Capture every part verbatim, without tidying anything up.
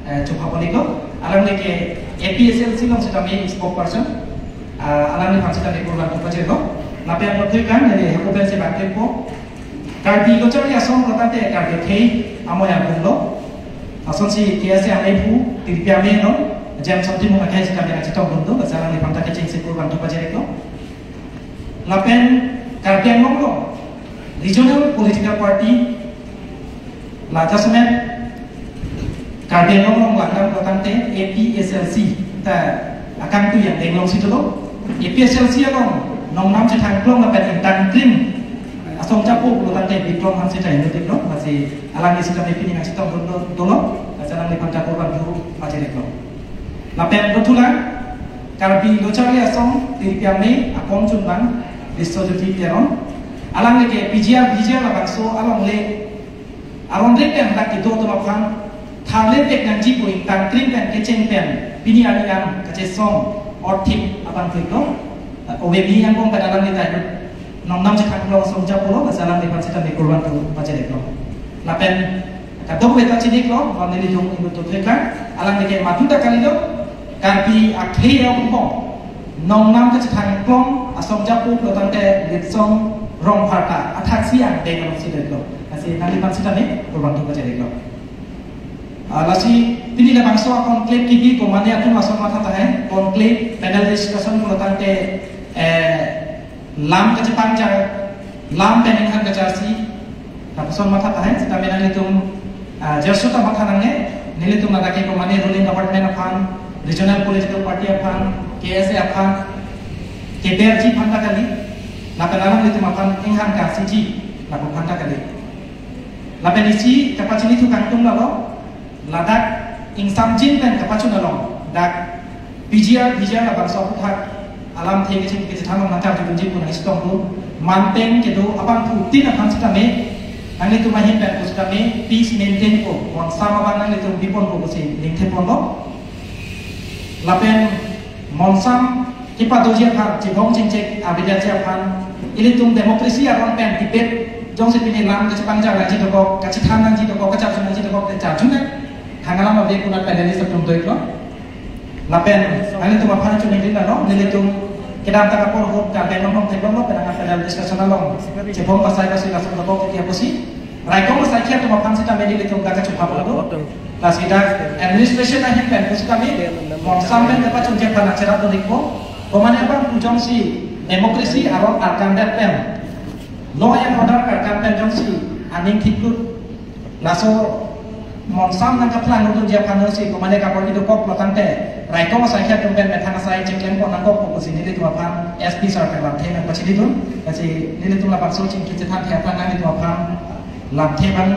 eh, chupha poniko, alangli ke A P H L C along sitame spokesperson, ah, alangliphan sitame kurvangthu pajirlo. Lapen pu thuikang, neli hako pensi bangklempo. Karbi Lo Charli Asong pulo tangte Karbi akhei amoi agung lo. Lasonsi K S A ameiphu, Tirpi Ame no, Jameson Timung akhei sitame kachetongdun do, basi alangliphan ta kechengsi kurvangthu pajirlo. Lapen Karbi Anglong along regional political party, la jasemet Karbi Anglong along langdam pulo tangte A P H L C ta akangtui angdeng alongsi dolo. A P H L C along nongnam chethang klong lapen ingtangkrim asong japo pulo tangte Bikrom Hanse ta inutip lo, basi alangli sitame pini nangchetongdun do, dolo, basi alangliphan ta kurvangthu pajirlo. Lapen dothulang, Karbi Lo Charli Asong, Tirpi Ame, akong chunbang, Biswajyoti Teron. Alangli ke P G R, V G R labangso alongle, aron rek pen dak kedo atum aphan, tharle pek nangji pu ingtangkrim pen kecheng pen, pini arni an kachesong, orthik abang tuiklo, ove mi angbong pen alangli ta inut, nongnam chethang klong asong japo lo, basi alangliphan sitame kurvangthu pajirlo. Lapen kadokave ta chiniklo, non neli jong inut dothuikang, alangli ke madu ta kalilo, Karbi akhei angbong nongnam kachethang klong asong japo pulo tangte Litsong Rongphar ta athaksi angdeng alongsi dolo. Lasi nangliphan sitame kurvangthu pajirlo. Ah, lasi pini labangso a-conclave kebi komane atum lason matha tahai, conclave panel discussion pulo tangte, eh, lam kachepangjar, lam pen inghan kacharsi, lapuson matha tahai, sitame nanglitum, ah, jarso ta matha nangne, nelitum ladak ke komane ruling government aphan, regional political party aphan, K S A aphan, keberji aphan ta kali, lapen alanglitum aphan inghan karsiji, lapu aphan ta kali. Lapen isi kapachinithu kangtung lalo, ladak ingsamjin pen kapachun along, dak P G R, V G R labangso aphuthak alamthe kecheng kechethan along nangkarjudunji pu nangchetongdun, manpeng kedo abangphutin aphan sitame, nanglitum ahin pen pu sitame, peace maintain po, monsam abang nanglitum biponpo pusi ningtheponlo. Lapen monsam kepadoji aphan, chibong chingchek abidaji aphan, ilitum democracy aron pen debate jongsi pini lam kachepangjar nangji dokok, kachethan nangji dokok, kacharju nangji dokok, kacharju nang. Thang alam ave kunat panelist atum doiklo. Lapen nanglitum aphan chuningri nalo, nelitum kedamtang apor ahut Karbi Anglong theklonglo, penang panel discussion along chibong pasai pasi lason dokok ketia pusi. Raikom asai kiat atum aphan sitame nelitum dak kachupha pon do. Lasi dak administration ahin pen pu sitame, monsam pen kapachunji aphan nangcherap donikpo. Komane abangphu jongsi democracy aron arkam det pen, law and order arkam pen jongsi aning thiklut, laso monsam nangkaplang udunji aphan jongsi komane kabor-i dokok pulo tangte, raikom asai kiat atum pen methang asai cheklem pon nangkok pusi nelitum aphan S P sir pen lamthe nangpachinidun, lasi nelitum labangso chingki chethanthe aphan nanglitum aphan lamthe abang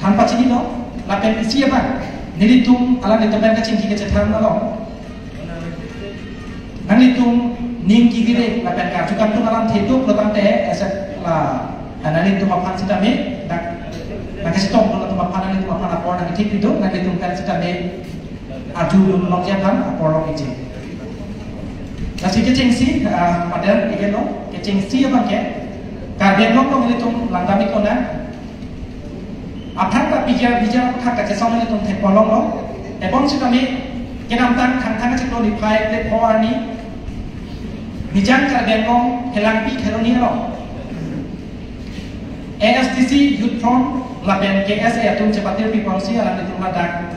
than pachinilo, lapen isi abang, nelitum alanglitum pen kachingki kachethan along, nanglitum ning kevire lapen karju kangtung alamthe do pulo tangte, ese la, nanglitum aphan sitame, dak, nangkachetongdun atum aphan, nanglitum aphan apor nangkethik pido, nanglitum pen sitame arjudun longji aphan apor long iji. Lasi kechengsi, ah, padel ikelo, kechengsi abang ke, Karbi Anglong along nelitum langdam ik konang. Aphrang ta P G R, V G R aphuthak kachesong nelitum thek ponlonglo. Ebong sitame, kedamtang Thangthang achiklo niphai kre-pho arni, Mijang Karbi Anglong Phelangpi Kheroni along, A S D C Youth Front lapen K S A atum chepatir piponsi alanglitum ladak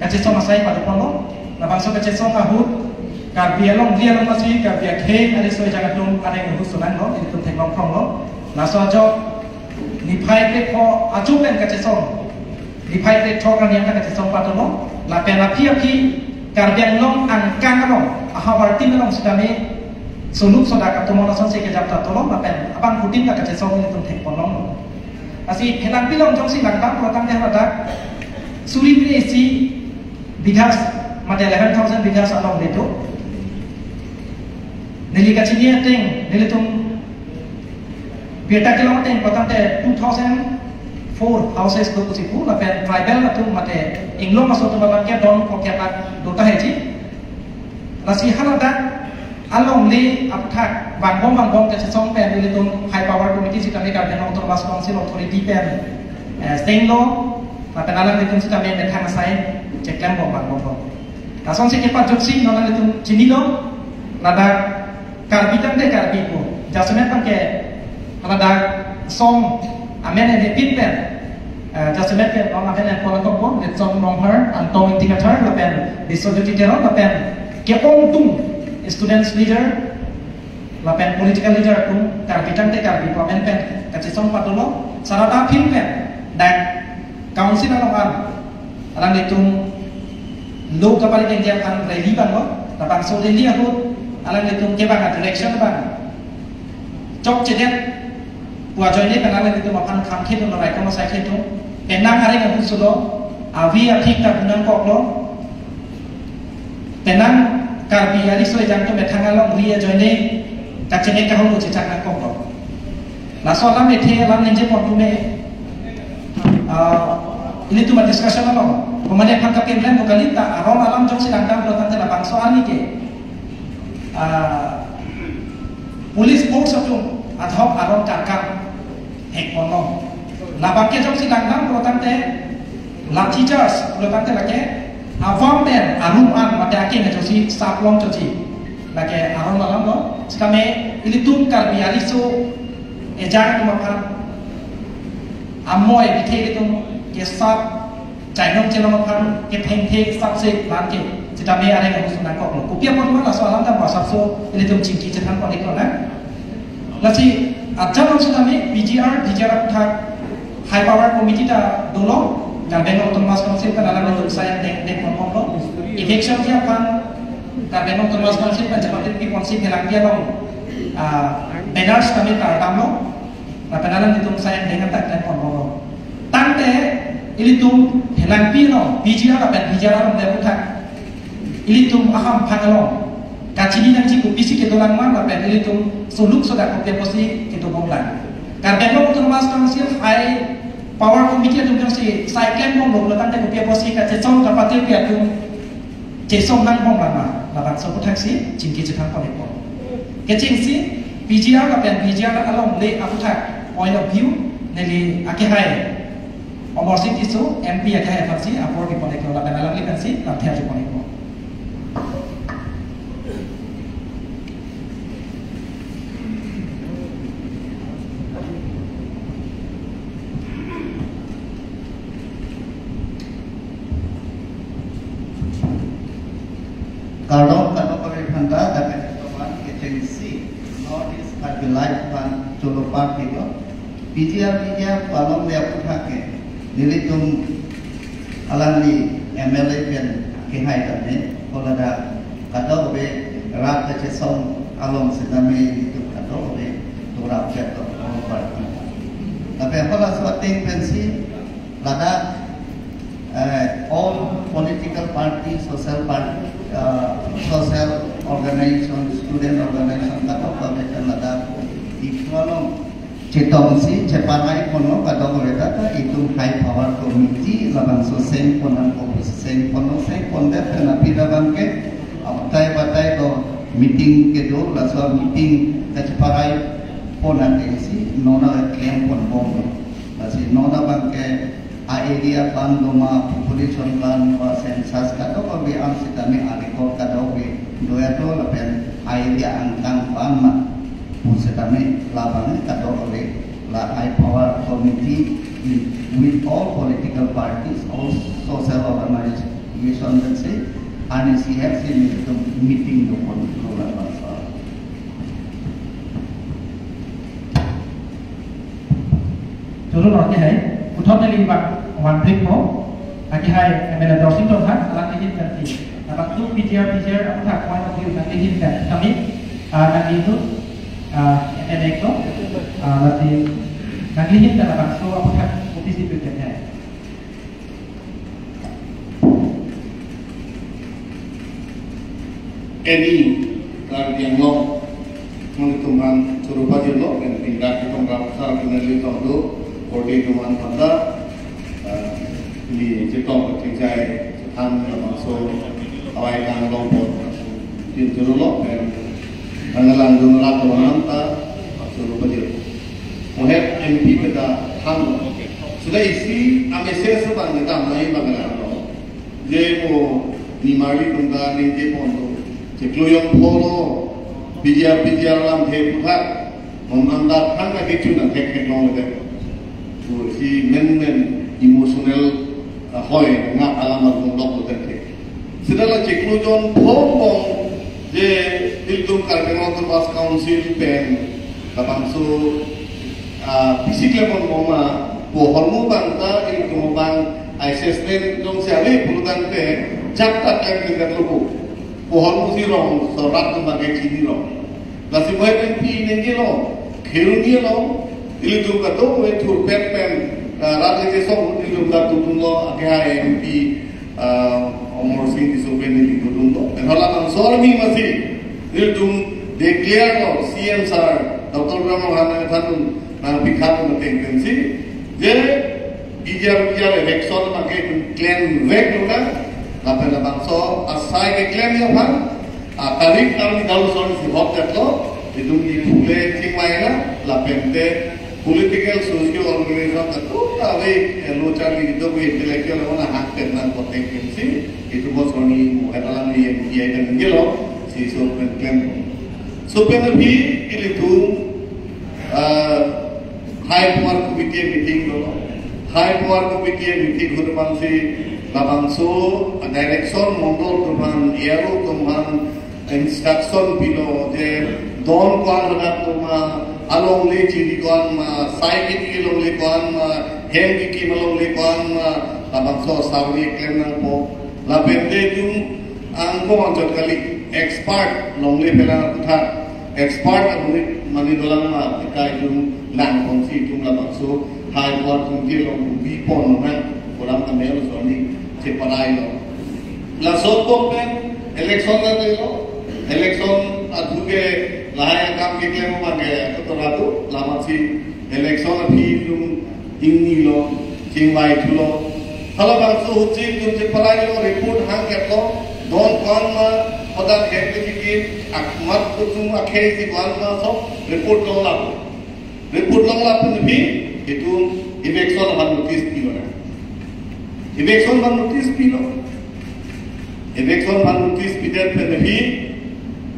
kachesong asai padoponlo. Labangso kachesong ahut, Karbi alongri along masi Karbi akhei ariso ejang atum areng ahut sonanglo, ilitum theklong phronglo. Laso ajok niphai kre-pho ajo pen kachesong, niphai kre-throk arni an ta kachesong padoponlo. Lapen aphi aphi Karbi Anglong angkang along, ahavar tin along sitame, suluk sodak atum lasonsi kejap ta dolo, lapen abangphutin ta kachesong nelitum thek ponlonglo. Lasi Phelangpi along jongsi langdam pulo tangte hadak suri phre isi bighas, mate eleven thousand bighas along le do. Neli kachini ateng, nelitum birta kelong ateng pulo tangte two thousand four houses do pusi pu, lapen tribal atum mate inglong aso atum abang ke don phokep do tahai ji. Lasi haladak alongle aphuthak vangbom vangbom kachesong pen nelitum High Power Committee sitame Karbi Anglong Autonomous Council Authority pen, eh, senglo, Lapen alanglitum sitame methang asai cheklem bom bang bom bom. Lasonsi kepajutsi non alanglitum chinilo, ladak Karbi tangte Karbi pu. Jasemet abangke ladak song amen ene pit pen, eh, jasemet ke non amen en pon akok bom, Litsong Ronghar, Angtong Ingti Kathar, lapen Biswajyoti Teron, lapen ke-ongdung students leader, lapen political leader atum Karbi tangte Karbi pu amen pen kachesong patulo, sarata aphi pen dak council along an alanglitum lo kapari dengji aphan rally banglo, labangso rally ahut alanglitum kevang a-direction abang chokchedet pu ajoine pen alanglitum aphan khangkhedun lo, raikom asai khedun, penang areng ahut sulo, avi athik ta pu nangkoklo, penang Karbi ariso ejang atum methang alongri ajoine kachene kahong chechak nangkoklo. Laso alam ethe alam ningje pon pume, ah, ilitum a-discussion along komatne aphan kapemren mo kali ta aron alam jongsi langdam pulo tangte labangso arni ke, ah, police force atum adhok aron karkam hek ponlo. Labangke jongsi langdam pulo tangte lathi charge pulo tangte lake avam pen arum an mate akeng ajoksi saplong choji. Lake aron alam lo. Sitame ilitum Karbi ariso ejang atum aphan amoi bithe ilitum kesap chainong chelong aphan kethengthe sapse lan ke sitame areng ahut nangkoklo. Kopi apot ma laso alam ta ma sapso ilitum chingki chethan pon-iklo na. Lasi ajat along sitame P G R, P G R aphuthak high power committee ta dolo, Karbi Anglong Autonomous Council pen alanglitum sai deng deng pon ponlo. Eviction ji aphan Karbi Anglong Autonomous Council pen japatit pi ponsi Phelangpi along, ah, banners kami tardamlo. Lapen alanglitum sai deng atak deng pon ponlo. Tangte ilitum Phelangpi along P G R lapen P G R along le aphuthak ilitum ahamphang along kachini nangji kopisi kedolang ma lapen ilitum suluk sodak kopi apotsi kedobom lang. Karbi Anglong Autonomous Council high power committee atum jongsi sai klem bomlo pulo tangte kopi apotsi kachesong kapatirpi atum chesong nang bom lang ma, labangso aphuthaksi chingki chethang pon-ikpo. Kechengsi P G R lapen P G R along le aphuthak point of view neli akehai Amarsing Tisso M P akehai aphansi apor kepon-iklo lapen alangli aphansi lamthe arju pon-iklo. Kardom kadokave aphanta, dak kachetoman kechengsi North East Karbi Live aphan cholo party lo. P G R, P G R pu along le aphuthak ke nelitum alangli M L A pen kehai tame, ko ladak kadokave rat kachesong along sitame nelitum kadokave turap chet to all party. Tapi halaso ateng pensi ladak, eh, all political party, social party, uh, social organization, student organization kadokave pen ladak iphu along chetongsi cheparai ponlo kadokave ta, ta itum high power committee labangso seng pon nang office seng ponlo, seng pondet pen aphi labang ke abatai batai lo meeting kedo, laso meeting kacheparai pon atengsi non aklem pon bomlo. Lasi non abang ke a-area abang doma, population abang doma, census kadokave an sitame a-record kadokave do-etlo lapen a-area angkang abang ma pu sitame labang kadokave la high power committee with all political parties, all social organization pensi, ani C F C meeting, meeting do ponlo labangso. Choro lo akehai, puthot neli bak one brief mo, akehai M L A Dorsing Ronghang, alanglihin pensi. Dapat tu P G R, P G R aphuthak point of view nanglihin pen kami, ah, nangli itu, ah, M L A ko, ah, lasi nanglihin pen labangso aphuthak kopisi pen hai. Eni, Karbi Anglong, nelitum aphan choro pajirlo, pen pindak ketong rap sar pinali tong do, korde doman pada, eh, ni chetong kachingjai, chethan labangso, awai kang long pot, tin choro lo, pen, nangalang dun rap doman ta, choro pajir. Mohet M P pada than lo, Seta isi a-message abang kedam nangji abang ke lahelo. Je mo nimarli atum ta ningje ponlo. Chiklo jongpho lo. P G R, P G R alamthe aphuthak. Mon nang ta thang ta kecho nangthektheklongledet. To isi menmen emotional, ah, hoi, ngak alam arong lok lote. Seta la chiklo jongpho angbong je ilitum Karbi Anglong Autonomous Council pen labangso, ah, pisi klem angbong ma pu ahormu abang ta ilitum abang assessment jongsi ave pulotangte ajat ta klem tingkat lupo. Pu ahormu si rong, sorkar atum abang ke chinilo. Lasi mo M P ningje lo, khel ningje lo, ilitum kadokave thurpet pen, ah, rat le kesong ilitum ta dodunlo, akehai M P, ah, Amarsing Tisso pen ilitum dodunlo. Pen halabangso arni masi, ilitum declare lo, C M sir, Doctor Tuliram Ronghang nangthan, nangpikhat ateng pensi, je, P G R, P G R election abang ke itum klemvek lo na, lapen labangso asai keklemji aphan, a tarik arni dau son si hot detlo, itum iphule chingvai na, lapen te political, social organization ta tu ta ave, eh, lo charli itum intellectual lo na hang pen nang kotek pensi, itum bos roni muhat alam ni M P I dan gelo, si so pen klem. So pen abhi ilitum, ah, High Power Committee meeting lo. High Power Committee meeting ahut abang si labangso direction mondol atum aphan, A R O atum aphan instruction pilo je don ko-an hadak atum ma, alongle chili ko-an ma, sai kiki longle ko-an ma, hem kiki ma longle ko-an ma, labangso survey klem nangpo. Lapen te itum angko anchot kali, expert longle phelang aputhak, expert amonit mane dolang ma, eka itum lang ponsi itum labangso High Power Committee along bi pon nang, program kami alo soni cheparai lo. Laso atum pen election la delo, election athu ke lahai akam keklem abang ke ketora tu, lamat si election aphi itum ingnilo, chingvai thulo. Halabangso ahut si itum cheparai lo, report hang ketlo, don ko-an ma, hadak hem kiki, akmat kutum akhei si ko-an ma, sob report longlap. Report longlap pen abhi, itum eviction aphan notice pilo na. Eviction aphan notice pilo. Eviction aphan notice pidet pen abhi,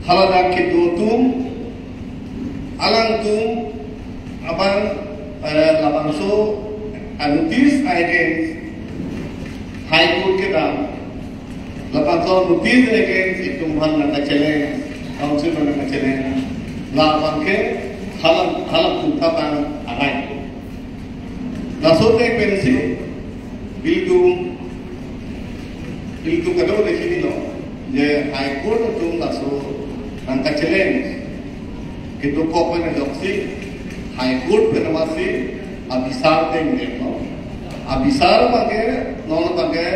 haladak kedo atum, alangtum abang, eh, labangso a-notice against High Court kedam. Labangso notice against itum aphan nangkachallenge, council aphan nangkachallenge. Labang ke halam, halam atum ta bang arai. Laso ateng pensi, ilitum, ilitum kadokave chinilo, je High Court atum laso nangkachallenge, kedokok pen ajoksi, High Court pen masi, abisar ateng detlo. Abisar abang ke, non abang ke,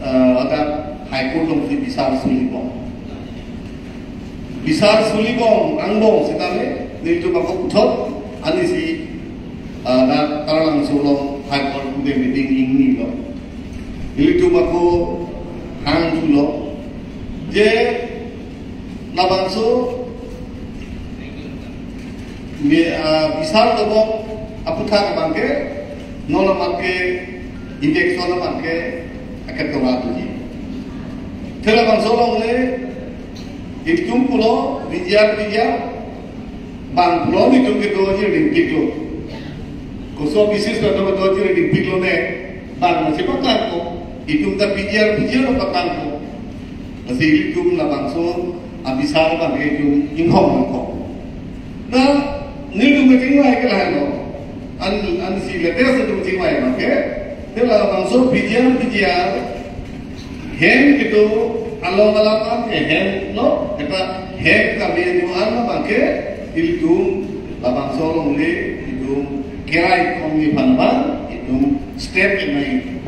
eh, hadak High Court along si bisar sulibom. Bisar sulibom angbong setame, nelitum ako puthot, anisi, ah, na Taralangso along High Court pude meeting ingnilo. Nelitum ako hang thulo. Je labangso mi, ah, bisar dobom aputhak abang ke, non amat ke, eviction abang ke, aketora tuji. Te labangso alongle, itum pulo, V G R, V G R, bang pulo itum kedoji ringpiklo. Koso bisis la doji ringpiklo ne, bang masi paklangpo, itum ta V G R, V G R lo paklangpo. Lasi itum labangso abisar abang itum inghong nangkok. Na, nelitum kachingvai ke lahelo. An, ansi latest itum chingvai abang ke. Te labangso V G R, V G R, hem kedo along alam an ke hem lo, eta hem kami anu an abang ke, itum labangso alongle, itum keraikomji aphan abang, itum step enai.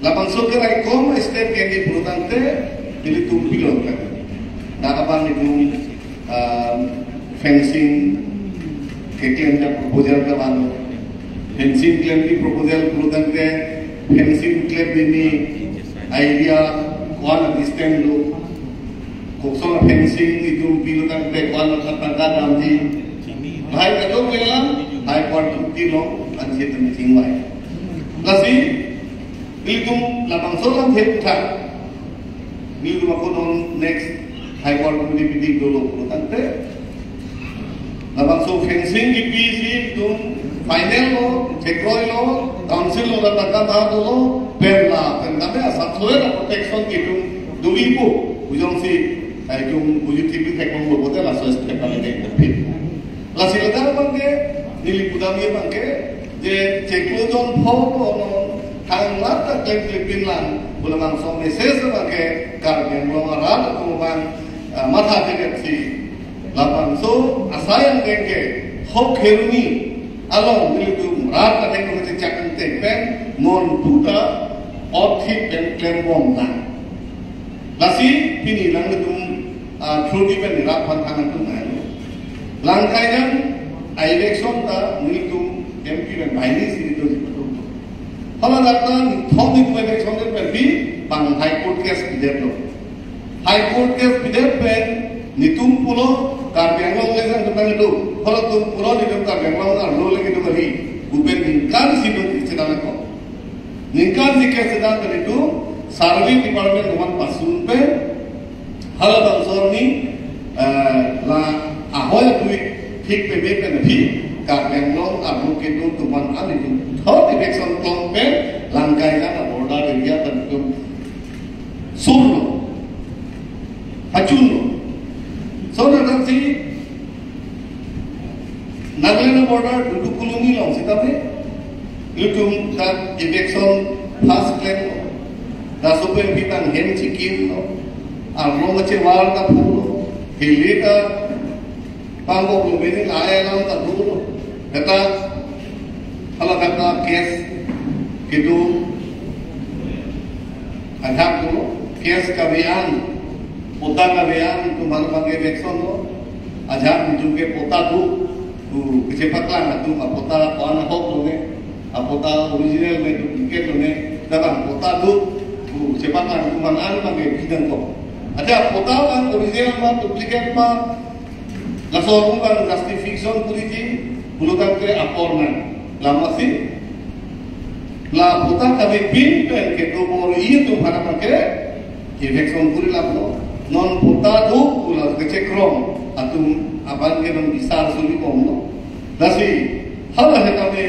Labangso keraikom step ke-enji pulotangte, nelitum pilon kan. Dak abang itum, um, fencing keklem ta proposal ke vanglo. Fencing klemji proposal pulotangte, fencing klemji ni idea ko-an distance lo. Kokson fencing itum pilotangte ko-an tangka damji. Lahai kadokave alam, High Court along, ansi itum chingvai. Lasi, nelitum labangso alamthe aphuthak, nelitum ako non next High Court committee meeting dolo pulo tangte, labangso fencing kepisi itum final lo, chekroi lo, council lo, ladak kama dolo, pen la, pen kami asap soe la protection itum dui po, ujongsi, eh, itum uji T V thekbom lo bote laso step kami deng dapit. Lasi ladak abangke, neli pudamji abangke, je chiklo jon pho lo non, thang lat ta klem klepin lang, pu labangso message abangke, Karbi Anglong arat atum abang, eh, matha thekthe si, labangso asai angdeng ke, hok heruni, along nelitum rat ateng ko chechak angdeng pen, non puta, othi pen klembom nang. Lasi pini nangtum, ah, through di pen rak aphan thangnat atum nai. Langkai nang, a-election ta nelitum M P pen baini si nelitum si patum. Hala dak ta nithom nelitum election det pen pi bang High Court case pidet lo. High Court case pidet pen nelitum pulo Karbi Anglong le sang tentang itu. Hala tum pulo nelitum Karbi Anglong arlo le nelitum ari. Bupen ningkan si nelitum sedang ko. Ningkan si kesedang kali itu, survey department atum aphan pasun pen, halabangso arni, eh, la ahoi atui thik peme pen aphi, Karbi Anglong arlo kedo atum aphan ani tu, thot election klong pen, Langkai nang a-border area pen atum sur lo, pachun lo. So, ladak si, Nagaland border Dudu Kulungi along sitame, nelitum dak eviction first klem lo. Laso pen pitang hem chikim lo. Arlo mache war ta phu lo. Hili ta pangkok lo bini lai alam ta do lo. Kata, hala kata case kedo ajak do lo. Case kave-an, pota kave-an atum aphan abangke eviction lo. Ajak nelitum ke pota do, tu kechepaklang atum apota ko-an ahok lone, apota original ne duplicate lone, labang pota do, tu kechepaklang atum aphan abangke bidang ko. Acha pota abang original ma duplicate ma, laso atum abang justification puri ji, pulo tangte apor nang. Lama si, la pota kave pin pen kedo bor-i atum aphan abangke, eviction puri lap lo. Non pota do pu la kechekrong atum aphan ke non bisar suri bom lo. Lasi, hala he tame,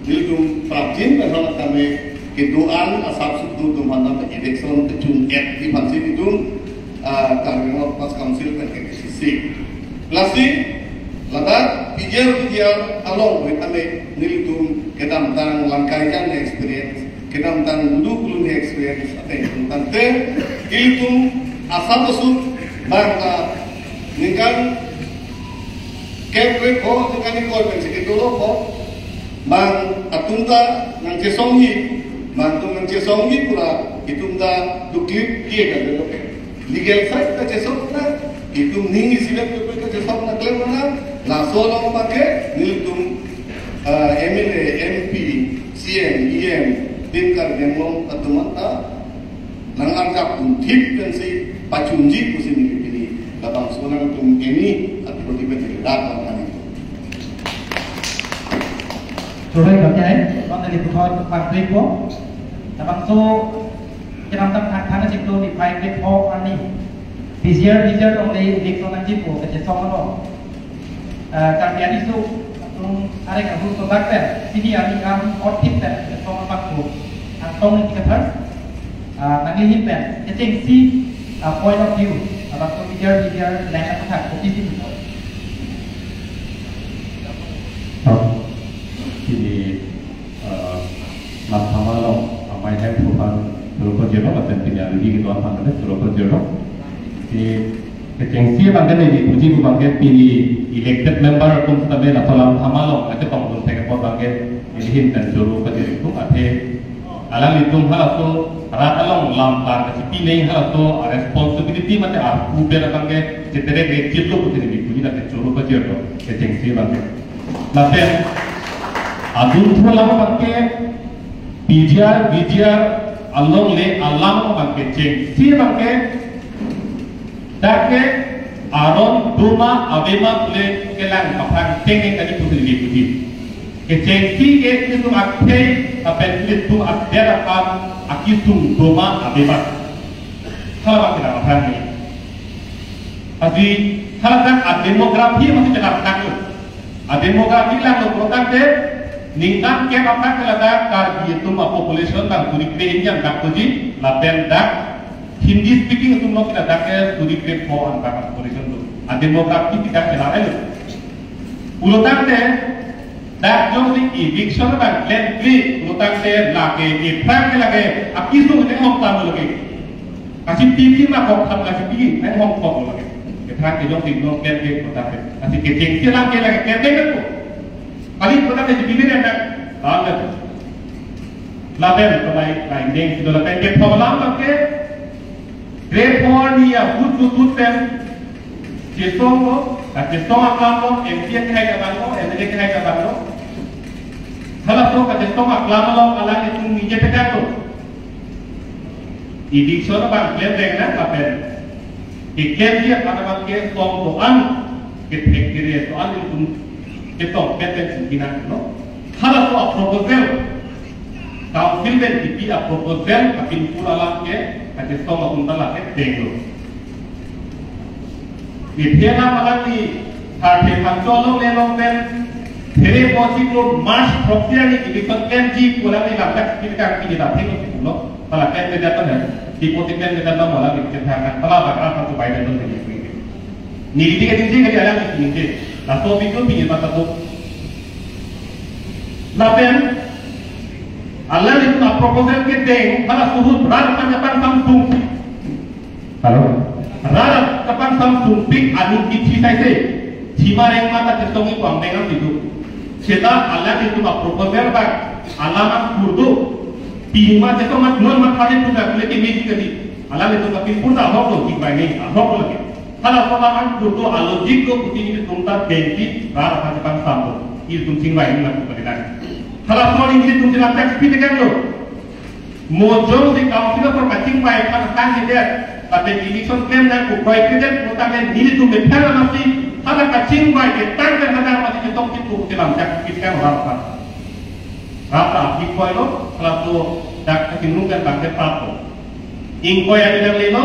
nelitum prapjin pen hala tame, kedo-an asap suk do atum aphan tame eviction kechun et di aphan si nelitum, ah, Karbi Anglong Autonomous Council pen ke K C C. Lasi, ladak P G R V G R along ave tame nelitum kedamtang Langkai nang experience, kedamtang Dudu Kulungi experience ateng tangte, ilitum asap asut bang ta ningkan kep kep ho, ningkan ingkoi pen si kedo lo ho, bang atum ta nangchesongji, bang atum nangchesongji pura, itum ta duklip ye kan lo. Legal side ta chesong nang, itum ning isivet pe ta chesong nang klem nang, laso along abangke, nelitum, ah, M L A, M P, C M, E M, tim Karbi Anglong atum ta, nang-arjap atum thip pensi, pachunji pusi neli pini, labangso nangtum eni, athority pen si dak nang kani. Choroi kami ai, non neli puthot pangkri po, labangso, kedamtang thangthang chiklo niphai kepho arni. P G R, P G R along le eviction nangji pu kachesong lo. Eh, Karbi anisung atum areng ahu so dak pen, pini arni kam othip pen kachesong abang pu. Angtong Ingti Kathar, eh, nangli hin pen, kechengsi, eh, point of view, abang pu P G R, P G R, lang athak kopi si pu. Oh, ini Eh, Lamthama along amei hemphu aphan choro pajirlo, lapen pini alangli kedo aphan ta choro pajirlo. Si kechengsi abangke neli puji pu abangke pini elected member atum sitame laso Lamthama along ate tongdun thek apot abangke neli hin pen choro pajir pu athe alanglitum halaso rat along lam tan kachipi nang halaso a-responsibility mate arpu pen abangke cheterek rek chitlo pusi neli puji lapen choro pajirlo kechengsi abangke. Lapen adunthu alam abangke P G R, V G R along le alam abangke chengsi abangke dak ke aron doma avema pule kelang kaphrang teng nang kali pusi neli puji. Kechengsi ke ilitum akhei lapen ilitum adet aphan akesung doma ave ma, halabang kedam aphrang ni. Lasi haladak a-demography masi kedam tanglo. A-demography langlo pulotangte ningkan kep aphrang ke ladak Karbi atum a-population bang suri kre-ingjam dak puji, lapen dak Hindi speaking atum lo ke ladak ke suri kre-pho an bang population lo. A-demography kedam kedam lo. Pulotangte dak jongsi eviction bang klemkle pulotangte lake ephrang ke lake akesung ne hong tam lake. Kasi piti ma kok tham kasi piti ne hong kok lake. Ephrang ke jongsi no klemkle pulotangte. Kasi kechengsi lang ke lake klemkle ko. Kali pulotangte jibi ne dak bang lake. Lapen kemai lain deng si lapen kethom alam ke grade four ni ahut tutut pen chesong lo, kachesong aklam lo, M P akehai ta bang lo, M L A akehai ta bang lo. Halaso kachesong aklam along alanglitum ningje pedak lo. Eviction bang klem reng nang lapen keklemji aphan abang ke song do-an, kethek kere do-an ilitum ketong pet pen singki nang lo. Halaso a-proposal, council pen kipi a-proposal kapinpur alam ke kachesong atum ta lake denglo. Iphe alam alangli thirty Phangcho along le along pen three four six lo March throksi arni eviction klemji pu alangli lamjak pin kangpini ta thenglo si pulo. Hala klem kedat ta hai. Kipu ti klem kedat ta mo alangli kethang kan. Hala bak apa tu Biden tu tadi. Neli ke ningje kali alangli ningje. Laso video pini mata tu. Lapen alanglitum a-proposal kedeng, hala suhut rat aphan kapangsam sungpik. Halo? Rat aphan kapangsam sungpik anu kithi saise. Thima reng mata chesong ipu angdeng an situ. Seta alanglitum a-proposal bang alam an kurdo. Pima chesong mat non mat kali puja kule ke meji kali. Alanglitum kapinpur ta ahok lo, kik bai ne, ahok lo ke. Halaso alam an kurdo, a-logic do pusi nelitum ta dengsi rat aphan kapangsam lo. Ilitum chingvai nang pu kalidan. Halaso nelitum chelang tax pi tekan lo. Mo jongsi council apor kachingvai aphan tangjidet, lapen eviction klem nang pu kroi kredet, pulotangte nelitum methang amatsi hala kachingvai ketang pen hadak amatsi chetong chipu chelang tax pi tekan rat aphan. Rat aphi koi lo, halaso dak kachinglung kan bangke pap lo. Ingkoi ani nangle lo,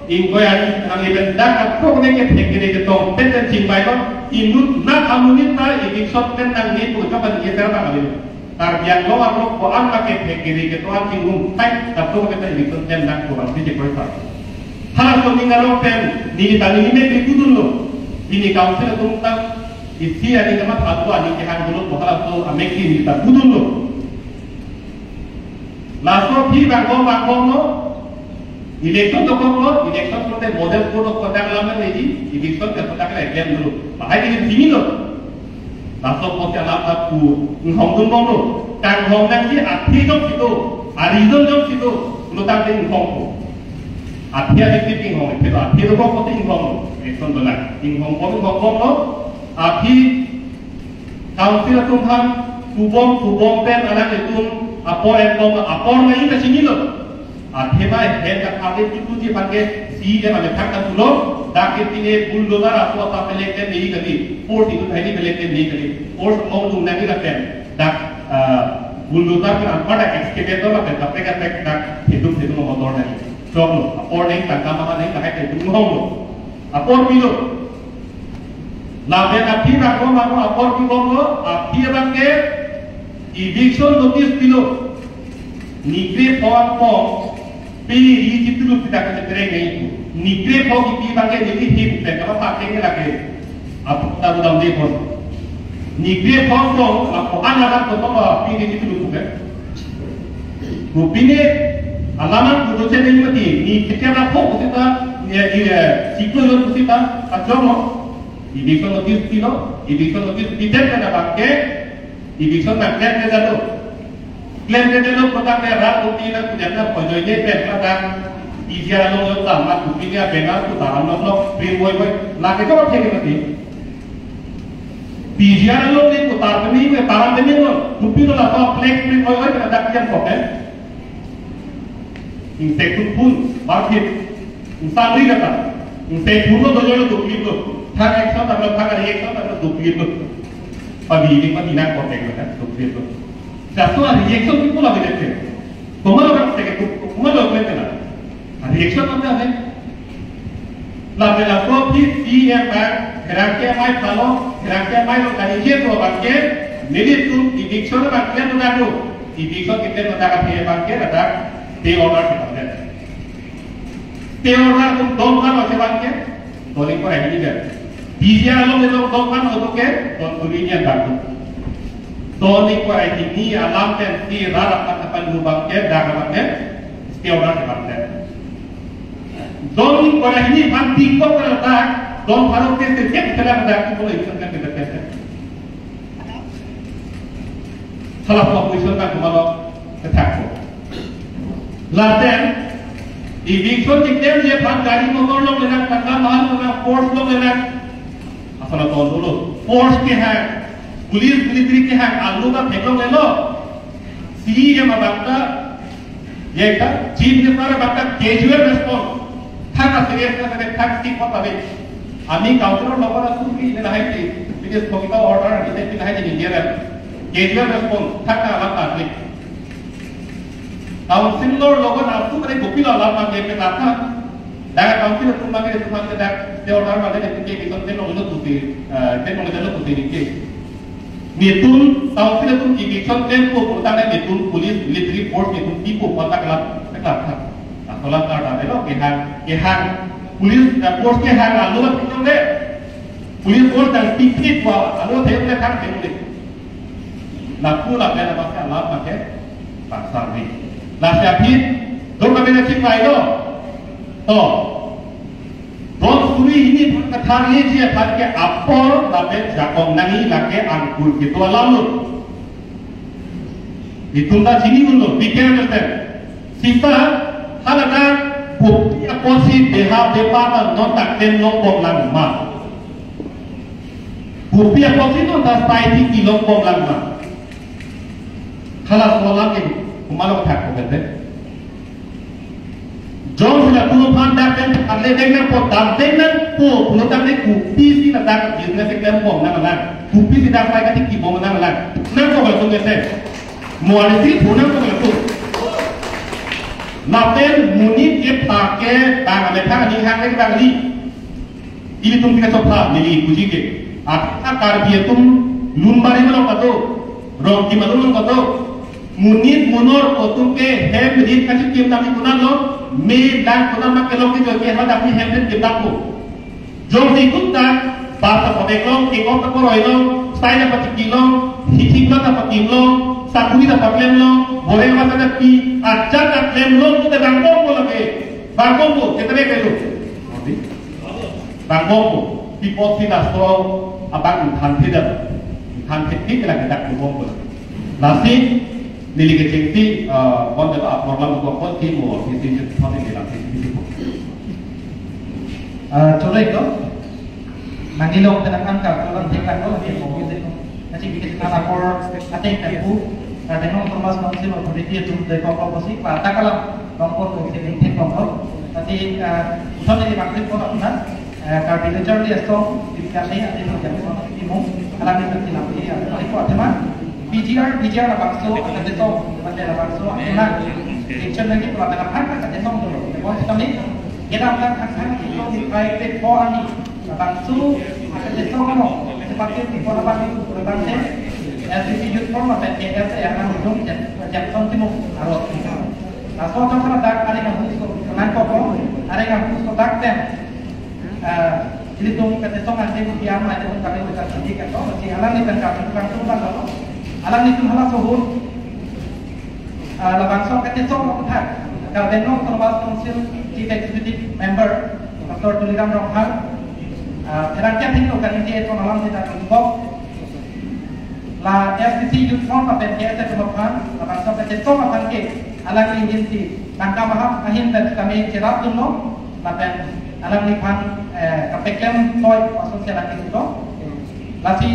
ingkoi ani nangle pen dak akrok ne kethek kere ketong pet pen chingvai lo, inut nak amonit ta eviction pen nangne pu jok an ye ter bang ale lo. Karbi Anglong arlo ko-an ma kethek kere keton chingrum thai kaprek keta eviction pen nang kurang si chekoi sa. Halaso ning arlo pen neli ta neli mek ripudun lo. Pini council atum ta isi ani kamat atu ani kehang dulu ko halaso amek si neli ta pudun lo. Laso aphi bang bom bang bom lo, election dokok lo, election pulote model code of conduct alam nangji, eviction ke conduct le klem dulu. Bahai ke simi lo. Laso apotsi alam ta pu inghong dun bom lo. Kanghong nangji athe jongsi do, a-reason jongsi do, pulotangte inghong po. Athe athe pi inghong, athe do, athe dokok pulote inghong lo. Election dolang. Inghong bom, inghong bom lo. Aphi council atum aphan kubom kubom pen alanglitum apor enbom apor nai ta chini lo. Athema hen kathak le tutu ji aphan ke si le mane thak ta pulo. Dak ke pine bulldozer aso ata pelek le nei kali. Force itu thaini pelek le nei kali. Force ong tung nang ila pen. Dak, ah, bulldozer pen anpar dak excavator lapen kaprek kaprek dak thedung thedung motor nai. Chok lo. Apor nai tangka mama nai kahai thedung hong lo. Apor pilo. Lapen aphi bang bom bang bom apor pibom lo, aphi abang ke eviction notice pilo. Ni krepho angbong, pini ri chitulu kita ke tereng nai pu. Ni krepho kipi abang ke neli hip pen kama pakai ke lake. Apa kita budam de pon. Ni krepho angbong, lapu anak anak to to aphi ri chitulu pu ke. Pu pine alam an kudo che neli mati, ni ketia na pho kusita, ni, ni, eh, siklo yon kusita, kachong lo. Eviction notice pilo, eviction notice pidet kan abang ke, eviction nang klemkle jalo. Klemkle jalo pulotangte rat uti na kulian na pojoi ne pen patang, P G R along lo tama kupi ne banner tu taram lo lo, print boi boi, lake jo thek mati. P G R along ne ku tar pemi, ku taram pemi lo, kupi lo la pa flag print boi boi, pen adak kian kopen. Insek tu pun, market. Insang ri kata. Insek pun lo dojo lo duplik lo. Thang action tak lo, thang reaction tak lo duplik lo. Pabidi pati nang kotek lo kan, sukri lo. Jaso a reaction kipu la bidek ke. Kumalo kan teke, kumalo kan teke la. A reaction kan teke. La bela ko phi C M bang, herang ke mai phalo, herang ke mai lo kani je to bang ke, nelitum eviction bang ke to nado. Eviction ke to nado ke bang ke, ladak stay order ke bang ke. Stay order tum dong kan lo ke bang ke. Doni ko rahi ni ber. P G R along ni dong dong kan lo ke, don kuri ni bang. Doni ko rahi ni alam pen si rara kata pan lu bang ke, dak bang ke, stay order ke bang ke. Doni ko rahi ni pan tingkok kan dak, don pharo ke se ke ke dak ko lo ikon kan ke ke. Hala po question kan kumalo kethak ko. Lapen eviction dikdem je aphan gari motor longle nang, tangka mahal longle nang, force longle nang. Aphan aton dolo. Force kehang, police military kehang, alu ta theklonglelo. C M abang ta, ye ta, Chief Minister abang ta casual response. Thak a serious na thak thak tik kota be. Ami council logot atum ke lahai ke, which is thokita order, ami te lahai ke India ran. Casual response, thak na alam ta klik. Council logot atum kare kopilo alam ma ke peta tha. Dak council atum ma ke atum ke dak, te order ma ke ke ke ke te nong lo tu ti, eh, te nong lo tu ti ke. Netum, council atum eviction tempo, kota netum police military force netum tipo, kontak lap, tak lap tha. Asola ta da lo, kehang, kehang police, eh, force kehang alu la pinon le. Police force dan pipit wa alu the le thang the le. Lapu lapen apa ke alam pakai pasar ni. Lasi aphi, dok kami na sing lai lo. To. Don suri hini phan kathar ni ji aphan ke apor lapen jakong nangji lake angkur kedo alam lo. Itum ta chini dun lo, we can understand. Sita, haladak, kopi apotsi beha bepa ta non ta klem longbom lang ma. Kopi apotsi non ta sai ti ki longbom lang ma. Hala sola ke, kumalo thak ko bete. Jongsi latum aphan dak pen arle deng nangpo, dam deng nangpo pulo tangte kopisi ladak business keklembom nang lang. Kopisi dak pai katikibom nang lang. Nangkok latum kese. Mo arnisi thu nangkok latum. Lapen monit kepake bang amethang aning hang le bang li. Ilitum ke sopha neli puji ke. Ata Karbi atum Lunbari malong kato, Rongkim along malong kato. Monit monor atum ke hem rit kachikim tami kunan lo, me lang kunan ma kelong ke jo ke ha dami hem rit kim dam ko. Jongsi kut ta, bas ta pabeklong, kekong ta koroilong, sai ta patikilong, hithik ta pakimlong, sakuri ta paklemlong, boreng ta pi, ajat ta klemlong, tu ta dangkong ko lake. Bangkong ko, kita lihat dulu. Bangkong ko, people si laso abang ingthan theda. Ingthan thek thek la kita bangkong ko. Lasi, neli kechengsi, eh, bon data program ko kon ti mo, di sini thon di la sini ko. Eh, choro ito. Nangilong tenang angka, program thek ko, di mo, di mo. Kasi bikin kita lapor, ateng kapu, eh, Tengnongsong Autonomous Council Authority itu dari pokok posisi, pada kalau Bangkok ko sini thek bangkok. Tadi, eh, uson ini maksud ko na, eh, Karbi Literature Day asong, di kami ati mo jam mo, di mo, alam ni tadi nanti ya, tadi ko tema, P G R, P G R labangso, ada beto, ada labangso, nah, action lagi kalau ada apa, ada song dulu. Di mo kami, kita akan akan itu di private ko ani, labangso, ada beto mo, seperti di ko labang itu, labang se, L C C Youth Forum, apa, K S A, yang akan ujung, jam, jam song di mo, aro. Laso atum haladak areng ahut ko, nangkok ko, areng ahut ko dak pen. Eh, ilitum kachesong ante ko kiam mai tum kami ko kasih kan to, si alanglitum kan tum kan tum kan to. Alanglitum halaso ahut, eh, labangso kachesong ko thak. Karbi Anglong Autonomous Council Chief Executive Member, Doctor Tuliram Ronghang, eh, terang kiam thik lo kan ini itu malam kita tumpok. La F C C Youth Forum lapen K S A atum aphan, labangso kachesong aphan ke, alangli ahin si, tangka maham ahin pen kami cherap dunlo, lapen alangliphan, eh, kapeklem toi ason si alangli do. Lasi,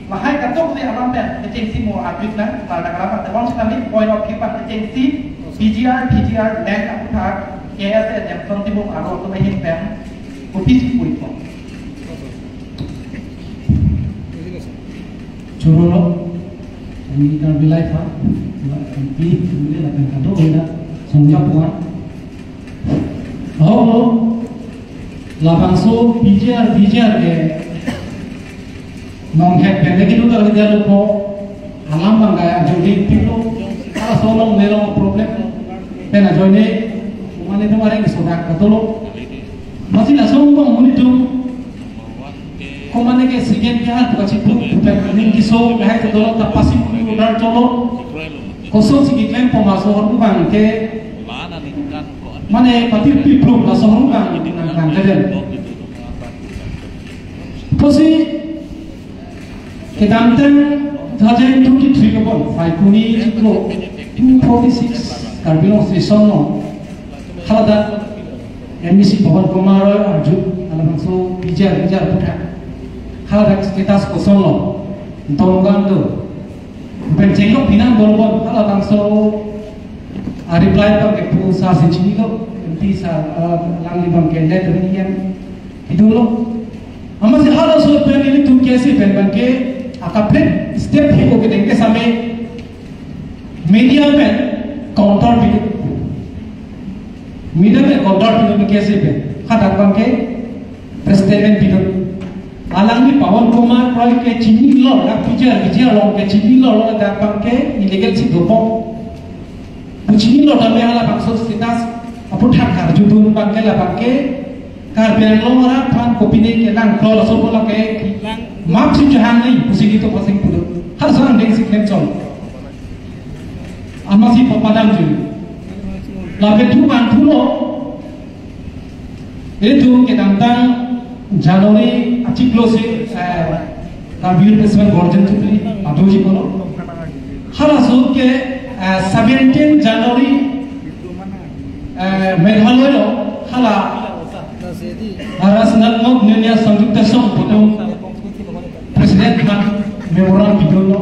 lahai katok si alam pen, kechengsi mo abit nang, la nang alam pen, kami point of view pen kechengsi, P G R, P G R, land aputhak, K S A, Jameson Timung, aro atum ahin pen, kopisi puitpo. Churolo, ami Karbi Live ha, M P, M L A lapen kadokave songja puan. Oh, labangso P G R, P G R ke nonghek pen lagi dulu kalau dia lupo alam bang kaya jodi pilo, kalau solong nelong problem pen ajoine mane tumare ke sodak katolo. Masih langsung bang muni tum. Komane ke sigen ke hat kachi tum tum ning kiso ke hai ke dolo ta pasi pu dar tolo. Koson si kiklem poma sohor bang ke mane patir piplum la sohor bang nang nang keden. Pusi kedamtang two thousand twenty-three ke bon Phaikuni lo two forty-six Karbi Anglong session lo. Haladak M D C Pawan Kumar Roy arju, halabangso P G R, P G R puthak. Haladak status kosonlo, donggan do. Pen chenglok pinang donggan, halabangso a reply bang ke pu sa si chinilo, M P sa, eh, alangli bang ke letter ni yang hidunglo. Amatsi halaso pen ilitum K S A pen bang ke akaprek step hiko kedeng ke same media pen counter pidun. Media pen counter pidun K S A pen. Hadak bang ke press statement pidun. Alangli Pawan Kumar Roy ke chinilo, dak P G R, P G R along ke chinilo, dak bang ke illegal si dopok. Pu chinilo tame halabangso status aputhak karjudun bang ke labang ke Karbi Anglong arat aphan kopine kelang klo laso bola ke map si chehang nai pusi kito pasing pudo. Har sang deng si klem chong. Amatsi papadam ju. Lapen thu bang thulo. Itum kedamtang January achiklo si, eh, Karbi Youth Festival Gorjan Jubilee adoji kono. Halaso ke, eh, seventeen January, eh, Meghalaya lo, hala Rachnatrmuk Ninyas Sangyukta Sangh pu atum President aphan memorandum pidunlo,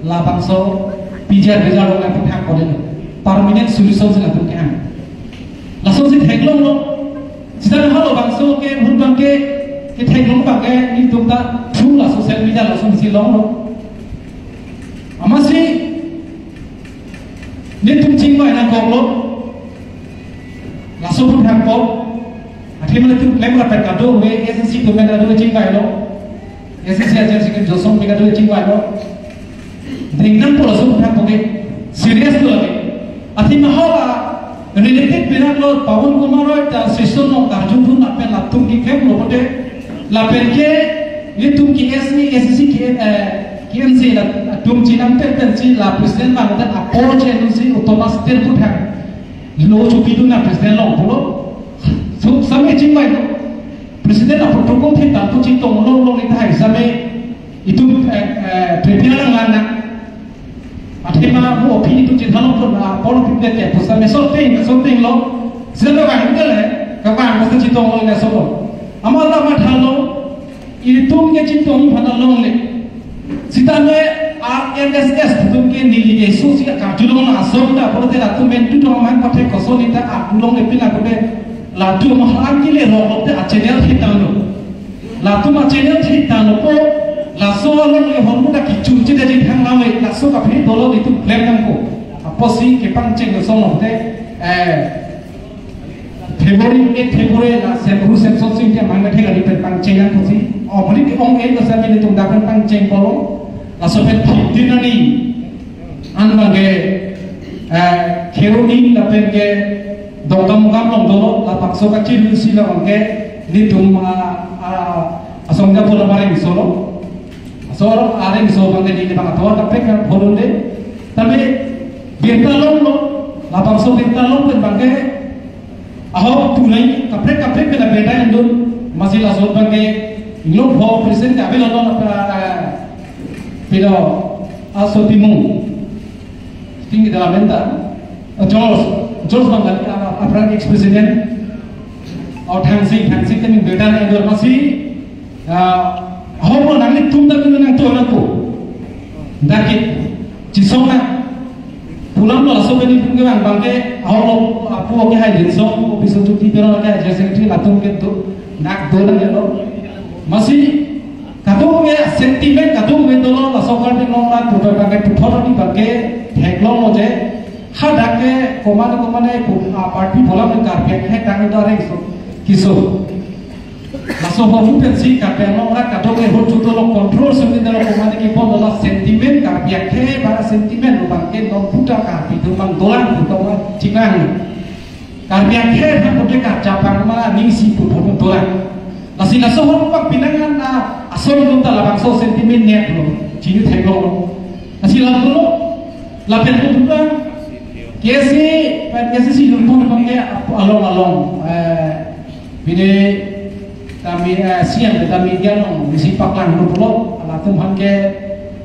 labangso P G R P G R along aputhak kodenlo. Permanent solution si latum kehang. Lason si theklonglo. Sita halabangso ke ahut bang ke, ketheklong bang ke, nelitum ta through la social media lason si longlo. Amatsi nelitum chingvai nangkoklo. Laso aputhak kok. Athema nelitum klem rapet kadokave, A C C atum kadokave chingvailo. A C C a General Secretary Josong Bey kadokave chingvailo. Dengdang pu laso aputhak kok ke serious do lake. Athema hala related penang lo Pawan Kumar Roy ta session along karjudun lapen latum keklem lo pote. Lapen ke nelitum K S A, A C C ke, eh, K N C la atum chinam pen pen si la president bang ta apor chen si autonomous state aputhak lo chopidun na president along pulo. So, same chingvailo. President a protocol thek ta tu chitong longle tahai same itum, eh, eh, prepare lang lang na. Athema mo ophi itum chithan long pun, ah, pon ophi ke pu same so thing, so thing lo. Sila ka bang ke le, ka bang ko chitong longle so lo. Amat la mathalo, itum ke chitong phana longle. Sitame R N S S atum ke neli ke so si karjulong ason ta, pura te latum mentu tong man pathe koson nita arjulong le pila kote latum hang kile rok te a channel thitang lo. Latum a channel thitang lo ko, laso along le hormu ta kichun chida jin thang lam le, laso kaphi dolo itum klem nangkok. Apotsi kepangcheng lo song lo te, eh, February, eight February la Sem Ru Semson Sing ke mangna thek ari pen pangcheng nangkok si. Oh, beri ke ong eight lo sami nelitum dak pen pangcheng polo. Laso pen fifteen ani an bang ke, eh, Kheroni lapen ke Dongkamukam along dolo, labangso kachiri si labang ke nelitum, ah, ah, asong japo la Mareingso lo. Asong Mareingso bang ke neli bang ator kaprek kan pholon de. Tame birta longlo, labangso birta long pen bang ke ahok tulai kaprek kaprek pen birta endun, amatsi laso bang ke inglong ho present ka belo lo apa, eh, pilo aso timu. Sting kita lamenta. Oh, George, George bang kali, ah, aphrang ex-president. Oh, Thangsing, Thangsing kami beda na endor amatsi. Ah, ahok lo nanglitum ta nangtum nangtum. Dakit, chisong na. Pulang lo laso beni pun ke bang bang ke, ahok lo apu oke hai din song, opiso chuti pero ke hai General Secretary latum ke tu, nak do na lo. Amatsi, Kadokave sentiment kadokave dolo, laso Karbi Anglong arat puthot abangke, puthot abangke theklonglo je hadak ke komane komane pu-, a, party bolang Karbi akhei tang do areng so kiso. Laso ahormu pensi Karbi Anglong arat kadokave ahut chutolo, control sumni dolo, komane kepon dolo, sentiment Karbi akhei ba sentiment abangke non puta Karbi atum abang dolang puta abang chikang. Karbi akhei aphan pute kachapang ma ningsi pu photo dolang. Lasi laso ahormu abang pinangan a asong atum ta labangso sentiment netlo, chini theklonglo. Lasi lapulo, lapen pu puta, K S A, K S A C yurpon abangke ap-, along along, eh, pine tami, eh, siang tami dia nong, isi paklang pulo, latum aphan ke,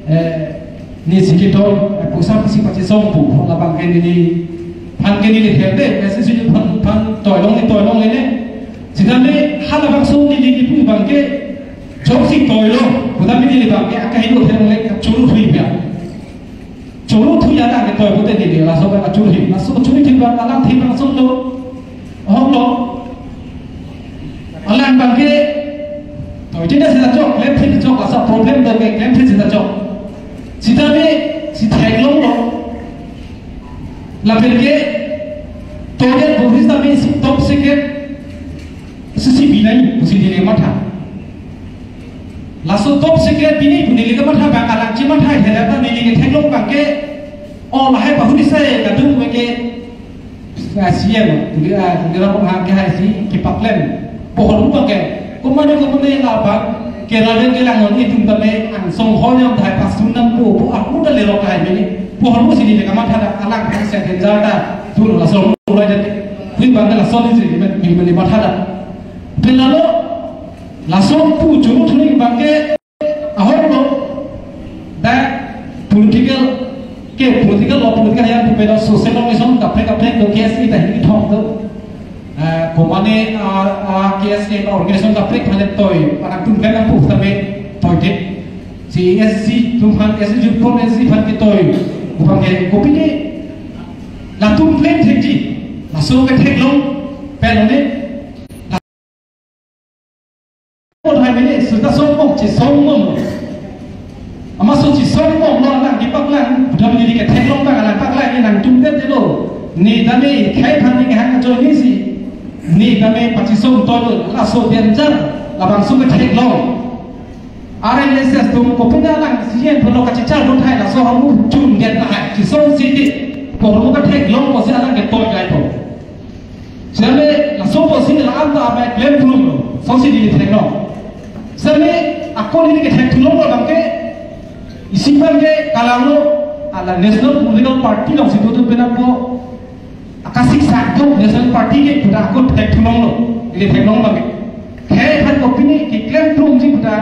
eh, nisi kethom, eh, pusap isi pachesong pu, labangke neli, aphan ke neli herde, K S A C aphan, aphan toilong ni toilong ini. Sitame halabangso neli kipu abangke, jongsi toilo, putame neli abangke, akahingno theklongle, churu thui pia. Churu thui alang ke toi pute neli, laso abang churu thui, laso churu thui abang alang thui abang solo. Ahok lo. Alang abangke, toi jena sita chok, klem thui chok, laso problem do ke, klem thui sita chok. Sitame, si theklonglo. Lapen ke, toilet bohi sitame si top secret, si si binai, si neli matha. Laso top secret binai pu neli kematha abang alang chimatha hela ta neli ketheklong abangke, o lahai pahuri sai kadokave ke, ah, C M, tuli, ah, Tuliram Ronghang ke hai si kepaklem. Pohor abangke, komane komane labang, kelaben kelang on itum tame angsong honyam thai pasun nam pu, pu aku ta lerok hai mini. Pohor si neli kematha ta alang thang se danger ta, tu laso mulai jati. Hui abangke laso ni si, mini, mini matha ta. Pen lalo, laso pu churu thui abangke ahok lo, dak political ke, political law, political yang pu pen social organization kaprek kaprek do, K S A ta hini thok do. Eh, komane, ah, ah, K S A organization kaprek aphan toi, anak atum kan pu tame toi de. Si S C atum aphan, S C atum aphan, S C aphan ke toi. Abangke kopi de, latum plan thekji. Laso ketheklong pen ne. Pon hai mene, seta songmong, chisongmong. Amatsi chisongmong lo nang kepaklang, budam neli ketheklong abang alang paklang, nangtum det lo. Ne tame khei aphan ne kehang ajoine si. Ne tame pachisong tolo, laso danger, labangso ketheklong. R N S S atum kopine alang C M pulo kachichar dun hai, laso ahormu chun det lahai, chisong si di, ahormu ketheklong pusi alang ketoi kai to. Seme laso pusi la-an ta abai klem thulonglo, sosi neli theklong. Seme ako neli kethek thulonglo abangke, isi abangke kalanglo, ala National Political Party alongsi tutu penang ko, akasik sak do National Party ke puta ako thek thulonglo, neli theklong abangke. Khei aphan kopine keklem thulongji puta,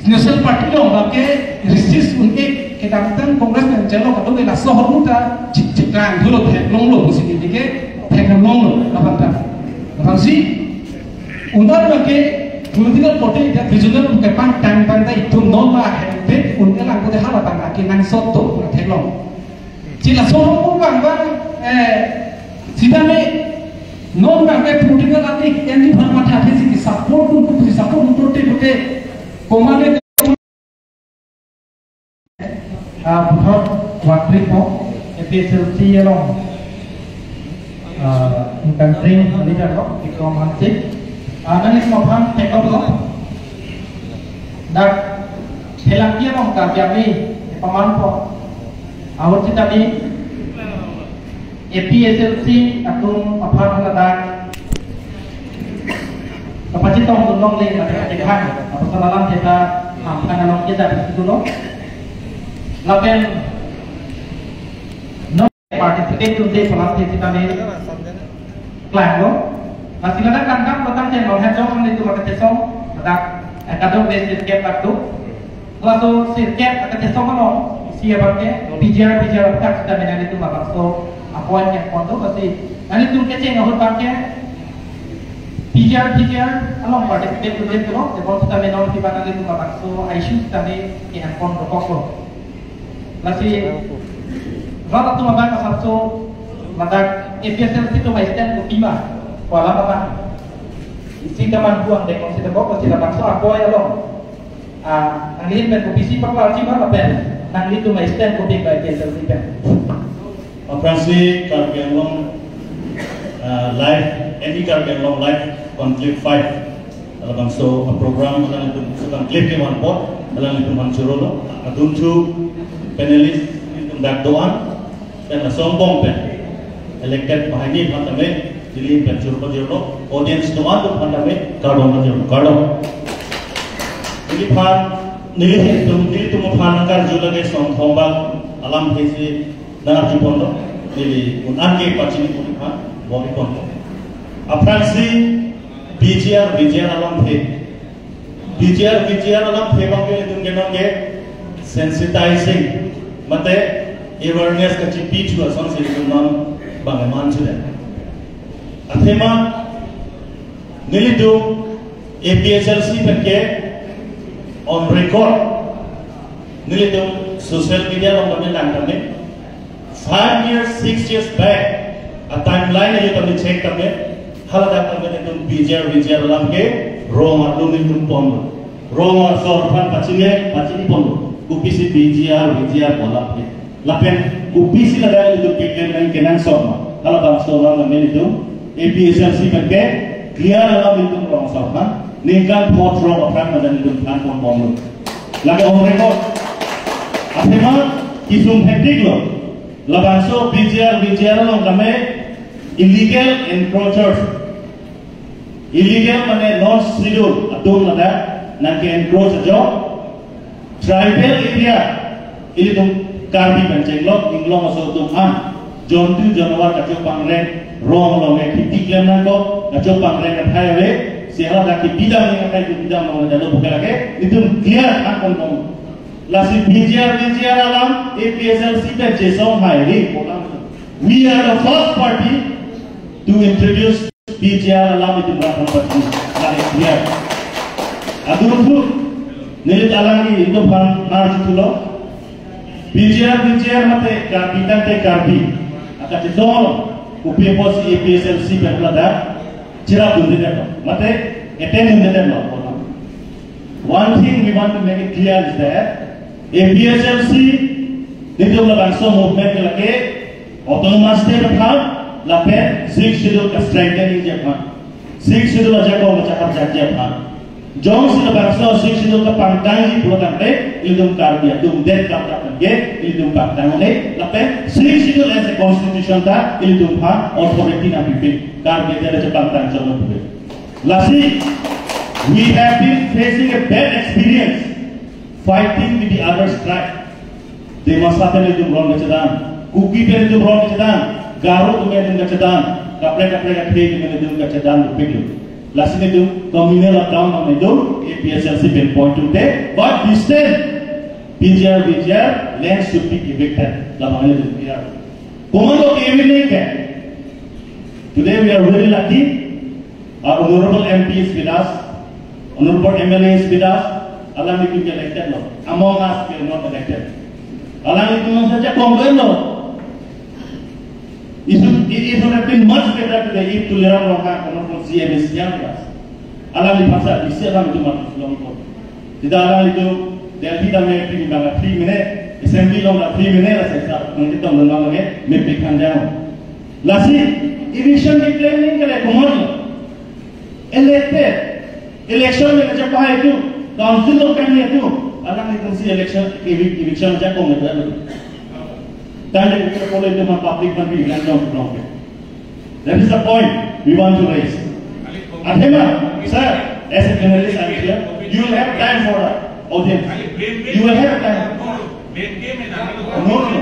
National Party along abangke resist un-e, kedamtang Congress pen jalo kadung ke laso ahormu ta chik chik lang thulo, theklonglo pusi neli ke theklonglo labang ta. Labangsi undan abangke political party ta regional kepangtang abang ta itum non ma hempet un-e lang pute halabang akenangsot to theklong. Si laso ahormu abang abang, eh, sitame non abangke political adik N D P aphan matha thesi support dun, support dun pute pute komane, ah, puthot watrik po A P H L C along, ah, country leader lo Bikram Hanse. Ah, nangli semua aphan theklonglo. Dak Phelangpi along ta jami paman po. Ahut sitame A P H L C atum aphan ladak kapachitong dun longle, lapen kachethang, apot alam theta ham aphan along kejap itu lo. Lapen non participate dunde pu alam the sitame klanglo. Lasi ladak kangkang petang chen long hajong nanglitum akachesong, ladak, eh, kadokave sirkep kaduk. Laso sirkep akachesong along, isi abangke, P G R, P G R aputhak sitame nanglitum labangso appointment pon do, lasi nanglitum kecheng ahut abangke, P G R, P G R along participate dunde pulo, tebon sitame non kiba nanglitum labangso issue sitame ke-en pon dokoklo. Lasi, rat atum abang asapso, ladak A P H L C atum ai stand kopi ma, pu alam abang. Isi kaman buang dek kong si tebok, lasi labangso akoi along. Ah, nanglihin pen kopisi paklarji ma lapen nanglitum a-stand kopi bai ke sel pen. Aphrangsi Karbi Anglong, ah, Live, Any Karbi Anglong Live Conclave five. Labangso a-program alanglitum so conclave kevan apot alanglitum aphan chorolo. Adunthu panelist alanglitum dak do-an. Pen lason angbong pen elected banghini aphan tame neli pen choro pajirlo, audience do-an atum aphan tame kardom pajirlo, kardom. Neliphan, nelitum, nelitum aphan karju lage Songthongbak alamthe si nang-arju ponlo, neli un-an ke pachini pon aphan bor-i ponlo. Aphrangsi P G R, V G R alamthe. P G R, V G R alamthe abang ke nelitum ke non ke sensitizing, mate awareness kachipi thu asonsi nelitum non bang eman sudah. Athema nelitum A P H L C pen ke on record, nelitum social media along kami lang kami, five years, six years back, a-timeline nelitum check tame, haladak tame nelitum P G R, V G R alam ke rong atum nelitum ponlo. Rong asor aphan pachini, pachini ponlo. Kopisi P G R, V G R pu alam ke. Lapen kopisi ladak nelitum keklem nang kenangsot ma. Halabangso alam nelitum A P H L C pen ke clear alam nelitum rong asor aphan. Ningkan pho throk aphrang ma nelitum than pon ponlo. Lake on record. Athema kesung hektik lo. Labangso P G R, V G R along kami illegal encroachers. Illegal mane non schedule atum ladak nang ke-encroach ajo. Tribal area, ilitum Karbi pen chenglok, inglong aso atum an jontu janwar kachok pangreng rong along ke kheti klem nangkok, kachok pangreng kathai ave, si haladak ke bidang ne kathai ke bidang along jalo bukan lake, itum clear than pon pon. Lasi P G R, V G R alam, A P H L C pen chesong hai ri, kolam. We are the first party to introduce P G R alam itum rap pon pachini, lake clear. Adunthu, neli alangli itum aphan nang-arju thulo. P G R, V G R mate Karbi tangte Karbi. Aka chesong, kopi apotsi A P H L C pen ladak cherapdundedetlo, mate attend dundedetlo. One thing we want to make it clear is that A P H L C, nelitum labangso movement ke lake Autonomous State aphan, lapen Sixth Schedule ka-strengthen-ji aphan. Sixth Schedule ajakong kachahap jakji aphan. Jongsi labangso Sixth Schedule kapangtangji pulo tangte, ilitum Karbi atum det kam tangte, ilitum pangtang un-e, lapen Sixth Schedule as a constitution ta, ilitum aphan authority nangpipe, Karbi adet chepangtang cholo pupe. Lasi, we have been facing a bad experience fighting with the other tribe. Dimasa pen itum rong kachethan, Kuki pen itum rong kachethan, Garo atum pen itum kachethan, kaprek kaprek athe atum pen itum kachethan dopiklo. Lasi nelitum communal account nang nelitum A P H L C pen point to te, but this time P G R, V G R land should be evicted. Labang nelitum clear. Komat ke-evict nangke. Today we are very lucky. Our honorable M P is with us. Honorable M L A is with us. Alanglitum ke elected lo. Among us, we are not elected. Alanglitum saja Congress lo. It should, it, it would have been much better today if Tuliram Ronghang, Honorable C M is here with us. Alangli bhasa isi alanglitum mati long ko. Sita alanglitum Delhi tame pini bang free mene, assembly along ta free mene, la sesa nangji tong dong nang lage, me pe khan jang. Lasi, eviction declare nangkele komat lo. Elected, election le kachepa hai tu, council along kami tu, alanglitum si election, evi-, eviction jakong le tu. Tangte ke pole tu ma public man bi lang jong long ke. That is the point we want to raise. Athema, sir, as a journalist, I am here. You will have time for the audience. You will have time. No, no.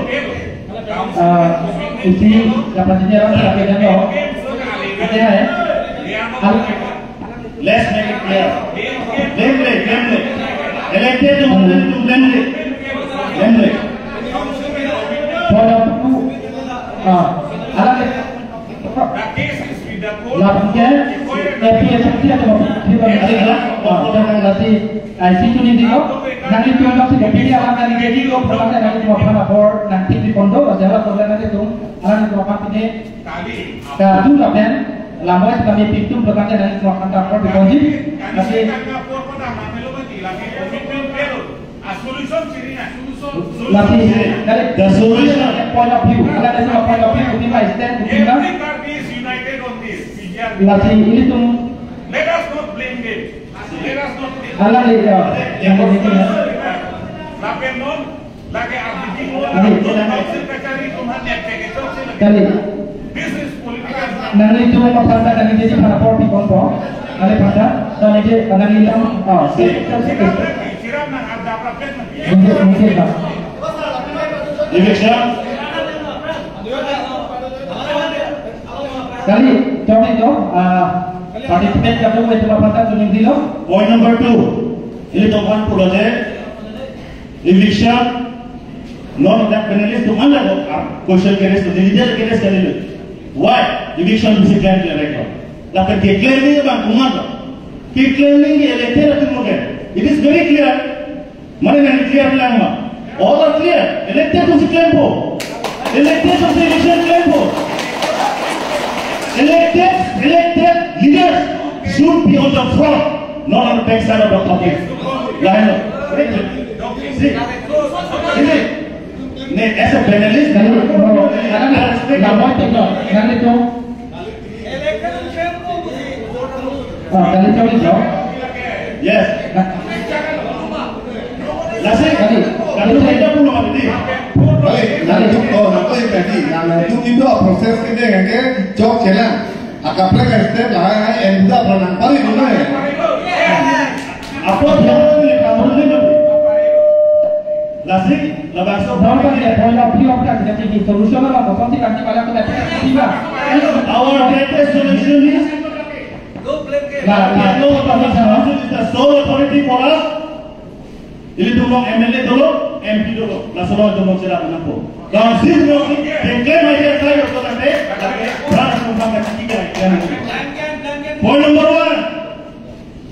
Ah, isi kapasinya orang sakit kan, no? Ada ya? Al- Let's make it clear. Blame, blame, blame, blame. Elected to blame, blame. Blame, blame. Pada waktu, ah, alam lapangke, A P H L C atau apa, di bawah itu, ah, dan nanti, ah, isi itu nih, diko. Nanti tuan kasih kopi, alam nanti jadi, lo, nanti nanti mau apa, lapor, nanti di pondok, aja lah, kalau nanti tuh, alam itu apa, ini, Kadu lapen, lamoi kami pintu berkata dari semua kantor di Konji. Kasi, kasi, kasi, kasi, kasi, Lasi, kali, the solution, point of view. Ala ada satu point of view, kutima stand, kutima. Every Karbi is united on this. P G R. Lasi, ilitum. Let us not blame them. Let us not blame them. Ala le, ya. Yang penting, ya. Lapen non, lake R D P, Kali, council kachari tum han yak ke chok se lagi. Kali. This is political. Nanglitum aphan ta kali jadi para por pi kon po. Ale pada, nanglitum, nanglitum, ah, si, si, si. Mungkin, mungkin, Pak. Eviction. Kali, contoh itu, ah, participant kadung itu apa tak tuning dilo? Point number two. Ilitum aphan pulo je, eviction, non that panelist atum anda ko, ah, question ke raise to, detail ke raise kali. Why? Eviction bisi claim ke record. Lapen ke claim ni bang kuman. Ke claim ni elected atum ke. It is very clear. Mane nang clear lang ma. All are clear. Elected atum si claim po. Elected atum si election claim po. Elected, elected leaders should be on the front, not on the back side of the public. Lain lo. See? Is it? Ne, as a panelist, Kali, oh, nanglitum, nanglitum. Ah, kali kami jo. Yes. Lasi, kali, kali saya pulo mati. Balik, nanglitum, oh, nangtum yang tadi, nanglitum itu proses kedeng ke jok chelang. Akaprek step lahai, hai, endak pernah paling dulu ya. Apa dia ni kamu ni? Lasi, labangso. Dapat dia point of view of that, jadi solution apa? Pasti kan kita lihat kita tiba. Our greatest solution is Nah, nah, no, no, no, no, no, no, the sole authority for us. Ilitum long M L A dolo, M P dolo, laso along itum long chelang nangpo. Council long, they claim idea tayo to tangte, brother, itum bang kachiki ka, ya. Point number one.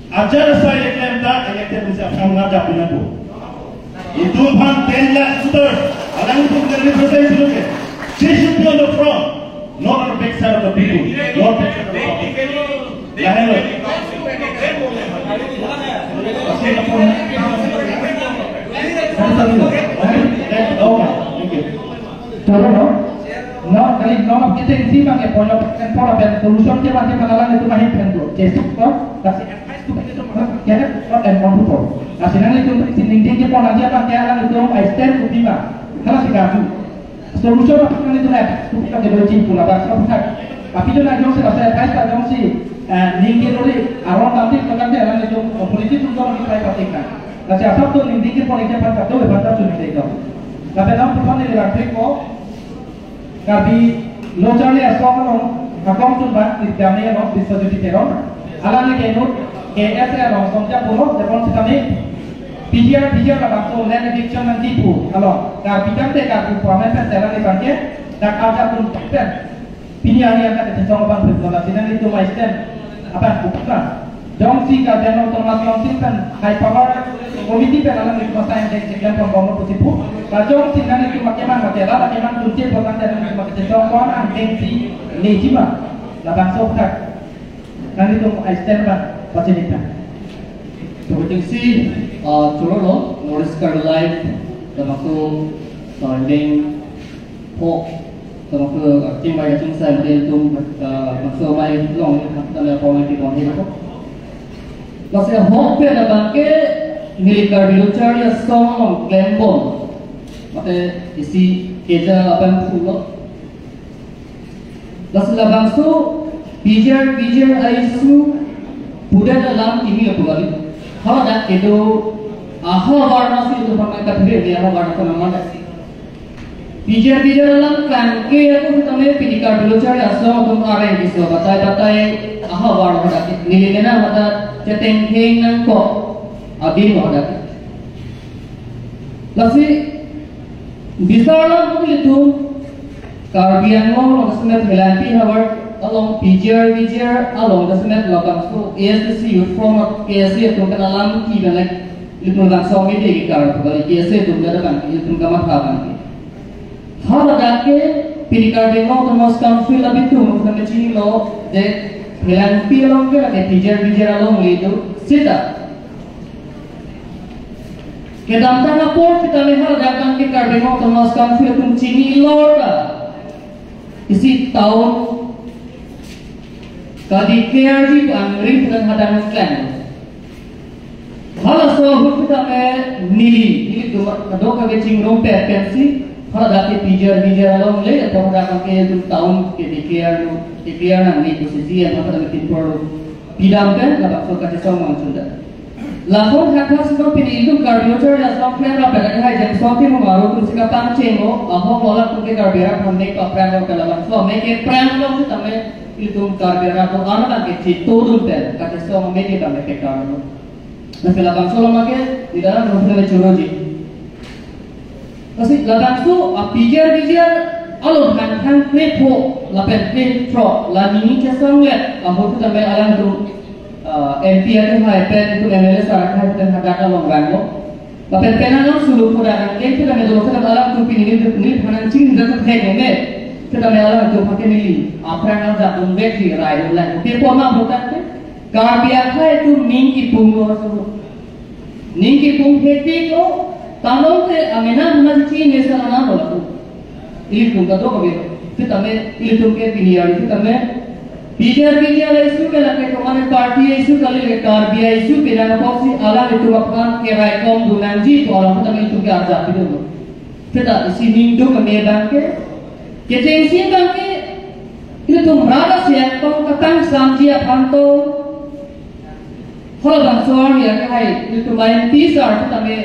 Ajar asai elected ta, elected atum si aphan nangkap nangpo. Itum aphan ten lakh voters, alangtum ke represent loke. They should be on the front, not on the back side of the people, not back side of the public. Lain lo. Thank you. Toro no? No, kali no, kita isi bang ke point of, point of solution ke bang ke panalan itu mahin pen tu. Jesuk to, kasi advice to kita tu, ya, not an on to. Kasi nanglitum si ningding ke pon aja bang ke alanglitum, I stand to be ma. Kalau si kasu. Solution apa nanglitum, to kita ke doji pula bang, so tak. Tapi tu na jongsi rasa advice ta jongsi, eh, ningding ori, aron nanti pekan dia alanglitum, polisi tu jongsi try patik na. Kasi asap tu ningding ke pon aja bang satu, bang satu ningding tu. Tapi nam tu kan ni lang trik ko, Karbi Lo Charli Asong along, akong tu bang, Nitya Mey along, Biswajyoti Teron. Alangli ke inut, K S A along, songja pulo, tepon sitame. P G R, P G R labangso, land eviction nangji pu, along. Karbi tangte Karbi pu amen pen selang ni bangke, dak arja pun pen. Pini hari angkat kachesong abang pen, lasi nanglitum I stand. Apa, bukan. Jongsi Karbi Anglong Autonomous Council pen high power committee pen alanglitum asai angdeng cheklem pon bomlo pusi pu. Lajongsi nanglitum akemang mate la akemang tunche potang dan nanglitum akechesong pon angdeng si nejima. Labangso tak. Nanglitum I stand bang pachinitha. So, I think si, uh, choro lo, North East Karbi Live, labangso, uh, angdeng Ho, tama ke, uh, chingbai kachingsai mate ilitum, uh, bangso amei along, tama ke amei kepon he ko. Lasi ahok pen abangke neli Karbi Lo Charli Asong along klembom. Mate isi keja abang pulo. Lasi labangso P G R, P G R a-issue pudet alam kimi lo pu kali. Hadak kedo ahavar nasi itu pakai kathir dia ahavar nasi nama nasi. P G R, P G R alam klangke ako sitame pini Karbi Lo Charli Asong atum areng kiso batai batai ahavar hadak neli nena mata chetengtheng nangkok abin hadak. Lasi bisar alam ilitum Karbi Anglong along semet Phelangpi havar along P G R, P G R along semet labangso A S D C Youth Forum, K S A atum pen alam ki bang lek ilitum labangso mede kekar pu kali, K S A atum pen abang ilitum kamatha abangke. Hadak ke pini Karbi Anglong Autonomous Council abitum kami chinilo je Phelangpi along ke lake P G R, P G R along le do sita. Kedamtang apor sitame hadak abang ke Karbi Anglong Autonomous Council atum chini lor ta isi town ka-declare ji pu angring pen hadak nangklang. Halaso ahut sitame neli, nelitum kadokave chingrum pet pensi, haladak ke P G R V G R alongle, atau hadak abang ke itum town ke-declare lo, declare nangne pusi C E M hadak nangpinpor lo. Pidam pen labangso kachesong mangchunda. Lason hadak sitame pini itum Karbi Lo Charli Asong Klemrap pen lahai Jameson Timung aro atumsi kapangcheng-o, ahok lo latum ke Karbi arat aphan mek paphrang lo, ke labangso mek kephrang lo sitame itum Karbi arat atum arnam ke chitodun pen kachesong mek ke dam ke karlo. Lasi labangso along ke di dalam rumah le choroji. Lasi labangso a-P G R V G R along hang hang kre pho lapen kre throk la nini chesonglet ahut sitame alangtum, ah, M P akehai pen itum M L A sir akehai pen hadak along vanglo. Lapen penang along sulu koda nangkeng sitame dolo sitame alangtum pini nelitum aphan nangchingri thek me. Sitame alangtum aphan ke neli aphrang aljak dunvekji, rai dunlang. Ke pona bhutan ke Karbi akhai atum ning kipung lo aso. Ning kipung hektik lo, tanglo te amena mena chichi mesa lana lo lapu. Ilitum kadokave. Sitame ilitum ke pini ari sitame P G R V G R issue ke lake komat party issue kali, lake Karbi issue ke nang apoksi alanglitum aphan keraikom dun nangji pu alam sitame ilitum ke arjap pidun lo. Sita isi ning duk kami abang ke, kechengsi abang ke, ilitum rara siak tong katang samji aphan tong. Halabangso arni akehai, ilitum M P sir sitame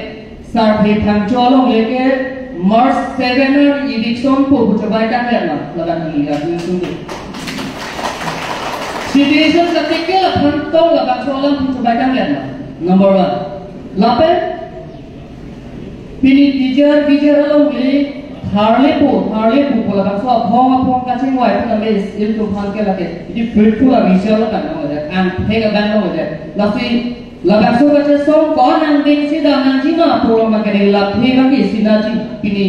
sir phe thang cholong leke March seven arni eviction po pu chobai tanglet ma, ladak ni ya ilitum tu. Situation katekel aphan tong labangso alam pu chobai tanglet ma. Number one. Lapen pini P G R V G R alongle tharle po, tharle po pu labangso aphong aphong kachingvai pu tame ilitum aphan ke lake, iti fruitful a-result lo kan longledet, angthek abang longledet. Lasi labangso kachesong ko nangdengsi dam nangji ma pu along abang ke ne laphe abang ke isi nangji. Pini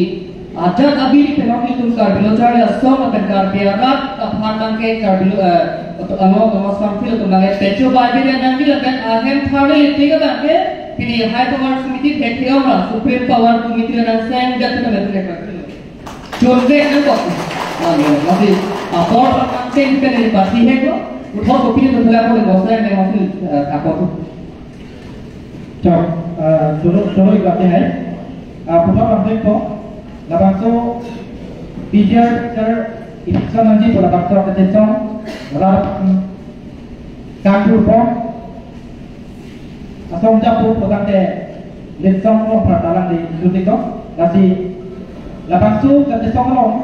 ajat abidi penok ilitum Karbi Lo Charli Asong lapen Karbi arat aphan abang ke Karbi Lo, eh, ato ano Thomas Pamphil atum abang ke pecho bai bidi nangji lapen ahem tharle tik abang ke pini High Power Committee thek theong ra Supreme Power Committee nang seng jat tu nang thek ra. Chun ke nang kok. Ano, masih apor nang seng ke neli pati hek lo. Uthor kopi tu thela ko nang seng nang masih, eh, apor tu. Chok, eh, choro, choro iklate hai. Ah, puthot abang thek ko. Labangso P G R V G R eviction nangji pu labangso kachesong. Rar, hmm, kangthur pon. Asong japu pu tangte litsong lo phartalang di jutik do. Lasi labangso kachesong along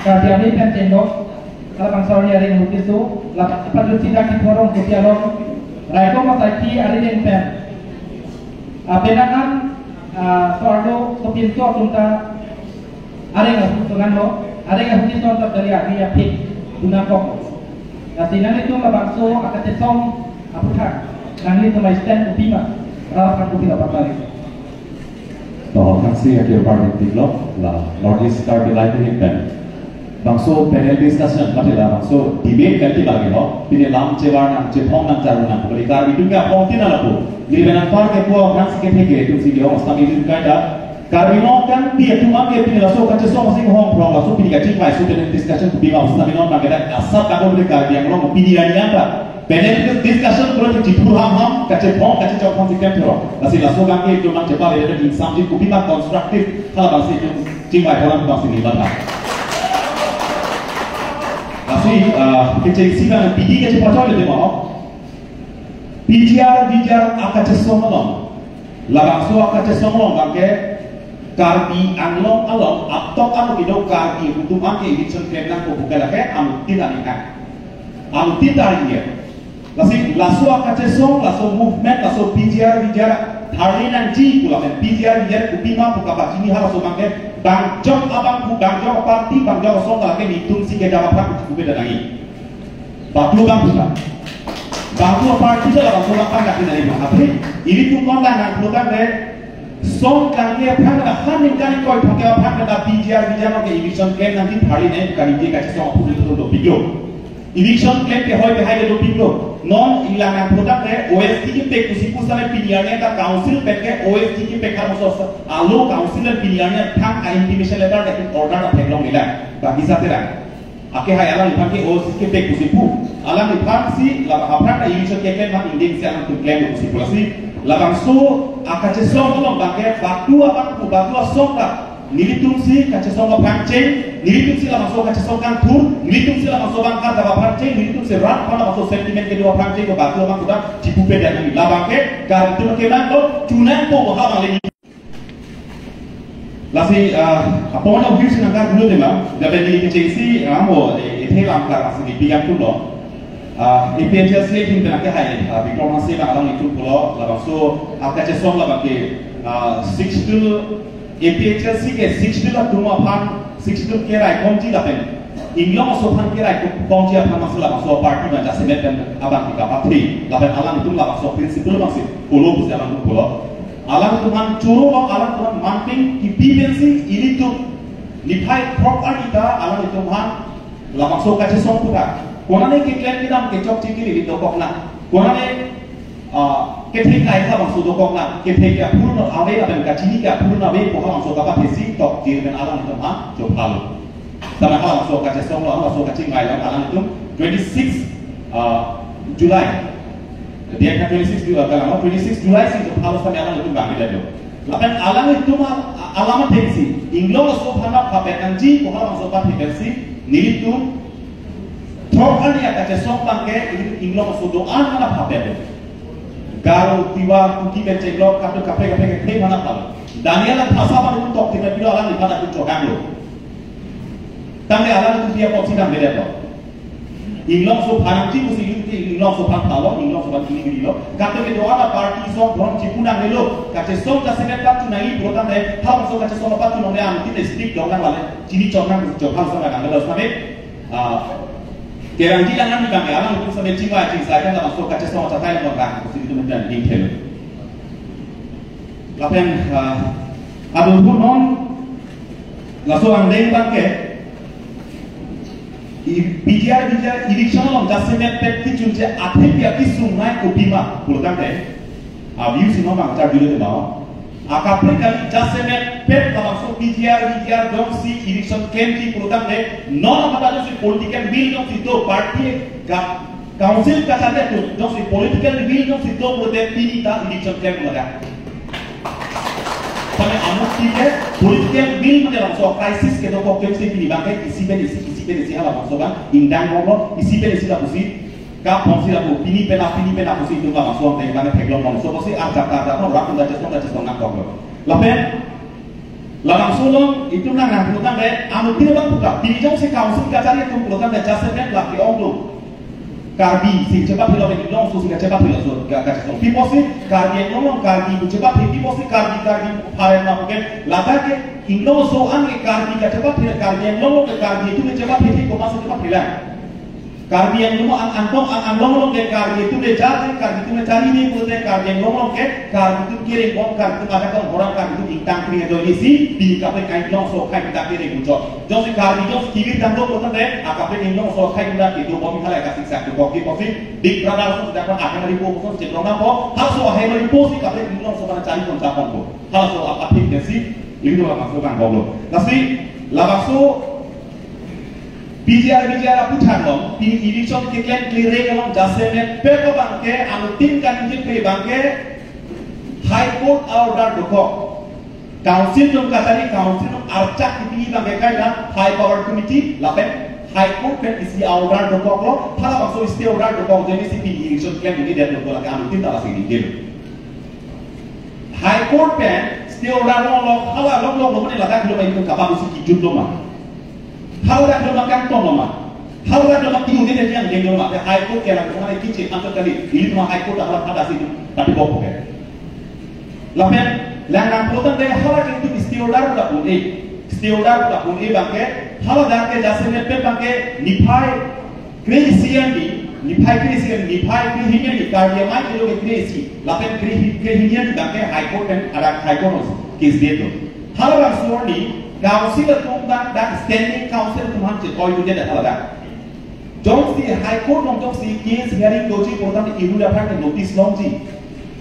Karbi Anglong pen chenglok, halabangso arni areng ahut keso, labangso pajutsi dak kithorong kopi along, raikom asaikhi arideng pen. Ah, penang an, ah, so-arlo, sopinso atum ta areng ahut so nanglo, areng ahut keso ta kali agi apik, dun nangkok. Lasi nanglitum labangso akachesong aphuthak, nanglitum a-stand kopi ma, rap an kopi dapat lagi. To, thanksi akirpar dingtik lo, la North East Karbi Live Week pen. Bangso panel discussion, mati la bangso debate kan ti bagi ho, pini lam chevar nang, chephong nang, charu nang, kali Karbi atum ke aphong tin ala po. Giri benang par ke po, thanksi kethek ke, atumsi ke-ong, sami dun kaita. Karbi Anglong kan ti atum ke pini laso kachesong sing hong prong, laso pini kachingvai, so panel discussion, kopi ma, sami non, bang kedak, asap tako beli Karbi Anglong, pini rani anta. Panel discussion pura chithur ham ham, kachephong, kachechok ham si klem thero. Lasi laso abang ke itum nangchepale, itum ingsamjin kopi ma constructive, halabangsi itum chingvai thero abangsi neli matha. Lasi, ah, kechengsi abang pidi kachepachoi le tema, oh. P G R, V G R akachesong along. Labangso akachesong along abang ke Karbi Anglong along, atok ano kedo Karbi atum abang ke eviction klem nangpo pu ke lake, anuttin aning hang. Anuttin ta aning ya. Lasi laso akachesong, laso movement, laso P G R, V G R, tharli nangji pu lapen P G R, V G R kopi ma pu kapachini halaso abang ke, bang jok abang pu, bang jok party, bang jok asong lake nelitum si kedam aphan pu pu ke dangi. Batu bang pu ta. Batu party ta laso abang pangkat na ibu. Aphi, ilitum non nang nang pu tangte, song kangni aphan ta, han ningkan ingkoi thomkep aphan ta P G R, V G R along ke eviction klem nangji, tharli nangji pu kali je kachesong aphu tu tu tu video. Election klem kehoi kehai le dopiklo. Non ilang nangphrotangte O S D kepek pusi pu sale pini arni ta council pek ke O S D kepek har moso alo council pen pini arni thang a intimation letter ke order ta theklongle. Bagi sate ra. Akehai alangliphan ke O S D kepek pusi pu. Alangliphan si la aphrang ta election keklem ma ingdeng si alangtum klem pusi pu lasi. Labangso akachesong along bangke batu abang pu batu asong ta. Nelitum si kachesong aphrang cheng, nelitum si labangso kachesong kangthur, nelitum si labangso abang kar jaba aphrang cheng, nelitum si rat aphan labangso sentiment kedo aphrang cheng, ko batu abang kuda chipu pe dan neli. Labang ke, kar itum ke nangkok, chunangpo ko ha bang le. Lasi, ah, a point of view si nangkar dulu tema, jabe neli kecheng si, ah, mo, eh, ethe lam kar lasi di piyang tulo. Ah, A P H L C ahin pen akehai, ah, Bikram Hanse bang alanglitum pulo, labangso, ah, kachesong labang ke, ah, Sixth Schedule, A P H L C ke Sixth Schedule atum aphan, Sixth Schedule keraikomji lapen inglong aso aphan keraikomji aphan masih labangso party bang jasemet pen abang ke kapathe, lapen alangtum labangso principle masih follow pusi alangtum follow. Alangtum aphan choro lo, alangtum aphan manpeng kipi pensi ilitum niphai throk arni ta alangtum aphan labangso kachesong puta. Konane keklem kedam kechokche ke ili dokok na. Konane, ah, kethe kai labangso dokok na. Kethe ke aphurno ave lapen kachini ke aphurno ave pu labangso kapathesi tok jir pen alangtum aphan chophalo. Tame halabangso kachesong lo, halabangso kachingai lo alangtum twenty-six, ah, July. Dia ka twenty-six July, kalang twenty-six July si chophalo tame alangtum bang beda do. Lapen alangtum a-, alam athengsi, inglong aso aphan phapen nangji, ko halabangso aphan thepensi, nelitum throk arni akachesong bangke, inglong aso do-an aphan phapen. Garo, Tiwa, Kuki, Kecheng lo, katu kape kape kape mana palo. Daniel an phasa palo tok tina pilo alangliphan atum chokang lo. Tangte alangtum dia kopsi dam beda lo. Inglong aso aphan nangji pusi inglong aso aphan palo, inglong aso aphan kini kini lo. Katu ke do-an aparty song bron chipu nangne lo. Kachesong jasemet pat chunai pulo tangte, halabangso kachesong pat chunong le ang tin stick dong nang wale. Chini chok nang chok hal sa nang lo same. Ah, kerangji lang nang bang ya, alangtum same chingvai chingsai kan labangso kachesong chatai lang bang, pusi itum dan ding thelo. Lapen, ah, adun pu non, laso angdeng bangke, i-, P G R, P G R election along jasemet pet kechunche athe pi akisungnai kopima, pulo tangte, ah, view si non bang char dulu tema. Akaprek kali jasemet pet labangso P G R, P G R jongsi election klemji pulo tangte, non amat jongsi political will jongsi do party ka council kachari atum jongsi political will jongsi do pulote pini ta election klem laga. Tame amuk ti ke political will mane labangso crisis kedokok jongsi pini bangke isi pen isi, isi pen isi halabangso bang ingdang bonglo, isi pen isi lapusi kaponsi lapu pini pen a pini pen a pusi itum labangso angdeng bangke theklong bongso pusi arjap arjap no rak unda jesong unda jesong nangkoklo. Lapen labangso along itum nang nang pulo tangte, anuttin abang puta, pini jongsi council kachari atum pulo tangte, jasemet lake onglo. Karbi si chepaphelo, inglong aso si kachepaphelo, so ka, kachesong. Pi pusi, Karbi Anglong along Karbi pu chepaphe, pi pusi Karbi, Karbi pharen ma puke, ladak ke inglong aso an ke Karbi kachepaphe, Karbi Anglong along ke Karbi atum kachepaphe, ko masa chepaphe lang. Karbi Anglong an, Anglong an, Anglong along ke Karbi atum le jat, Karbi atum le charine pulote Karbi Anglong along ke Karbi atum kereng bom, Karbi atum ajak tong orang, Karbi atum ingtang kring do isi, pini kaprek inglong aso akhai kita kereng muchot. Jongsi Karbi jongsi kivir dam do pulote, akaprek inglong aso akhai kita kedo bom halai kasik sak do bom di pusi, Big Brother aso sida kon akhai mari po pusi chekrong nangpo, halaso akhai mari po si kaprek inglong aso mana chari pon chapon po. Halaso apa thik desi, ini do labangso bang bom lo. Lasi, labangso P G R, P G R aputhak along, pini election keklem klereng along jasemet pet abangke, anuttin kaningje pe bangke, High Court order dokok. Council jong kachari, Council jong archak kipi bangke kaita, High Power Committee, lapen High Court pen isi order dokoklo, halabangso stay order dokok, jeni si pini election klem ini dia dokok lake anuttin ta lasi detail. High Court pen stay order lo lo, hala lo lo lo mane ladak lo ma itum kapadusi kijut lo ma. Hala dak lo ma kangtong lo ma. Hala dak lo ma tinggi dia yang deng lo ma. High Court ke lang kemana kiche antar kali. Ili ma High Court hala pada si tapi bok ke. Lapen lang nang pulo tangte hala ke itum stay order pu da pun e. Stay order pu da pun e bangke hala dak ke jasemet pet bangke niphai kre-isi arni, niphai kre-isi arni, niphai kre-hini arni, Karbi Amei kelo ke kre-isi, lapen kre-hi-, kre-hini arni bangke High Court pen adak High Court case det lo. Halabangso arni, council atum dak, dak standing council atum aphan chetoidude dak haladak. Jongsi High Court along jongsi case hearing doji pulotangte iru aphan ke notice longji.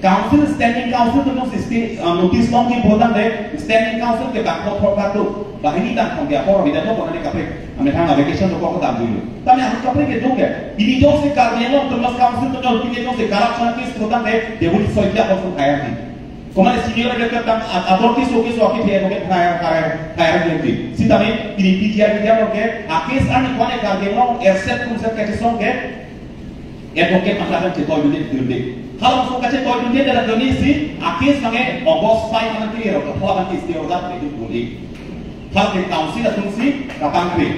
Council, Standing Council along jongsi sti-, uh, notice longji pulotangte Standing Council ke bangkok thorkar do. Banghini tang thong ke apor bida do pulotangte kaprek amethang a vacation dokok dam dulu. Tame ahut kaprek kedo ke. Pini jongsi Karbi Anglong Autonomous Council along pini jongsi corruption case pulotangte they will soi dia kosong kaya di. Komane senior advocate tang a-, authority so ke so akit he roket hire, hire, hire ke di. Sitame pini P G R, P G R along ke a case arni kwane Karbi Anglong erset kumset kachesong ke advocate masa kan chetoi dunde dunde. Halabangso kachetoi dunde dalam doni si a case mange August five anang tiri rok, halabang ke stay order itu duni. Hal ke council asumsi kapangkri.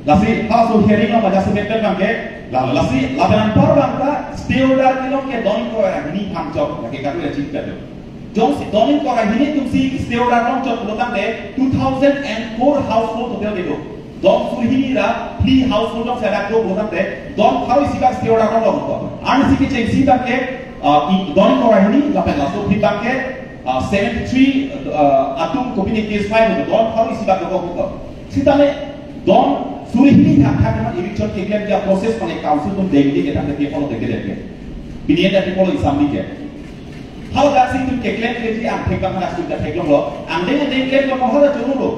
Lasi halaso hearing along baja semet pen bangke, la, lasi lapen anpar bangke stay order kelong ke don ingkoi ra hini thang chok, lake katu ya chingkat do. Jongsi don ingkoi ra hini atumsi stay order longchot pulotangte two thousand and four household total kedo. Don suri hini ra phli household jongsi ada do pulotangte don pharo isi bak stay order longlong ko. Arnisi kechengsi bangke, uh, i don ingkoi ra hini lapen laso phli bangke, uh, seventy three, uh, atum kopine case file do, don pharo isi bak do ko. Sitame don suri hini thak thak ma eviction keklem dia process pang council atum dengdi ke tangte ke follow dengdi dengdi. Pini enda ke follow isam di ke. Haladak si atum keklem keji angthek bang hadak suri thek longlo. Angdeng angdeng klem lo haladak choro lo.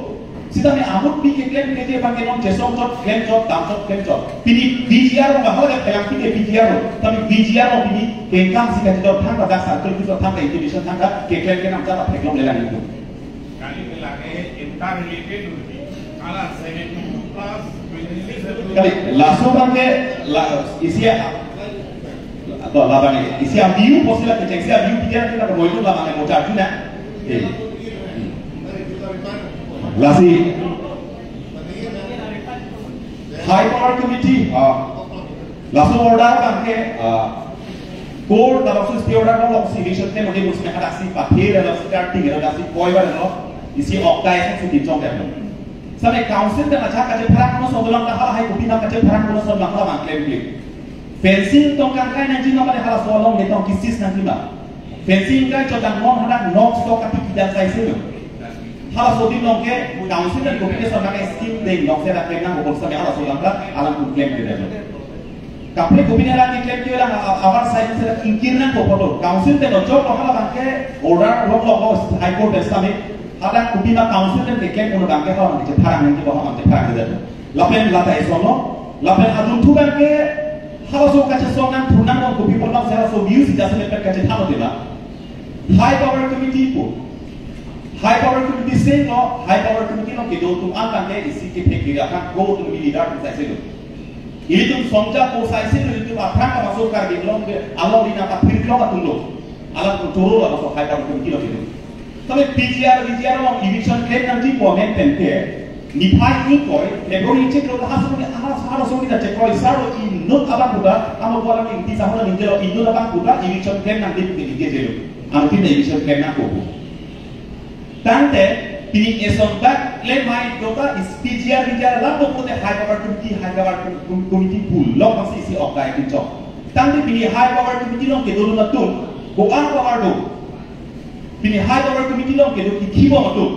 Sitame ahut pi keklem keji bang ke non chesong chot klem chot dam chot klem chot. Pini P G R lo haladak kelang pini P G R lo. Tapi P G R lo pini pengkam si kachidor thangta dak circle kiso thangta intimidation thangta keklem ke nam chata thek long lelang itu. Kali ke lage entire related uti. Ala seventy two plus twenty six. Kali, laso bangke, la, isi a, atau la bangke, isi a view, posila kecheng isi a view pikiran kita ke moitu la bangke mocha tu na. Eh. Lasi High Power Committee, ah, laso order bangke, ah, court laso stay order lo, laso eviction ke mode mus mehada si pathe laso starting laso koi ba lo, isi ok dai si di chong lo. Same council ta acha kache pharak no so dolang ta hal hai kopi na kache pharak no so na hal bang klem klem. Fencing tong kangkai nangji na mane halaso along ne tong kisis nangji ma. Fencing kai chotang non hadak nok so kati kidang sai silo. Halaso adim along ke council dan kopi ke so na ke scheme deng nok se dak klem nang bokol same halaso bangke alam kum klem ke delo. Kaprek kopi ne lang keklem ke lang a-, a-, abar side se lang ingkir nang ko photo. Council te no chok lo halabangke order lok lok lo High Court de sami. Hadak kopi ma council te keklem kono bangke halabangke pharang nang ke halabangke pharang ke delo. Lapen lata isono, lapen adunthu bangke halaso kachesong nang thu nang kopi pon nang se halaso view si jasemet pen kachethalo tema. High Power Committee pu. High Power Committee senglo, High Power Committee along kedo atum an tangke isi kethek kiri akan ko atum leader atum sai selo. Ilitum songja ko sai selo, ilitum aphrang ka masuk Karbi Anglong ke along rina ta phir klong atum lo. Alam atum choro lo masuk High Power Committee along kedo. Tapi P G R, V G R along eviction klem nangji pu amen pen ke. Niphai ingkoi, February chiklo halaso ni, halaso, halaso ni ta chekoi sar lo inut abang puta, amo bola ni ti sahona ninjelo inut abang puta, eviction klem nangji pu ke ninje jelo. Anuttin eviction klem nang ko pu. Tangte, pini eson bak klem mai dota is P G R, V G R lang ko pute High Power Committee, High Power Com-, Com-, Committee pu lok masih isi ok dai kinchok. Tangte pini High Power Committee along kedo atum, ko-an power do. Pini High Power Committee along kedo kikhi bom atum.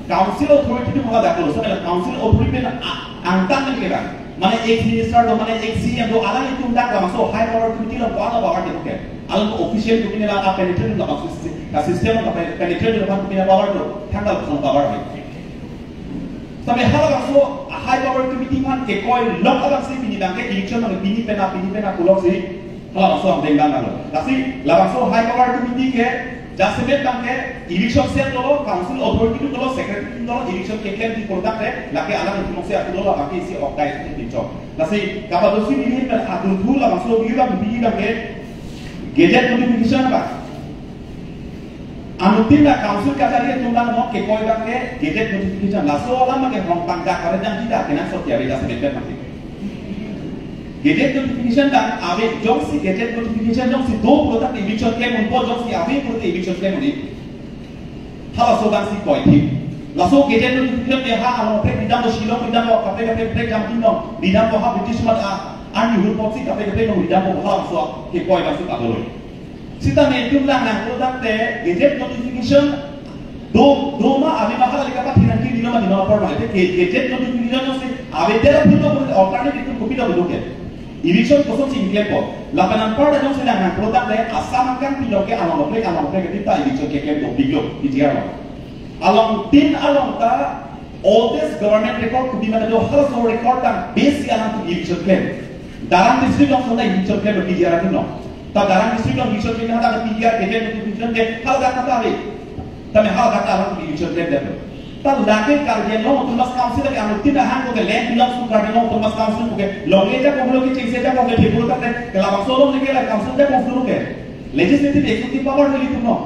Council authority atum haladak lo, samela council authority pen a-, angtan pen kebang. Mane ex minister do, mane ex C M do, alanglitum dak labangso High Power Committee along ko-an power do ke. Alang official kopi ne la a penetrate labangso si-, ka system ka pe-, penetrate labang kopi ne power do, tanggal kosong power do. Sampai halabangso High Power Committee aphan kekoi lok abang si pini bangke eviction bang pini pena, pini pena kulok si halabangso ang dengdang nalo. Lasi labangso High Power Committee ke jasemet bangke eviction cell lo, council authority lo, secretary lo, eviction keklem di product ke, lake alang itu mungsi aku lo, bangke isi ok dai itu dichok. Lasi kapadosi pini pen adunthu labangso biu bang pini bangke gazette notification bang. Anuttin la council kachari atum bang mo kekoi bangke gazette notification laso alam ke hong pangdak kare jang kita kenangsot ya beda sebepen mati. Gazette notification bang ave jongsi gazette notification jongsi do pulote eviction klem unpo jongsi ave pulote eviction klem un-e. Halaso bang si koi thi. Laso gazette notification ke ha along pe bidang do Shillong bidang do kape kape pe jam tin do bidang do ha British mat a ani hur pok si kape kape do bidang do halaso kekoi bang si kabolo. Sitame itum lang nangpulo tangte gazette notification Do, do ma ave ma hala lika pa thiran ki dino ma dino apor ma. Ete ke, gazette notification jongsi avedet aphi lo, alternate itum kopi lo dino ke. Eviction kosonsi ingklempo. Lapen anparta jongsi nang nang product le Assam angkang pilong ke along oprek along oprek ke ta eviction keklem dopiklo, P G R along. Along tin along ta oldest government record kopi mane do, halaso record tang base si alangtum eviction klem. Darrang district along sonta eviction klemlo P G R atum along. Ta Darrang district along eviction klem, hadak P G R gazette notification ke haladak ta ave. Tame haladak ta alangtum eviction klemdetlo. Ta lake Karbi Anglong Autonomous Council lake anuttin ahang ko ke land belongs to Karbi Anglong Autonomous Council ko ke longle ajakong lo, kechengsi ajakong ke thepur ta ke, ke labangso along ke la council ajakong lo ke. Legislative executive power nelitum lo.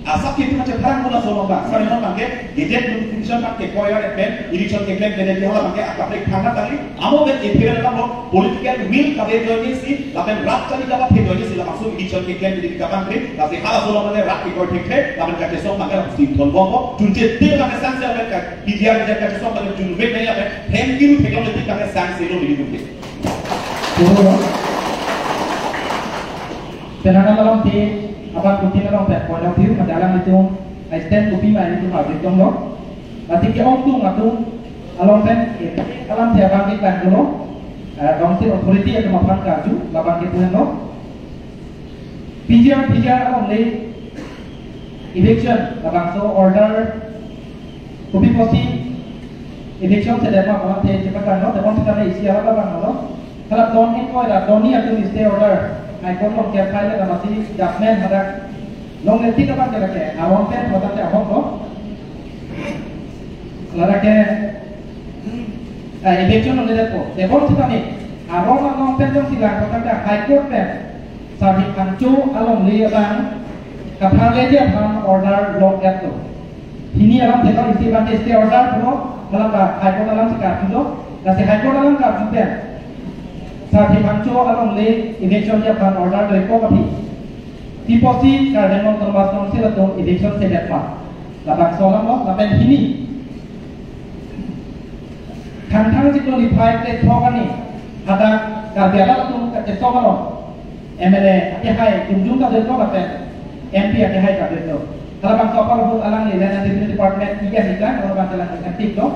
Asap ke itum aja tharang mula solo bang, sari no bang ke, gazette notification bang ke koyar pen, eviction keklemkle di hala bang ke akaprek thangta tangli, amo pen A P L L lo, political will kave ajoine si, lapen rat chari kave ajoine si, labangso eviction keklemkle di kabang kri, lasi hala solo mane rat kekoi thekthe, lapen kachesong bang ke lapusi thon bombo, chunche te bang ke sangse lapen ka, P G R kachesong bang ke chunvek nai lapen, hem kiru theklong le te bang ke sangse lo di kumte. Penang alam te, aban kutin along pen point of view, madalang itum, I stand to be my itum abri tong lo. Lasi ke-ongtung atum, along pen, eh, alam te abang ke kan lo, eh, council authority atum aphan karju, labang ke pu henlo. P G R, P G R along le, eviction, labangso order, kopi pusi eviction sedet ma alam te chepatanglo, tebon sitame isi alam abang lo. Hala don ingkoi ra don hini atum stay order High Court along ke file le masi judgment hadak longle tik abang ke lake aron pen hodak ke ahok lo. Ladak ke, eh, eviction longle detpo. Tebon sitame aron along pen jongsi lang hodak ke High Court pen Sarbik Phangcho alongle abang katharliji aphan order long etlo. Hini alam thelo, isi abang ke stay order pulo, malam ba High Court alam si karjulo, lasi High Court alam karju pen Sarbik Phangcho alongle eviction ji aphan order doikok aphi, pi pusi Karbi Anglong Autonomous Council atum eviction sedet ma, labangso alam lo. Lapen hini Thangthang chiklo niphai kre thok arni hadak Karbi arat atum kachesong along M L A akehai Kumjung ta doikok lapen M P akehai ta doikok. Halabangso apor ahut alangli Land and Revenue Department iga hika, halabangso alangli active lo.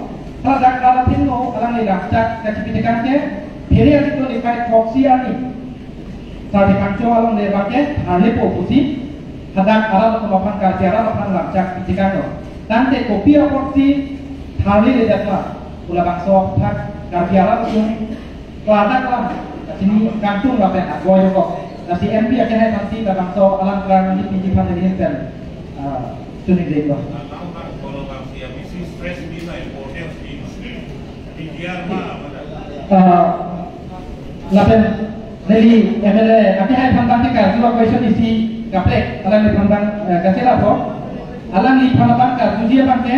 Haladak arat atum lo alangli lamchak kachipitekang ke, phere chiklo niphai throksi arni Sarbik Phangcho alongle abang ke tharlepo pusi hadak arat atum aphan, Karbi arat aphan lamchak pitekang lo. Tangte kopi apotsi tharledet ma, pu labangso athak Karbi arat atum kladak alam, lasi neli kangtung lapen agoy kok. Lasi M P akehai aphansi labangso alam klar neli piji aphan neli pen, ah, chuningri kok. Ah, lapen neli M L A akehai aphan abang ke karju a-question isi kaprek, alangliphan abang, eh, kachela po. Alangliphan abang karjuji abang ke,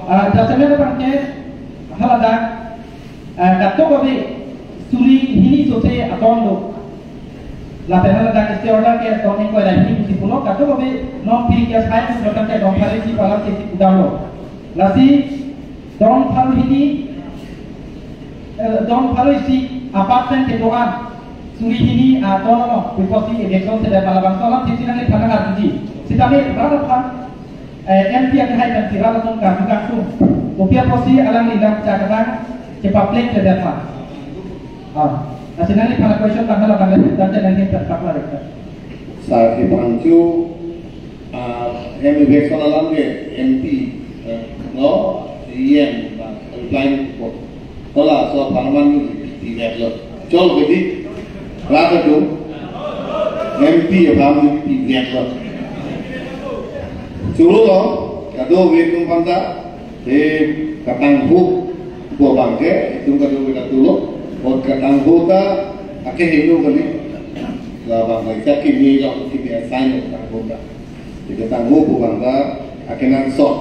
ah, jasemet abang ke, haladak, eh, kadokave suri hini sose adon do. Lapen haladak stay order ke don ingkoi ra hini pusi pulo, kadokave non pil ke sai pu jodang ke don pharo isi pu alam ke si pudamlo. Lasi don pharo hini, eh, don pharo isi apartment kedo-an suri hini adon lo, pi pusi eviction sedet ma, labangso alam si chiningri aphan nangkarjuji. Sitame rat aphan, eh, M P akehai pen si rat atum karju kangtung, kopi apotsi alangli lamchak abang chepaplengkledet ma. Ah, lasi nangliphan a-question abang hala abang le, dan chiningri pen paklar ik. Sarbik Phangcho, ah, hem eviction alam ke M P, eh, no, E M, ah, reply ko. Halaso apharman ni pivetlo. Chol ke di, rat atum, M P apharman ni pivetlo. Choro lo, kadokave atum aphanta, eh, katangho pu abang ke, itum kadokave ta tulo, ot katangho ta, akehingno kali. Labang ke chak kimi lo, kimi assign katangho ta. Ikatangho pu abang ta, akenangsot.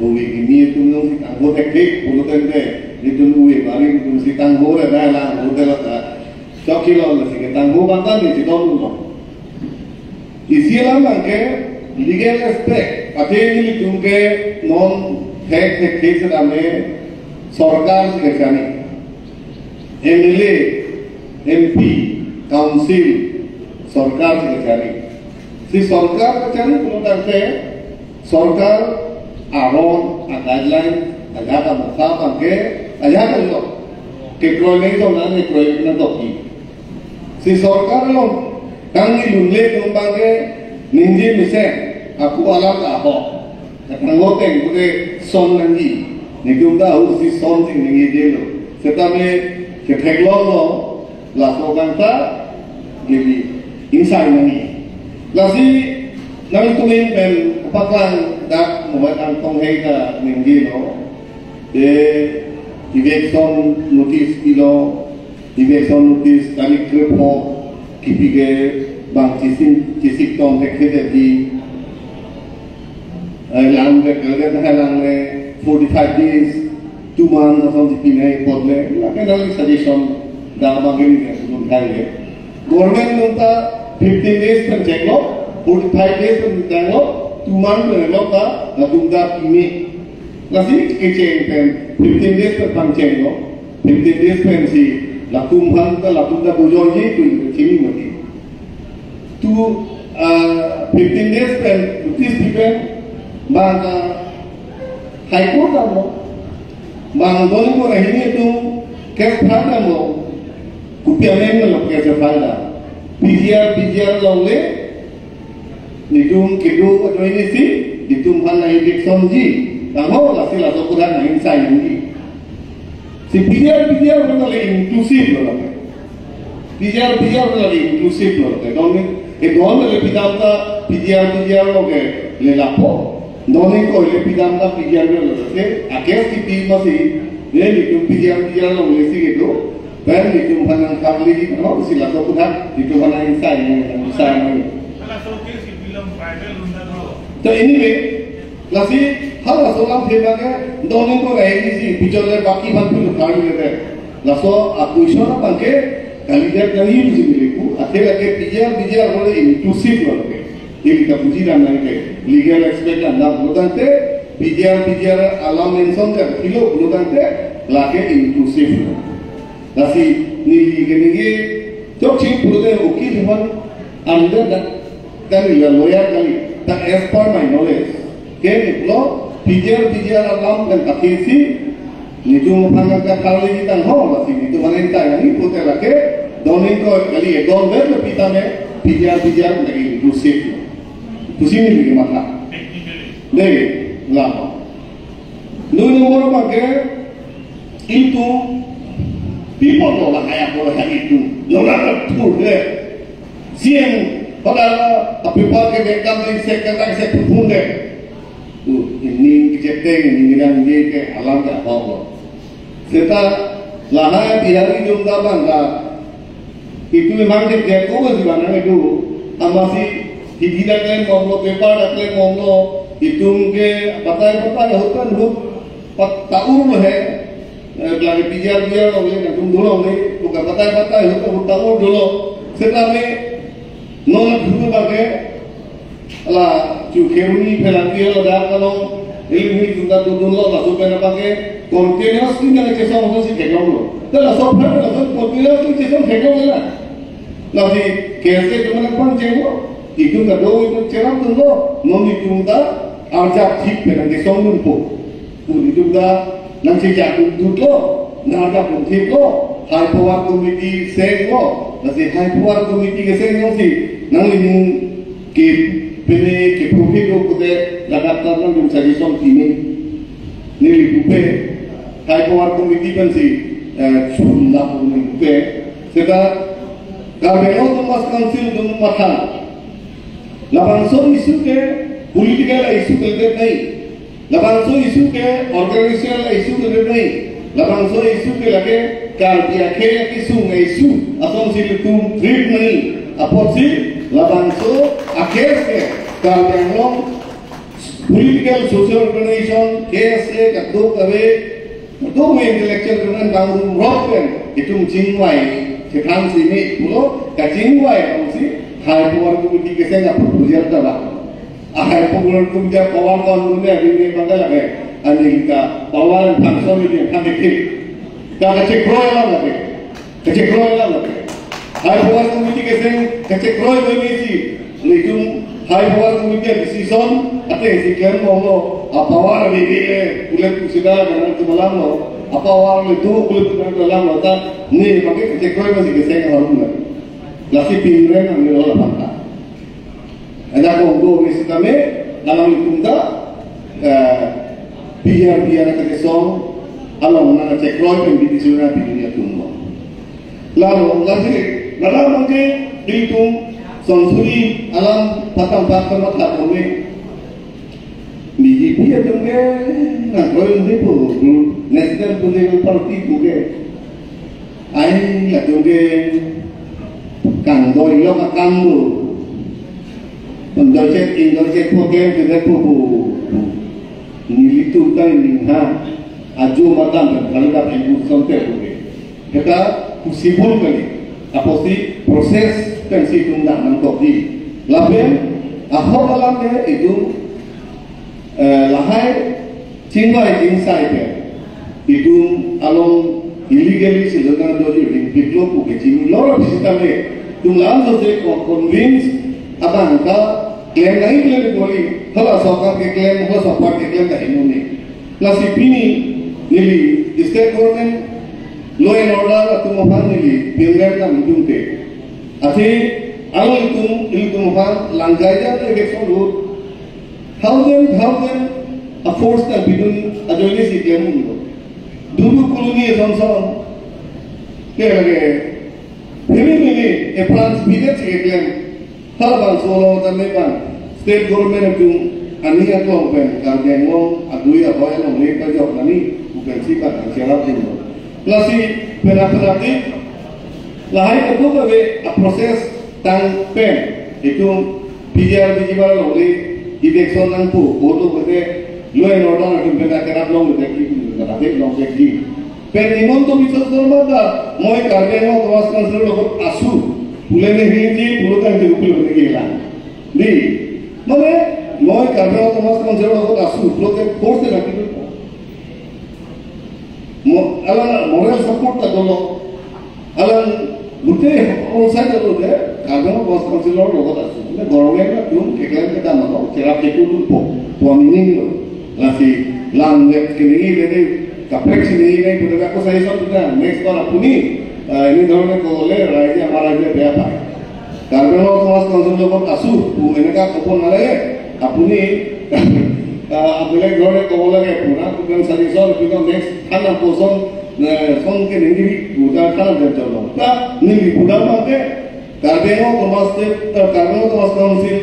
Ove kimi atum nung si tangho teknik, pulo tangte, itum ove bali atum si tangho re, dai lang, hotel ta. Chokilo na si katangho abang ta ni chidon ulo. Isi alam abang ke legal aspect, athe nelitum ke non thek thek case dame sorkar si kachani. M L A, M P, council, sorkar si kachani. Si sorkar kachani pulo tangte, Sorkar aron a-guideline ajak amokha abangke ajak ajok kekroi nangji tong nang kekroi nangtokji. Si sorkar along kangni lunle atum abangke ningje mesen ako alam ahok. Katang loteng pute son nangji. Netum ta ahut si son sing nangji delo. Setame ketheklonglo laso abang ta neli ingsai nangji. Lasi nangtumin pen paklang dak Mohet Angtong Hei ta ningjelo. De eviction notice pilo, eviction notice tarik krepho kipi ke bang chisik chisik tong ke khede di. Eh, lang ke kerja tengah lang le forty-five days, two months atau di pinai pot le, la ke nang suggestion dak bang ini ke sebelum hai le. Government nunta fifteen days pen chenglo, forty-five days pen chenglo, two months pen lo ta, latum ta pini. Lasi kecheng pen fifteen days pen pangchenglo, fifteen days pen si latum aphan ta latum ta bujolji tu chini mati. Tu, ah, fifteen days pen notice pen bang, ah, High Court damlo, bang don ingkoi ra hini atum case file damlo, kopi amen lo case file dam. P G R, P G R along le, netum kedo ajoine si, netum aphan nang eviction ji, tangho lasi laso kudan nang ingsai nangji. Si P G R, P G R aphan le inclusive lo lake. P G R, P G R aphan le inclusive lo lake. Don ni, e don le pidam ta P G R, P G R lo ke le lapo. Don ingkoi le pidam ta P G R lo lake. A case kipi masi, le netum P G R, P G R along le si kedo. Pen netum aphan nang kharli di, no, si laso kudan, netum aphan nang ingsai, nang ingsai nang. Ala so case kipi lam private unda do. To anyway, lasi halaso alam thema ke don ingkoi ra hini si pijor le baki aphan pilo kharli le. Laso a-question abangke kalidet nangji pusi nelipu, athe lake P G R, P G R aphan le inclusive lo lake. Ili kapuji dam nangke legal aspect dam pulo tangte, P G R, P G R alam mention ke pilo pulo tangte, lake inclusive lo. Lasi neli ke ningje chokche pulote ukil aphan anda dak kali ya lawyer kali, ta as per my knowledge ke niplo P G R, P G R alam kan pakai si netum aphan nang kharli di tangho, lasi netum aphan ingsai nangji pute lake don ingkoi kali, e don vet le pita me P G R, P G R lagi inclusive. Pusi neli ke matha. Dei, lama. Dui nombor abangke itum people lo la kaya ko la itum. Lo la la tur de. C M pada a paper ke dekam de sek kata sek pun de. Tu ini kejepteng ini nang ye ke alam ke apa ko. Seta lahai Bihari jumda bangka. Itum memang kejepteng ko si bang nang itum. Amatsi hidi dak klem bomlo, paper dak klem bomlo. Itum ke batai batai ahut kan ahut pat taur lo he. Eh, lagi P G R P G R lo le, nangtum dolo le, bukan batai batai ahut ahut taur dolo. Setame non ahut abangke la chu kheruni phelang dia lo dak along, ili mi tunda dodun lo, laso pen abangke continuously nang chesong so si theklonglo. Ta laso phan laso continuously chesong theklong la. Lasi case ke teman pangchenglo, itum ta do itum cherapdunlo, non itum ta arjap thik pen nang chesongdunpo. Pu itum ta nang chejak dun tutlo, nang arjap dun thiklo, high power committee senglo, lasi high power committee keseng jongsi nanglining ke pene ke profit lo pute lagatar nangdun suggestion pine. Neli pupe, high power committee pensi, eh, chun lapu neli pupe. Seta Karbi Anglong Autonomous Council atum matha. Labangso issue ke political issue ke nai. Labangso issue ke organizational issue ke nai. Labangso issue ke lake Karbi akhei akesung issue. Asonsi itum treat nangji. Apotsi labangso a-case ke Karbi Anglong political social organization, K S A, kadokave, kadokave intellectual kan bang rum rok pen itum chingvai, chethan si me pulo, kachingvai alongsi high power committee keseng a-proposal ta ba. A high power committee power kon dun ne, abini bangke lake, ani kita power and function ini kan dikit. Ta kachekroi alam lake. Kachekroi alam lake. High power committee keseng kachekroi do ini si. Itum High power committee decision ate isi klem bomlo, a power ave le, pule pusida nangtum alam lo, a power le do pule pusida nangtum alam lo, ta ne bagi kechekroipo si keseng harum na. Lasi pinrem nanglo la panta. Ada konggo ave sitame, alanglitum ta, eh, P R, P R kachesong along nangchekroi pen bidi sura bidi atum lo. Lalo, lasi, lalo mangke, ilitum, sonsuri, alam, patang, patang, matha, kami. B J P atum ke, nangkroi undeng po, National Political Party atum ke. Ai, latum ke, kangdoi lo kakang lo. Pendoi chet, indoi chet, po ke, ke, po, po. Nelitum ta ning ha. Ajo matam, kalau tak ibu sampai po ke. Kita possible kali. Apotsi proses pensi tum nang nangkok di. Lapen, ahok alam ke itum, eh, lahai chingvai chingsai ke itum along illegally si lo nangdoji ringpik lo pu ke chini lo lo sitame. Itum lam lo se ko convince abang ta klem nai klem kori. Hala sorkar keklem, hala sorkar keklem ta himuni. Lasi pini neli state government law and order atum aphan neli pinrem nangdunde. Athe alanglitum, ilitum aphan langkai ja election ahut thousand, thousand a force nangpidun ajoine si klem unlo. Dudu colony ason son. Ke lage. Phimi phimi, a branch bidet si keklem. Halabangso along tame bang, state government atum, ani aklong pen, Karbi Anglong, adui ahoi along le pajok nani, pu pensi bang, cherap dun lo. Lasi, pena pena di, lahai kedo kave, a process tang pen, itum, P G R, P G R along le, election nangpo, vote lo kave, law and order atum pena kerap long le, ki, long le, ki. Pen Himanta Biswa Sarma ta, moi Karbi Anglong Autonomous Council along asu, pule ne hinji, pulo tang je upil ne gelang. Di, mane, moi Karbi Anglong Autonomous Council along asu, pulote force na kitu. Mo, ala moral support ta dolo. Alang gute onside lo de, Karbi Anglong Autonomous Council along asu. Ne government atum keklem kedam lo, cherap ketu po, po meaning lo. Lasi lang wet keningje le, kaprek si ningje le, pu ta ko sai so tu na, next bar apuni, eh, ini dhoron ko le, raja, amar raja, beya pai. Karbi Anglong Autonomous Council along asu, pu eneka kopon nale, apuni, eh, apuni dhoron ko le, pu na, pu kan suggestion, pu kan next, thana koson, eh, son keningje, pu ta thana den cholo. Ta, neli pu ta mate, Karbi Anglong Autonomous State, eh, Karbi Anglong Autonomous Council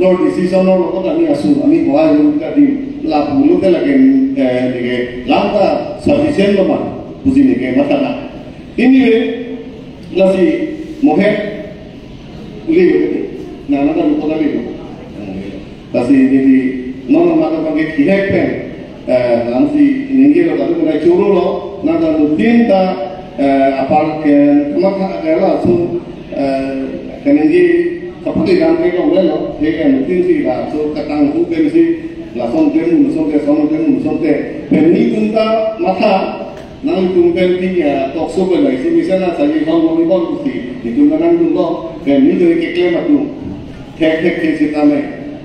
along decision along kot ami asu, ami bahwa yung ka di lapu lo ke lagi, eh, di ke langka sufficient lo ma, puji ne ke matha na. Anyway, lasi mohet li, na na ta lupa kali lo. Lasi neli non mata pakai kihek pen, eh, lamsi ningje lo, tapi mulai choro lo, nangta mutin ta, eh, apar ke, kemak ha, ke laso, eh, keningje kapati dam ke long lo, he ke mutin si laso katang hu pen si, lason pen, muson te, son pen, muson te, pen nelitum ta matha, nangtum pen ti ya, talk show pen la, isi misa na, saji hong long long si, nelitum ta nangdun lo, pen nelitum keklem atum. Thek thek thek sitame.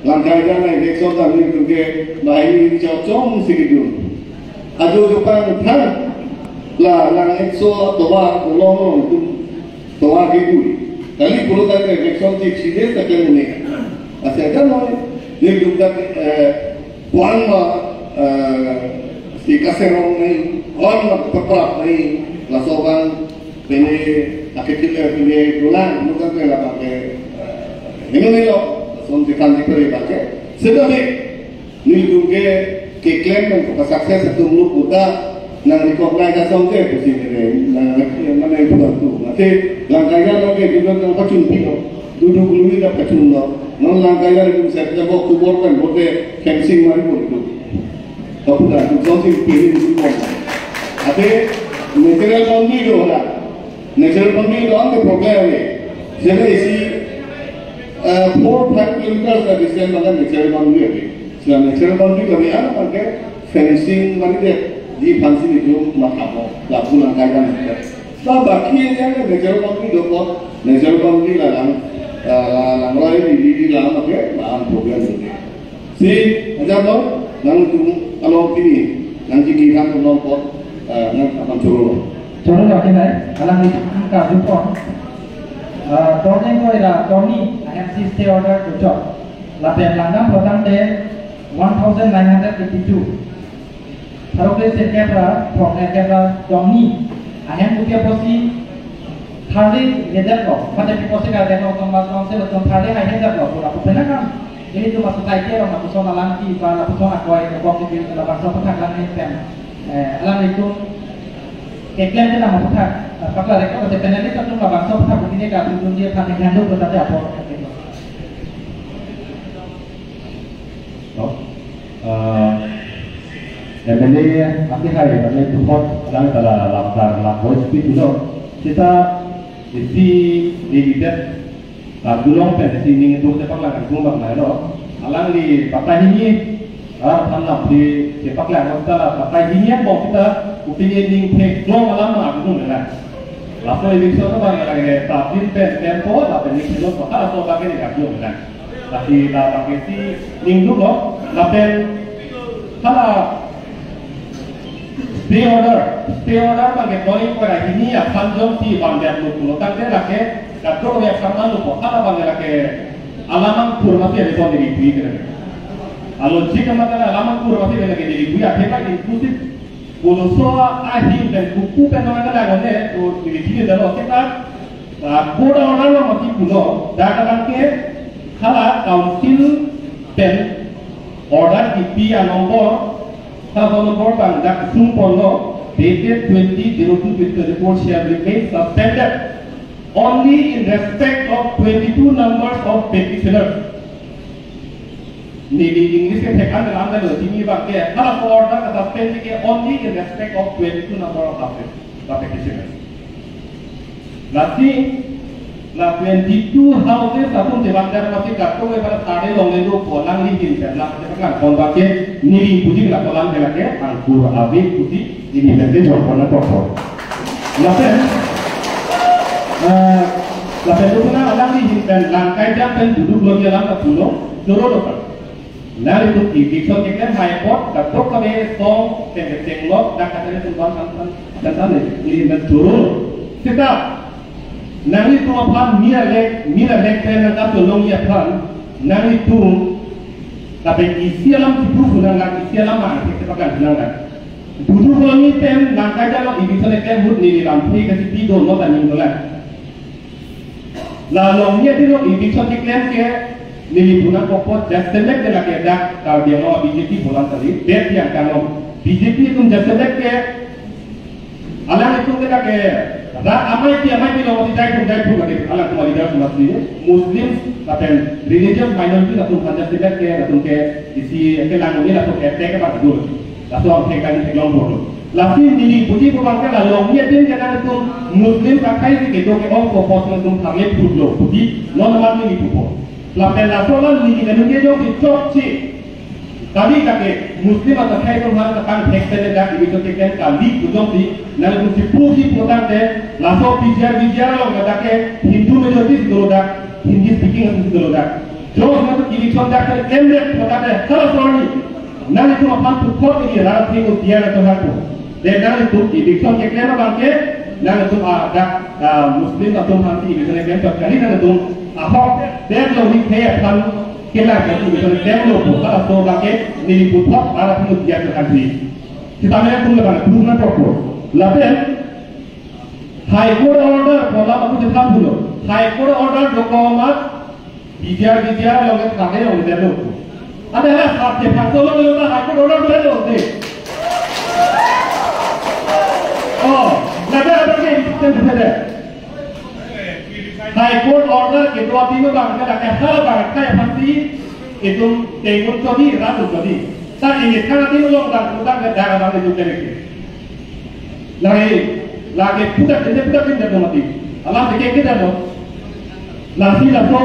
Langkai ja na election ta nelitum ke bahini chok chom si kedun. Ajo jo pang thang. La lang ekso tovar kolong long tum tovar kedun. Kali pulo ta election ti side ta ke ne. Ase ta noi. Nelitum ta, eh, puan ma, eh, si kaserong ni, puan ma paprap ni, laso bang, pene, akitile, pene, dulang, bukan pene, la pakai, eh, ini ni lo, lason si kan di pere pakai. Sedang ni, nelitum ke, keklem dan ke success atum lo pu ta, nang recognize asong ke, pusi ni, nang, nang, nang, nang, nang, nang, nang, nang, langkai ja lo ke, juga nang pachun pi lo, dudu gulung ni ta pachun lo, non langkai ja lo, kum set ja bok tu bor kan, bote fencing mari bor tu. Kapu da, tu song sing pili tu bor. Ate, natural boundary lo da, natural boundary lo ang ke problem ni. Jadi isi, eh, four, five kilometers ka distance mana natural boundary ni. Sila natural boundary kami ano pakai fencing mari de di fencing itu mahal, lapu langkai kan. Sa baki yang natural boundary dokok, natural boundary la lang. Ah, langroi di, di, di, lang, oke, lang, program ini. Si, ajar lo, nangtum along pini, nangji kiri nangtum along po, ah, nang akan choro. Choro lo, oke, nai, alang di, angka, jupon. Ah, Dorjeng Koi ra, Dorni, ahem si stay order, kuchok. Lapen langdam potang te, one thousand nine hundred eighty-two. Tharok le sirkep ra, throkkep ra, Dorni. Ahem kopi apotsi, tharli ledet lo. Mate pi apotsi ka det lo, tong mas tong sel tong tharli hai ledet lo. Pura pupena kan. Jadi tu mas society lo, mas son alam ki, ba, mas son akoi, kebok ki, labangso aphuthak lang ni pen. Eh, alanglitum. Keklem ke nama aphuthak. Pakla rekam, mate panelist atum labangso aphuthak, ini ka, atum dia, than, yang lu, tadi apa. No? Ah, M L A ati hai, kami support alang kala lamkar lam voice speech lo. Seta isi delegated karjulong pen isi ning itu sepak lang itu bang lo. Alangli patta hini, ah, than lam di sepak lang, kala patta hini yang mau kita kupingin ning thek dong alam aku nung lah. Laso eviction bang lagi tabin pen tempo, lapen ning thelo patta laso bang ini aku nung lah. Tapi la bang isi ning dulu, lapen hala stay order, stay order bang ke Dorjeng Koi ra hini aphan jongsi bang dia lu pulo tangte lake, kadokave aphan ma lu po, hala bang lake alam angkur mati ada pon diri bui kena. Alo jika mata alam angkur mati lagi diri bui, akhirnya inclusive. Boloso ahin pen kuku pen nang kadang ne, to diri bui dalo kita. Ah, court order lo mati pulo, dak abang ke hala council pen order kipi a number, hala nombor bang dak sung ponlo, dated twenty zero two twenty twenty-four shall remain suspended only in respect of twenty-two numbers of petitioners. Neli English ke thekan lam dalo, sini bang ke, hala order ka suspend ke only in respect of twenty-two number of houses. Lasi, la twenty-two houses atum tebang dar masih kartu ke pada tade long lendo polang di hin pen la tekan kon bake neli puji la polang ke lake angkur ave puji ini pen de jor pona tokpo. Lapen, eh, lapen tu na alang di hin pen langkai jam pen duduk lo jalan ke pulo, joro lo kan. Nanglitum eviction keklem hai apot, kadokave song, teng teng lok, dak kachere tumban tan tan tan tan ni, ini men turun. Seta, nanglitum aphan mira lek, mira lek pen nang kato long ya aphan, nanglitum, tapi isi alam kipu kunang lang, isi alam mang, kita pakan kunang lang. Duduk lo ni pen, nang kaja lo eviction keklem ahut neli lampi kasi pido, no tanying dolan. La long ni ati lo eviction keklem ke neli puna kokpo jasemek de lake dak Karbi Anglong B J P bolang tali bet yang kangong B J P atum jasemek ke alanglitum ke lake rat amei pi amei pi lo mati jai pun jai pun lake alangtum leader sumasi Muslim lapen religious minority atum kan jasemek ke atum ke isi ke lang ni atum ke tek ke bang dul. Laso angthek kali theklong bodo. Lasi neli puji pu bangke la long ni atin ke nangtum Muslim kakhai si kedo ke-ong ko pos nangtum tharle putlo. Puji non man neli pupo. Lapen laso la neli kanu ke jongsi chokche. Kali kake Muslim atau khai tum han katang thek tene dak ibi to keken kali pu jongsi nangtum si puji pu tangte laso P G R V G R along dak ke Hindu majority si dolo dak, Hindi speaking si dolo dak. Jongsi nangtum eviction dak ke emret pu tangte hala sorni. Nanglitum aphan puthot ini rat thing utia na Tuhan tu. Dan nanglitum eviction keklem abangke, nanglitum adak, ah, Muslim atum aphan si eviction keklem tokali nanglitum ahok dan lo ni khe aphan kelang ke eviction keklem lo pu. Halaso abangke neli puthot rat thing utia Tuhan tu. Kita nanglitum le bang, puthot na tokpo. Lapen, High Court order, pola aku chethan dulu. High Court order dokomat, B J R, B J R along ke thade along ke delo. Ada lah, sab ke pasal along ke High Court order delo, deh. Oh, lagi ada ke, kita bisa deh. High Court order kedua tino bang, kita ke hal bang, kayak pasti, itu tengun tadi, ratu tadi. Tapi ini kan tino lo bang, kita ke darah bang itu dari. Lagi, lagi pudak, dia pudak, dia mati. Alam dia kita lo. Lasi laso,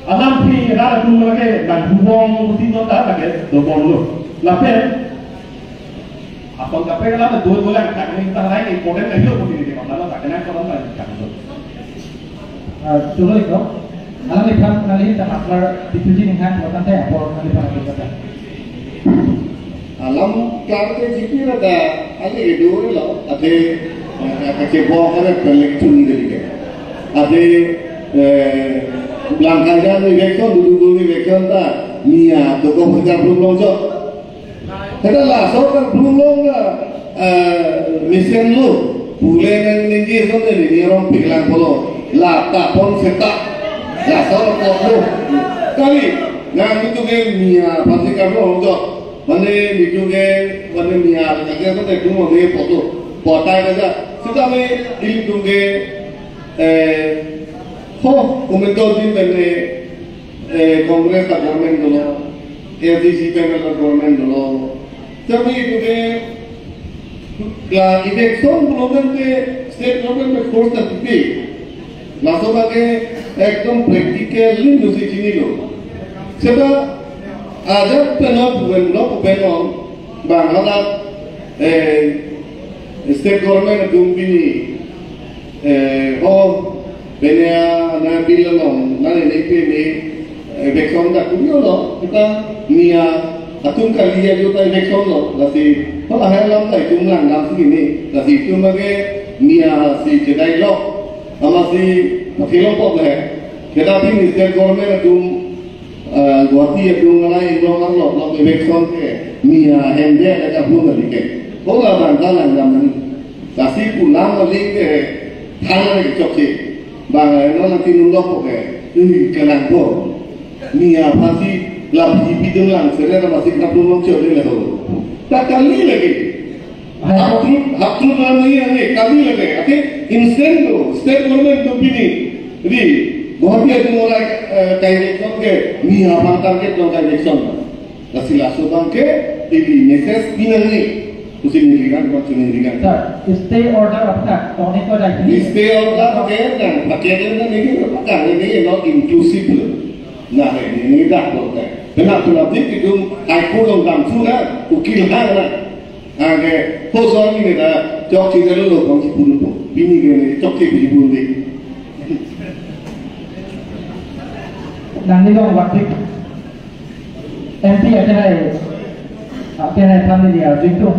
alam si rara tum lagi, nang hubong, si nonta lagi, dobong lo. Lapen, asal kape alam dua bulan, tak ni tak lain, important lagi, opportunity, masalah tak kenal, kalau tak kenal. Ah, dulu itu. Alangliphan, alangliphan apnar deputy ninghan, watante apor alangliphan apor kata. Alam klar ke G P kata, ali edu lo, ate, eh, kachebok kata pelek chun dari ke. Ate, eh, langkah jan ni vekon, dulu dulu ni vekon ta, nia, toko kita belum longcok. Kata laso kan belum long na, eh, mesen lo. Pule nang ningje so ne ni rong piklang polo. La ta pon seta. Laso ko lo. Kali, nang itu ke nia, pasti kamu untuk. Mane itu ke, mane nia, lagi so te belum mau dia foto. Foto aja. Sudah me itu ke, eh, ho, komentar di mane, eh, Congress a government dolo, A D C panel a government dolo. Tapi itu ke, la election belum ke state government ke force ta tipi. Langsung ke ekdom practical lin musi chini lo. Seta aja penot bukan lo penot bang halat, eh, state government atum pini, eh, ho, pene a, na bill along, na ne pe me, eh, vekon ta kuri lo, kita nia atum kali ajo ta vekon lo, lasi, ho lahai alam ta itum langdam si ni, lasi itum age nia si chedai lo, ama si pathilong pok le, kita pini state government atum, eh, Guwahati atum ngalai inglong arlo, lo vekon ke, nia hende ada kabun lagi ke, ho la bang ta langdam ni. Lasi pulang balik ke thana ke chokche. Bang, eh, non nanti nundok ke. Ui, kelang ko. Nia pasi la B J P dun lang sere na masih kaplu long chok le ho. Tak kali lagi. Hai. Haptru, haptru na ni ani kali lagi. Ati instant tu state government tu pini. Di, Guwahati atum mulai, eh, kai election ke. Nia bang target long kai election. Lasi laso bang ke, ili message pinang ni. Kusi ningri kan, kusi ningri kan. Sir, stay order aphan, toni ko dai. Stay order pakai kan, pakai kan ini pakai ini not inclusive. Nah, ini, ini dah boleh. Kena tu nanti kita High Court dong dam tu na, ukil hang na. Oke, ho soal ini dah, chok sih dulu lo, kong si pun pun. Ini gini, chok sih pun pun deh. Nang ni dong waktu. M P akhirnya, akhirnya kami dia itu.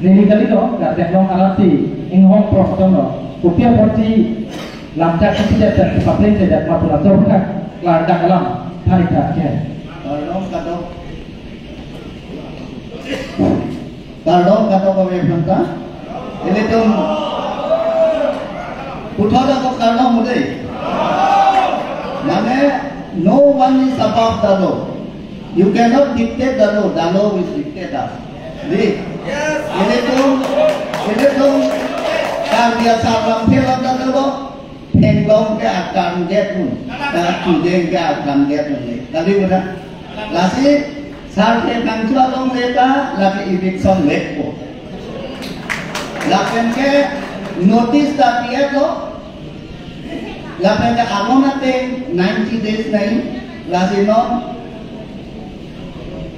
Neli kali to, nggak ada long alasi, inghong prong tono. Kopi porsi, lamjak kopi jat jat, papleng jat jat, mapula to kan, lar dak alam, hari tak ya. Kardom kadok. Kardom kadok kami phanta. Ilitum puthot ako kardom mo dei. Mane, no one is above the law. You cannot dictate the law. The law will dictate us. Di? Ilitum, ilitum Karbi Asar lam phela ta lo. Thenglong ke akan det un, eh, Chudeng ke akan det un. Tadi udah. Lasi, sar ke tangchu along le ta, lagi eviction le ko. Lapen ke notice ta pi-et lo. Lapen ke along ate ninety days nai. Lasi non,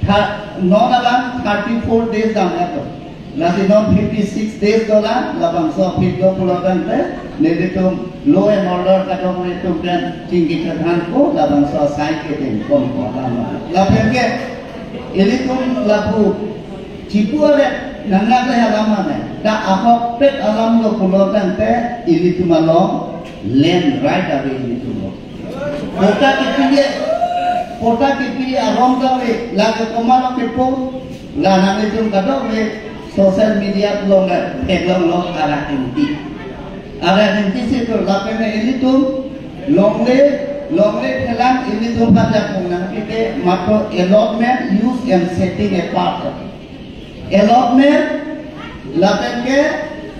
tha-, non alam thirty-four days dam-et lo. Lasi non fifty-six days dolang, labangso aphi do pulo tangte, nelitum law and order kadokave atum pen chingki chethan ko, labangso asai ke dengpon ko lama. Lapen ke, ilitum lapu, chipu ale, nangnak le alam mane, ta ahokpet alam lo pulo tangte, ilitum along, land right ave ilitum lo. Patta kepiji, patta kepiji arong kave, lake komat lo kepo, la nanglitum kadokave, social media along, eh, theklong lo arak ingti. Arak ingti si tu lapen ilitum, longle, longle thelang ilitum pajak mung nangpi ke, mato allotment, use and setting apart. Allotment, lapen ke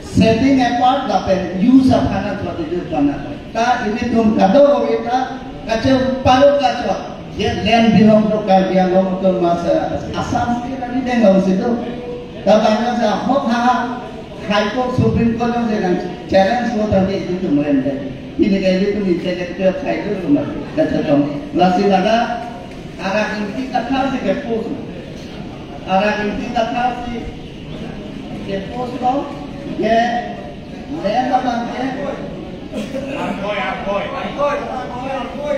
setting apart, lapen use aphan an protection aphan an. Ta ilitum kadokave ta kachepalo kacho. Ye land belong to Karbi Anglong Autonomous, eh, Assam state ani deng long situ. Ta bangsa hok ha, High Court, Supreme Court jong jeng challenge lo tadi ilitum land dei. Ini kayak ilitum integrity of title lo mati. Kachetong. Lasi laga arak ingti kathar si ke post. Arak ingti kathar si ke post lo, ke land abang ke. Arpoi, arpoi. Arpoi, arpoi, arpoi.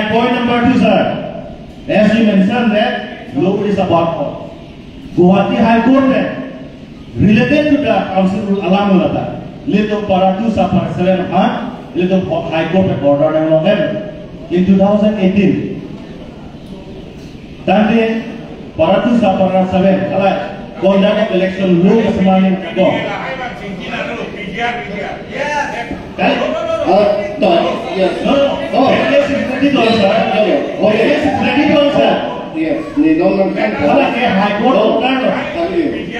my point number two, sir. As you mentioned that nobody is about Guwahati High Court, eh, related to the council rule alam lata, ilitum para two sub para seven aphan ilitum High Court order nanglong in two thousand eighteen. Tangte para two sub para seven, alai conduct of election law kesemani ko. Kan? Uh, no, yes. No, no. Oh. Yes, it's ready to answer. Oh, yes, it's ready to answer. Yes, ni dong nang kan. Alai ke High Court order lo.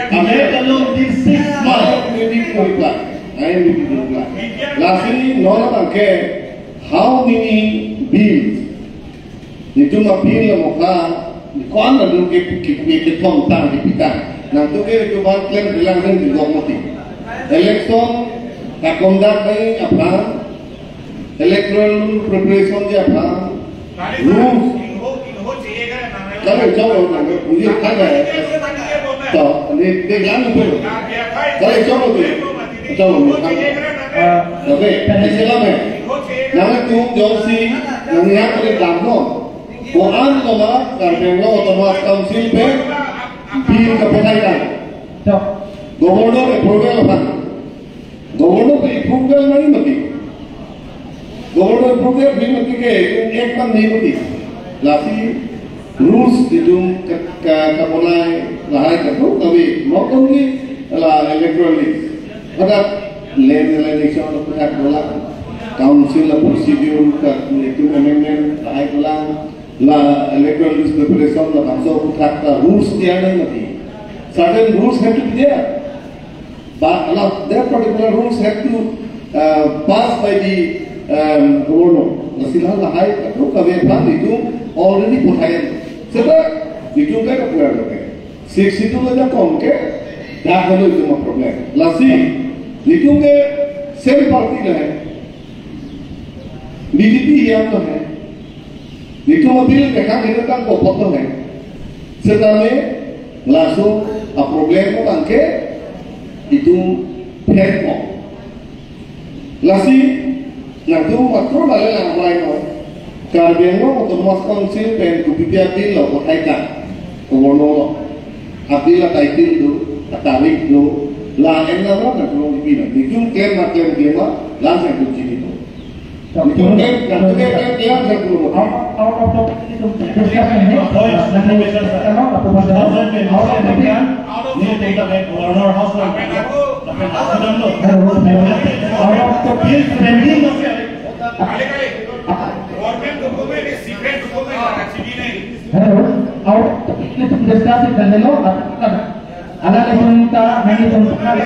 Kami kalau di six months. Ini kuripla. Ini kuripla. Lasi nona bangke how many bills? Nitum apil la mokha, kuan la dun ke ke ke ke thom tang ke pitang. Nangtum ke ke ban klem bilang ring di gok mati. Election ka conduct bai aphan, electoral preparation di aphan, rules. Kali cholo nang, uji kali. To, ni de lang pe. Kali cholo tu. Cholo ni. Ah, Oke, ini sila me. Nangtum jongsi nangya kali damno. Ko-an lo ma, Karbi Anglong Autonomous Council pen bill kapathai kan. to. Governor approval aphan. Governor ke approval nangji mati. Governor approval nangji mati ke, ek pan nangji mati. Lasi rules itum ke, ke, kaponai lahai kado kave, not only la electoral list. Hadak land election aphuthak dolang, council la procedure ka itum amendment lahai dolang, la electoral list preparation labangso aphuthak ta rules dia nangji mati. Certain rules have to be there. But now that particular rules have to uh, pass by the um, governor. Lasi lahai kado kave aphan itum already pathai. Seta itum ka kapuar lo ke. Six itu aja kom ke, dak halo itum a problem. Lasi itum ke same party lahai. B J P yang lahai. Itum apil ke kan ini kan kopot lahai. Setame laso a problem ko bangke itum phen ko. Lasi nangtum matro bale lang rai no. Karbi Anglong Autonomous Council pen kopi pi a bill lo pathai kan. Governor lo. A bill a title do, a tarik do, La en la la na tulong di pina. Ni tum kem ma kem kem ma, la sa tum chini to. Ni tum kem, na tum kem kem kem sa tulong. Out, out of topic, ni tum discuss nahi. Out of topic. Out of topic. Out of topic. Hello, out of topic, ni tum discuss nahi lo. Alangli atum ta, nangli atum ta.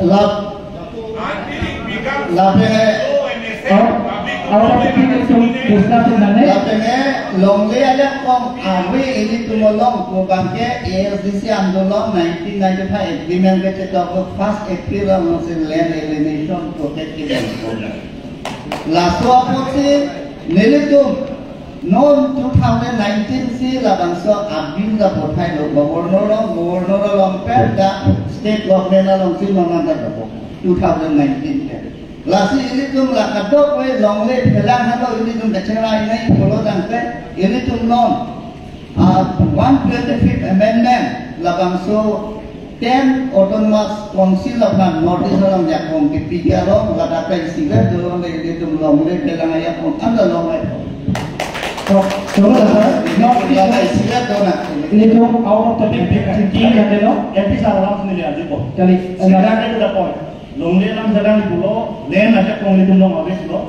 Lap, lapen, oh, oh, lapen longle ajakong ave ilitum along pu abangke A S D C andolon nineteen ninety-five agreement ketok first April along si land alienation protect kedo. Laso apotsi nelitum non two thousand nineteen si labangso a-bill la pathai lo governor along, governor along pen ta state government along si non anta lo two thousand nineteen pen. Lasi ilitum la kadokave longle phelang halo ilitum kachingrai nai pulo tangte ilitum non, ah, one twenty-fifth amendment labangso ten Autonomous Council aphan North East along jakong kepiji along ladak ta isivet do, longle ilitum longle phelang ajakong anta longle. So, so, sir, North East along isivet do na. Ilitum out of topic thinking ya lo. M P sir alam sini ya, Jipo. Kali, straight to the point. Longle alam sedang pulo, land ajakong ilitum along ave pulo.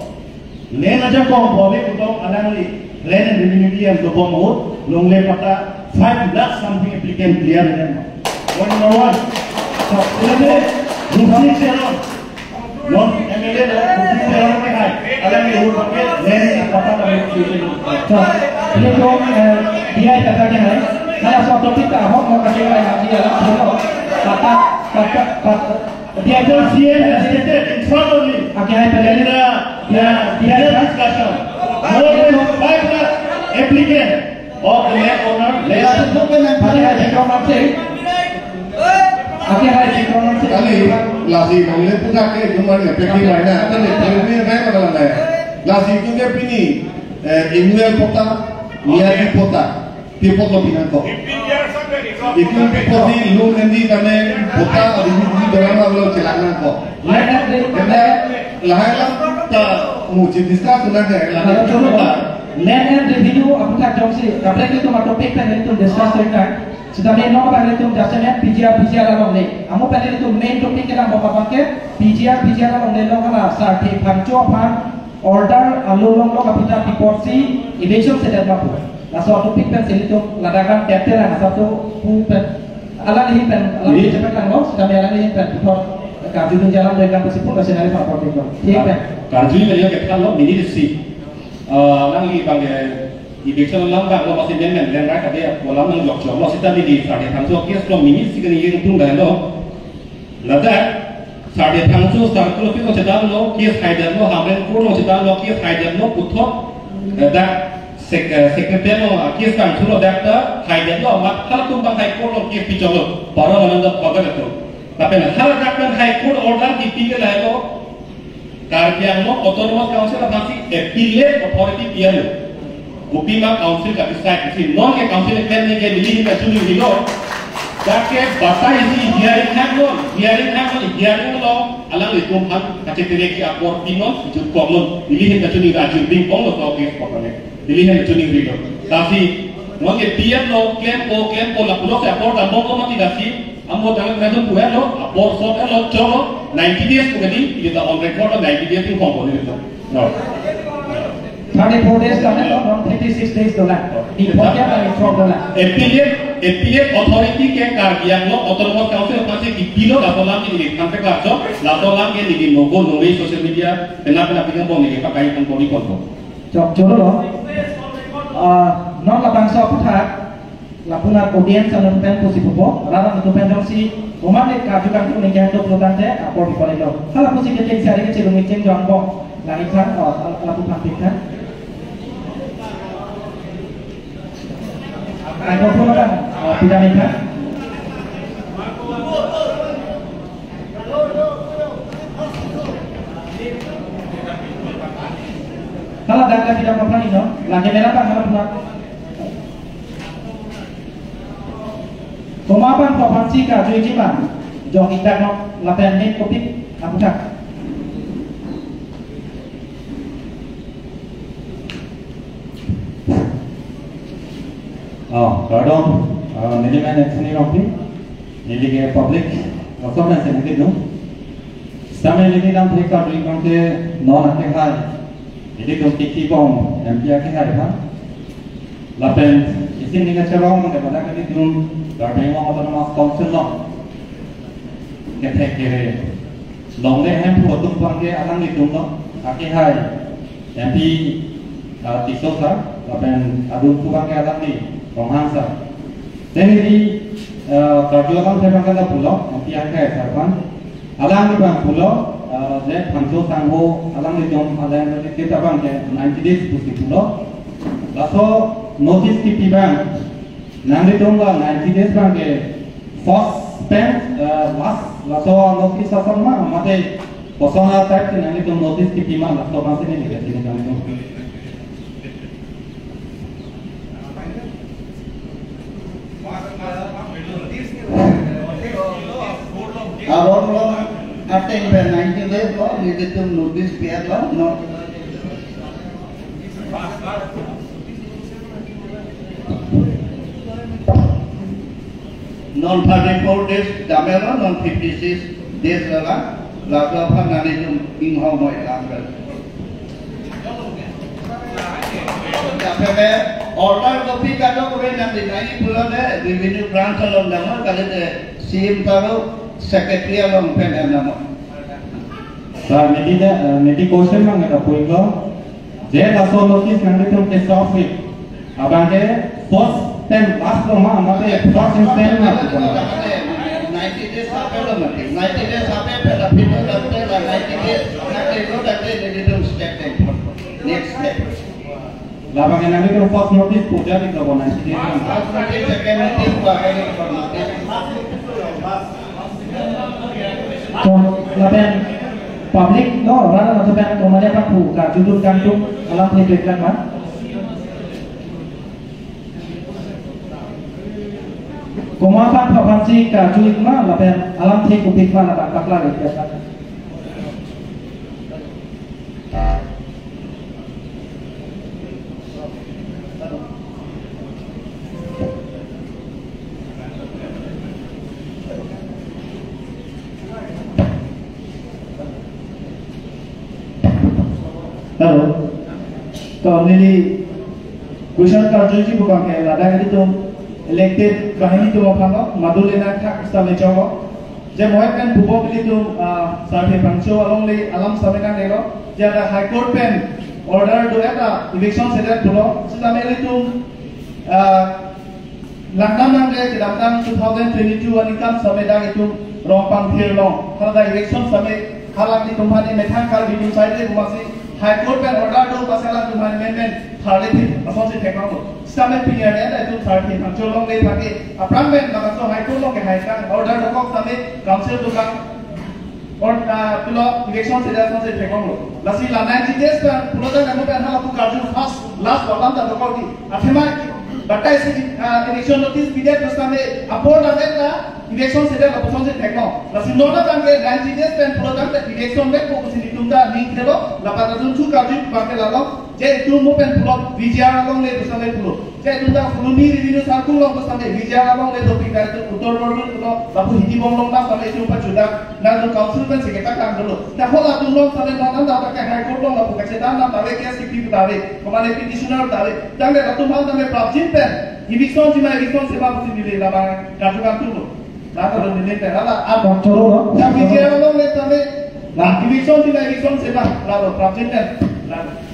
Land ajakong pu ave pulo, alangli land and revenue E M dobom ahut, longle patta five lakh something applicant clear in one number one. So, ilitum, Rupsing Teron, non M L A lo, Rupsing Teron ke hai, alangli ahut ke land patta kami creation. So, ilitum, eh, D I kata ke hai, kalau soal topic ta ahok mau kasih lagi alam pulo, patta, patta, patta, The other C M has stated in front of me. Okay, I tell you. In the, uh, D I discussion, more than five lakh applicant of the land owner, land. Okay, I tell you. Kali, lasi longle puthak ke cuma ya, peki mana, apa ni, ini apa mana lah. Lasi itu dia pini, eh, Emmanuel Patta, Miyagi Patta. Pi apot lo pinangkok. Itum pi apot di lun nangji kami patta di di di dorang lo chelang nangkok. Land and re- Karena lahai lam ta muji discuss nang ke, lahai lam ta. Land and revenue aputhak jongsi kaprek itum a-topic pen itum discuss nang. Sitame non pen itum jasemet P G R, P G R alongle. Amo pen itum main topic kedam bok abangke P G R, P G R alongle along ala sarthe phangcho aphan order along along lo kapita pi apotsi eviction sedet ma pu. Laso a-topic pen si ilitum ladak an tepte lang asap tu pu pen. Alangli ahin pen, alangli ahin pen, cepet lang lo, sitame alangli ahin pen puthot karju dunji alam do-ik lang pusi pu, laso nari apor pen lo. Thik pen. Karju dunji alam ke than lo, mini si. Eh, alangli abang, eh, eviction alam abang lo, masi men men, len rak ade, alam nang jok jok lo, sitame di sarthe phangcho case lo, mini si kani yeng tung dah lo. Ladak, sarthe phangcho circle office along chedamlo, case haidetlo, Hamren Court along chedamlo, case haidetlo, puthot, eh, dak sec-, eh, secretary along, ah, case kangthulo, dak ta haidetlo, amat halatum abang High Court along case pichoklo, paro mananda pagal atum. Lapen haladak pen High Court order kipi ke lahelo, Karbi Anglong Autonomous Council aphansi appellate authority pi-etlo. Kopima council ka-decide si non ke council klem nangji neli ahin ta choningri lo. Dak ke batai si hearing hangnon, hearing hangnon, hearing along alanglitum aphan kachetere-ik apor pinon, jut koknon, neli ahin ta choningri, ajut bing ong lo to ke kopane. Neli ahin ta choningri lo. Lasi non ke P M lo, klempo, klempo, lapulo si apor dambom lo mati lasi. Amo tanggal kena tu puan lo, apor sot lo, cholo, ninety days pu kadi, ini ta on record lo, ninety days tu kongkon ini tu. No. Thirty-four days kami lo, non thirty-six days dolang. Di program kami from dolang. Appellate, appellate authority ke Karbi Anglong Autonomous Council aphansi kipilo, laso alam ke neli than pe klarcho, laso alam ke neli nogo nori social media, pena pena pinang bom neli pakai pon pon pon pon. Chok, cholo lo. Ah, non labangso aputhak, lapunar audience along pen pusi pupo, rat atum pen jongsi, oman ne karju kangtung ningkan do pulo tangte, apor bipon ilo. Hala pusi ke ting sari ke chirung icheng jong bong, langit than, oh, lapu phan pik than. Microphone kan, oh, pidam ik than. Hala dak dak pidam apa ino, lagi merah tang hala punak. Komat aphan aphansi karjuji ma? Jok itak nok lapen mek kopik aputhak. Oh, kardom, uh, neli men Anthony Rongpi, neli ke public, laso amen si neli dun. Sitame neli lamthe karjuji abang ke non akehai, nelitum Kiki Bong M P akehai aphan. Lapen isi ning kachelong ke pada kali dun Karbi Anglong Autonomous Council along kethek kere longle ahemphu atum abang ke alanglitum lo, akehai M P, ah, Tisso sir, lapen adun pu abang ke alangli Ronghang sir. Then neli, ah, karju alamthe abang ke lapulo, M P akehai sir aphan. Alangli abang pulo, ah, je Phangcho sangho, alanglitum, alangli kita abang ke ninety days pusi pulo. Laso notice kipi abang, nanglitum la ninety days abang ke first pen, eh, last, laso notice ason ma, mate kosonsi type si nanglitum notice kipi ma, laso abang si neli kachini nanglitum. Aron lo, ateng pen ninety days lo, nelitum notice pi-et lo, no. Non thirty-four days damlo, non fifty-six days lala, laso aphan nanglitum inghong hoi lang. Lapen order copy kadokave nangli nai pulote revenue branch along damnon, kalite C M taro secretary along pen damnon. Sir, neli de, eh, neli question abang ke lapu-iklo. Je laso notice nanglitum ke-serve abang ke first pen last lo ma, mate first pen last lo ma? Ninety days ape lo mati. Ninety days ape pen la pintu dante la ninety days. Nanglitum dante nelitum step ten. Next step. Labang ke nanglitum first notice pu jadi ke bo ninety days. First notice, second notice, third notice. To, lapen public lo, rara na lapen komat aphan pu karjudun kangtung alamthe peklang ma? Komat aphan aphansi karju-ik ma, lapen alamthe kopik ma, lapen paklang-ik ma? Hello. To neli question karjuji pu abang ke ladak ilitum elected banghini atum aphan lo, madu le nangthak sitame choklo. Je moi pen pupo ilitum, ah, Sar Thepangcho alongle alam sitame nanglelo. Je ada High Court pen order do-et ta eviction sedet pulo. Sitame ilitum, ah, langdam nangde kedamtang two thousand twenty-two aningkan sitame dak itum Rongpangthir along hala eviction sitame halangli itumphan methang Karbi atum saide pu amatsi High Court pen order do, pasal alangtum aphan amendment tharle thip asonsi theklonglo. Sitame pini arni ta itum Sar Thepangcho alongle aphan ke aphrang pen labangso High Court along kehai kang order dokok sitame council atum kang or, ah, pulo eviction sedet asonsi theklonglo. Lasi la ninety days pen pulo tangte mo pen halapu karju first last lo, alam ta dokok di. Athema batai si, ah, eviction notice pidet pusitame apor damdet la eviction sedet lapusonsi theklong. Lasi non abang ke ninety days pen pulo tangte eviction vekpo pusi nelitum ta ning thelo, lapen adun chu karju abang ke lalo, je itum mo pen pulo V G R alongle pusitame pulo. Je itum ta Phuloni revenue circle along pusitame V G R alongle dopik ta itum Uttor Borbil pulo, lapu Hiti Bong along ta sitame itum pachudam, nangtum council pensi ketak tang dolo. Ta halatum along sitame non anta ta ke High Court along lapu kachethan dam ta ave, case kipi ta ave, komatne petitioner ta ave. Tangte latum aphan tame prapjin pen eviction ji ma, eviction si ma pusi neli labang karju kangtunglo. Latum neli pen hala a Doctor lo. Ta V G R alongle tame la eviction ji ma, eviction si ma, lalo prapjin pen. Lalo.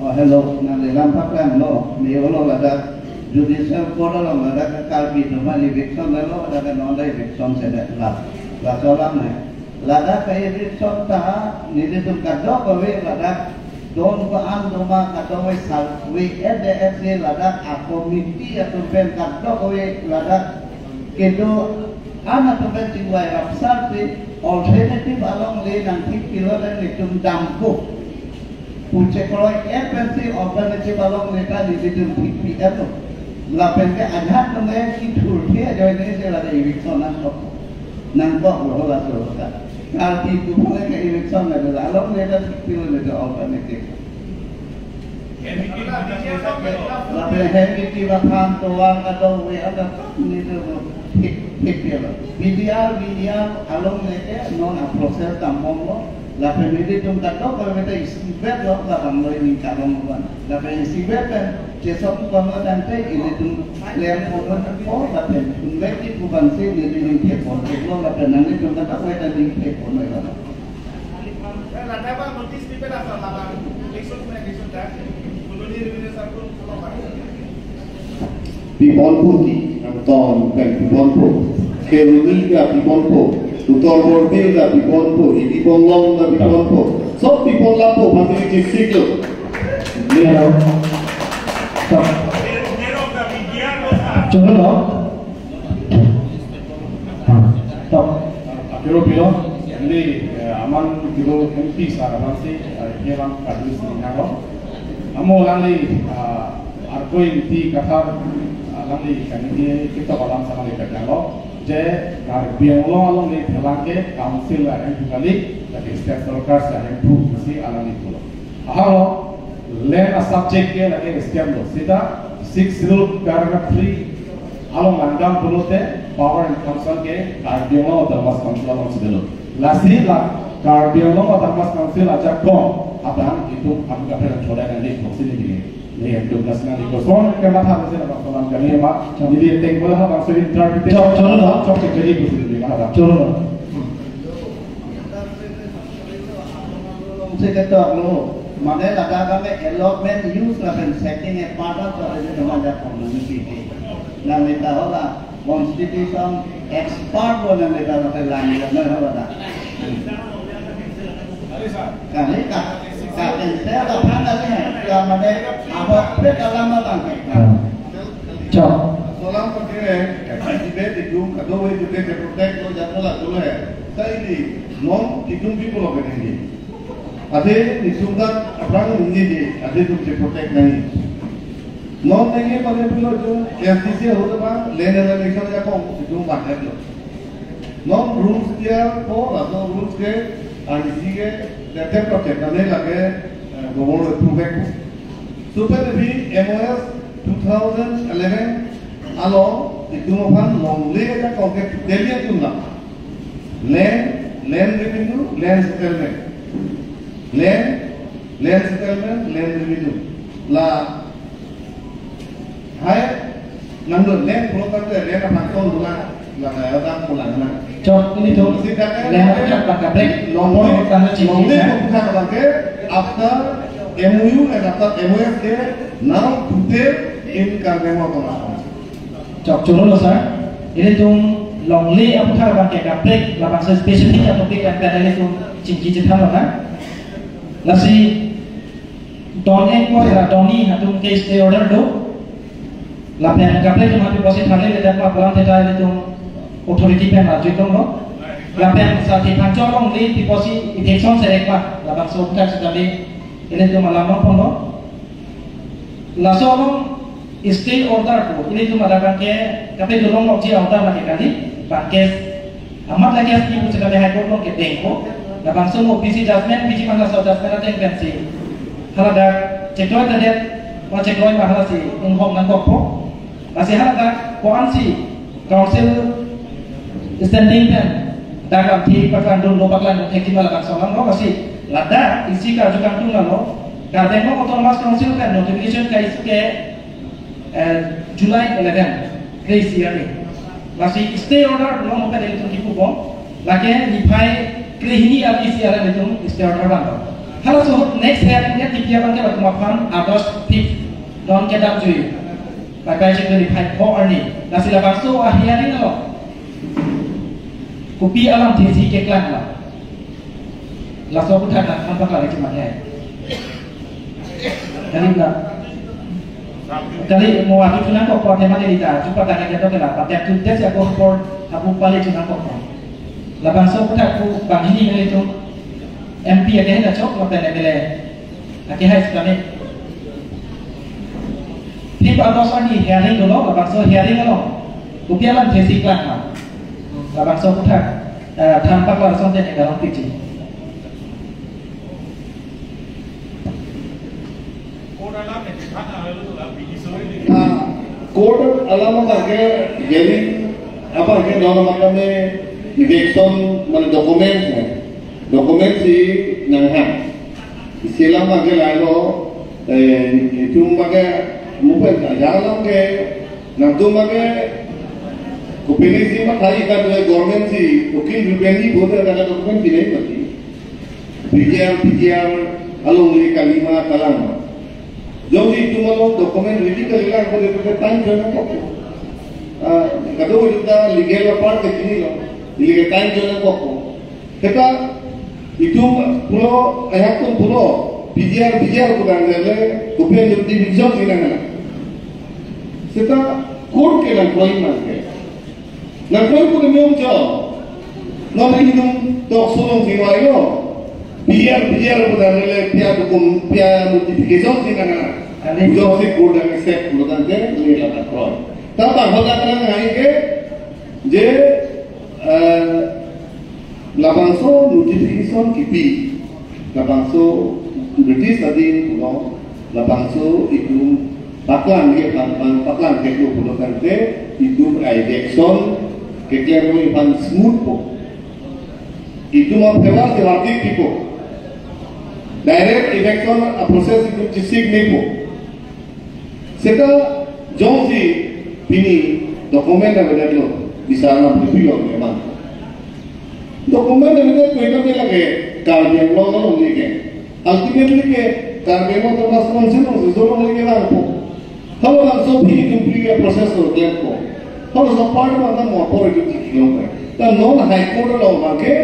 Oh, hello, nangli lam paklanglo, me-olo ladak Judicial Court along ladak Karbi atum aphan eviction lo, ladak non ta eviction sedet la, laso alam ne. Ladak eviction ta, nelitum kadokave ladak, don ko-an doma kadokave survey, A D S A ladak a committee atum pen kadokave ladak kedo-an atum pen chingvai rapsarsi alternative alongle nangthik pilo, lapen itum dampo pu chekroi-et pensi alternative Chibalong neta nelitum thik pi ato. Lapen ke ajat nonge kithurthe ajoine si lake eviction nangkok. Nangkoklo laso ta. Karbi tu pule ke eviction na dula. Along neta thik pilo neta alternative. Lapen hem iti ba than tovar kadokave anta nelitum thik thik pilo. P D R, V D R along neke non a process dambomlo. Lapen nelitum kadokave ta isibet lo labanglo ini kalong ban. Lapen isibet pen chesok pamlo tangte ilitum klem pon po lapen thunbek ti pu ban si nelitum thek pon theklo lapen nanglitum kadokave ta ningthek pon lo. Pipon puti, nangton pen pipon po. Keruni ga pipon po. Tutor Borbil ga pipon po. Ini Bonglong ga pipon po. Sob pipon lapo, pati cik cik lo. Hello. Stop. Choro lo. Stop. Pero pilo, ini, eh, aman kilo M P sar aman si, eh, dia lang kadus ni nalo. Amo lang ni, ah, Arkoi Inti Kathar, ah, lang ni kami dia kita balam sama ni kanyalo. Je, Karbi Anglong along ni thelang ke council ahem tu kali, tapi state sorkar si ahem tu si alang ni pulo. Ahalo, land a subject ke lake state lo. Sita, six schedule paragraph three along langdam pulote, power and council ke Karbi Anglong Autonomous Council along si dolo. Lasi la Karbi Anglong Autonomous Council ajakong, abang itum am kaprek choda kan di, boksi ni gini. Ni yang tu kelas nang di kosong, ke matha mesti nama kolam kami ma, jadi dia tengok lah bang sering interpret. Chok, chok, chok. Chok, chok, jadi boksi ni ma. Chok. Si ketok lo, mane ladak kami allotment use lapen setting a part of the original Raja Community. Nang neta hola constitution expert lo nang neta hola lang ya na hola da. Kali ka, ka ente ada pernah ni, ya mane apa pek alam abang. Chok. Solang pake, kasi debate itu, kadokave itu ke protect lo jatla dulu ya. Sa ini, non itum people of ini. Ate itum ta aphrang ini di, ate itum ke protect nahi. Non nengke pada pilo itu, S D C ahut ba, land and election ajakong, itum banyak lo. Non rules dia ko, laso rules ke, R D C ke, dia protect nane lake, eh, governor approve ko. Super Heavy M O S two thousand eleven along itum aphan longle ajakong ke totally atum la. Land, land revenue, land settlement. Land, land settlement, land revenue. La, hai, nang do land pulo tangte land aphan tong dula, la kaya tang pulang na. Chok, ilitum. Sita kan land aputhak abang kaprek, longle, point tanglo chingki longle na. Aputhak abang ke, after M O U and after M O S ke, now today in Karbi Anglong Autonomous. Chok, choro lo sir. Ilitum longle aputhak abang ke kaprek, labangso specific a topic kan pen ilitum chingki chethan lo na. Lasi don ingkoi ra don ni atum ke stay order do. Lapen kaprek atum aphi pusi thanle le dak ma pulang theta ilitum authority pen ma juitong lo. Lapen sa thi phanchok longle pusi eviction serek ma, labangso aputhak sitame ilitum alam pon lo. Laso along stay order ko, ilitum ladak abang ke, kaprek dolonglo ji order lake kali, abang ke, amat lake si pu sekali High Court along kedeng ko, labangso mo P C judgment, P C mana so judgment ateng pensi. Hala dak, chekloi tadet, ma chekloi ma hala si, inghong nangkok po. Lasi hala dak, ko-an si, Council standing pen, dak lam thi paklang dun lo paklang dun thek thima labangso alam lo, lasi ladak isi karju kangtung lo, Karbi Anglong Autonomous Council pen notification ka-issue ke, eh, July eleven, kre-isi arni. Lasi stay order lo mo pen ilitum kipu bom, lake niphai krehini arni isi arni ilitum stay order bang lo. Halaso ahut next hearing ke tipi abang ke latum aphan August fifth, non kedam jui. Pai pai chik dari phai pho arni. Lasi labangso a-hearing lo. Kopi alamthe si keklang lo. Laso aputhak nangthan paklang isi mati hai. Kali la. Kali mo atu chunang ko por tema deli ta. Chupa tangke jato kela. Patek tu tes ya ko por hapu pali chunang ko por. Labangso aputhak pu banghini nang itu. M P ake hai na chok lapen M L A. Ake hai sitame. Fifth August arni hearing dolo, labangso hearing along kopi alamthe si klang ma? Labangso aphuthak, eh, than paklar asonte ne karong piji. Ah, court alam abangke hearing abangke non makame eviction mane document hai. Document si nanghang. Isi alam abangke lahelo, eh, itum abangke mupen aja alam ke nangtum abangke kopine si mathai ka dua government si ukil rupen ni bote ka document pinai mati. P G R, P G R along le kalima kalang. Jongsi itum along document ready kalilang ko de time jona ko. Ah, kado itum ta legal part ke chinilo. Legal time jona ko. Seta itum pulo, ayak tum pulo, P G R, P G R ko dang le, kopi alam notification si nang na. Seta court ke nangkroi ma ke. Nangkroi pu niom jo. Non itum tok sulung si wai lo. P G R, P G R ko dang le, pia dokum, pia notification si nang na. Ani jongsi court dang accept pulo tangte, le la nangkroi. Ta bang hoda nang hai ke, je, eh, labangso notification kipi, labangso British adin pulo, labangso itum paklang ke pan pan paklang ke pulo tangte itum eviction keklem aphan smooth po. Itum a-favor si verdict pipo. Direct eviction a-process itum chesik nepo. Seta jongsi pini document avedet lo, bisa alam pipi lo memang. Document avedet ko itum lake Karbi Anglong along le ke. Ultimately ke Karbi Anglong Autonomous Council along si zolong le ke langpo. Halabangso aphi itum aphi ke process lo klempo. Halabangso part abang ta mo apor itum thik long ke. Ta non High Court along abangke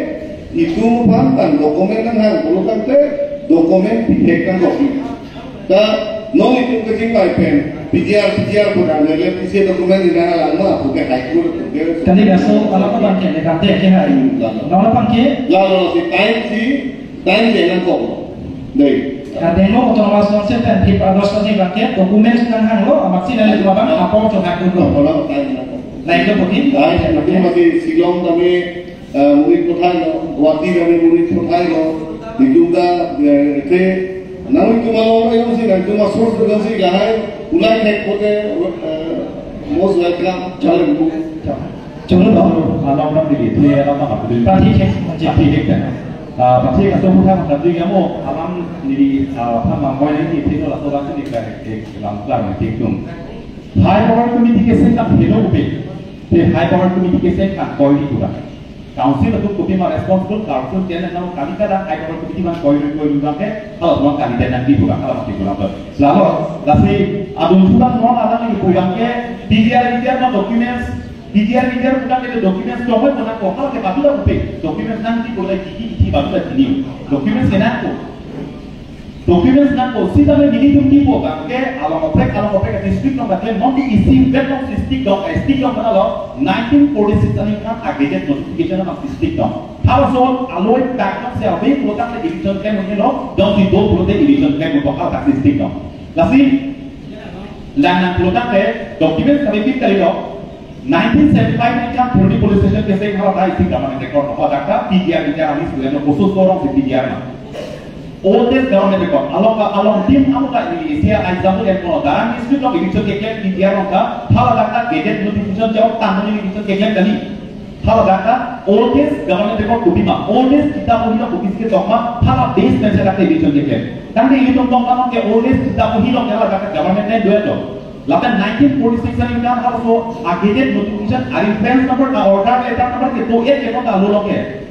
itum aphan tang document nanghang pulo tangte document pithek tang document. Ta non itum kachingvai pen P G R, P G R pu dang le isi document ina lang ma pu ke High Court pu ke. Kali kaso alam abangke le kante ke hai. Hmm, lalo. Non abangke? Lalo si time si, time le nangkok. Dei. Karbi Anglong Autonomous Council pen Fifth August arni abangke documents nanghanglo, amatsi nanglitum abang apor chohang dunlo. Apor chohang dunlo. Lain lo poti? Lain, nanglitum mati Shillong tame, eh, murit pathailo, Guwahati tame murit pathailo, itum ta, eh, ete, nanglitum along ayong si, nanglitum a-source ayong si lahai, ulai thek pote, eh, most welcome, challenge. Chalo dong. Alam dong dili, the alam dong dili. Pathi thek, pathi thek. Ah, pathi kaso putha mata dili amo alam dili, ah, phan mang boy ni thi no laso laso ni ka ek lam klar ni thik tum. High power committee ke sen kam helo upe. The high power committee ke sen kam koi ni pura. Council atum kopi ma responsible, council ke na kami kada high power committee man koi ni koi ni ke, kalau tuan kami dan nanti pura, kalau mati pura. Lalo, lasi adun tuan non ada ni pura ke, P G R, P G R ma documents, P G R, P G R pu dang ke documents dong pu nangkok, hal ke badu da upe. Documents nangji pu lagi gigi iti badu da gini. Documents ke nangkok. Documents nangkok, sitame nelitum kipu abangke, along oprek, along oprek district along batle, non di isi bet along district along, district along mana lo, nineteen forty-six aningkan a-gazette notification along district along. Halaso aloi tak along si ave pulo tangte eviction claim lo, jongsi do pulote eviction claim lo, haladak district along. Lasi, lang nang pulo tangte, documents kami pin kali lo, nineteen seventy-five aningkan Phuloni police station ke seng haladak isi government record lo, hadak ta P G R, P G R alis pulo, no khusus korong si P G R na. Oldest government record. Along ka, along dim amo ka ini isi a example yang kono Dharang district along eviction keklem P G R along ka, haladak ta gazette notification jauh tanggung eviction keklem kali. Haladak ta oldest government record kopi ma, oldest kitab ahina kopi si ketok ma, hala base pen si dak eviction keklem. Tangte ilitum tong kanon ke oldest kitab ahina ke haladak ta government name duet lo. Lapen nineteen forty-six aningkan halaso a-gazette notification a-reference number, a-order letter number kedo-et ke kota lo lo ke.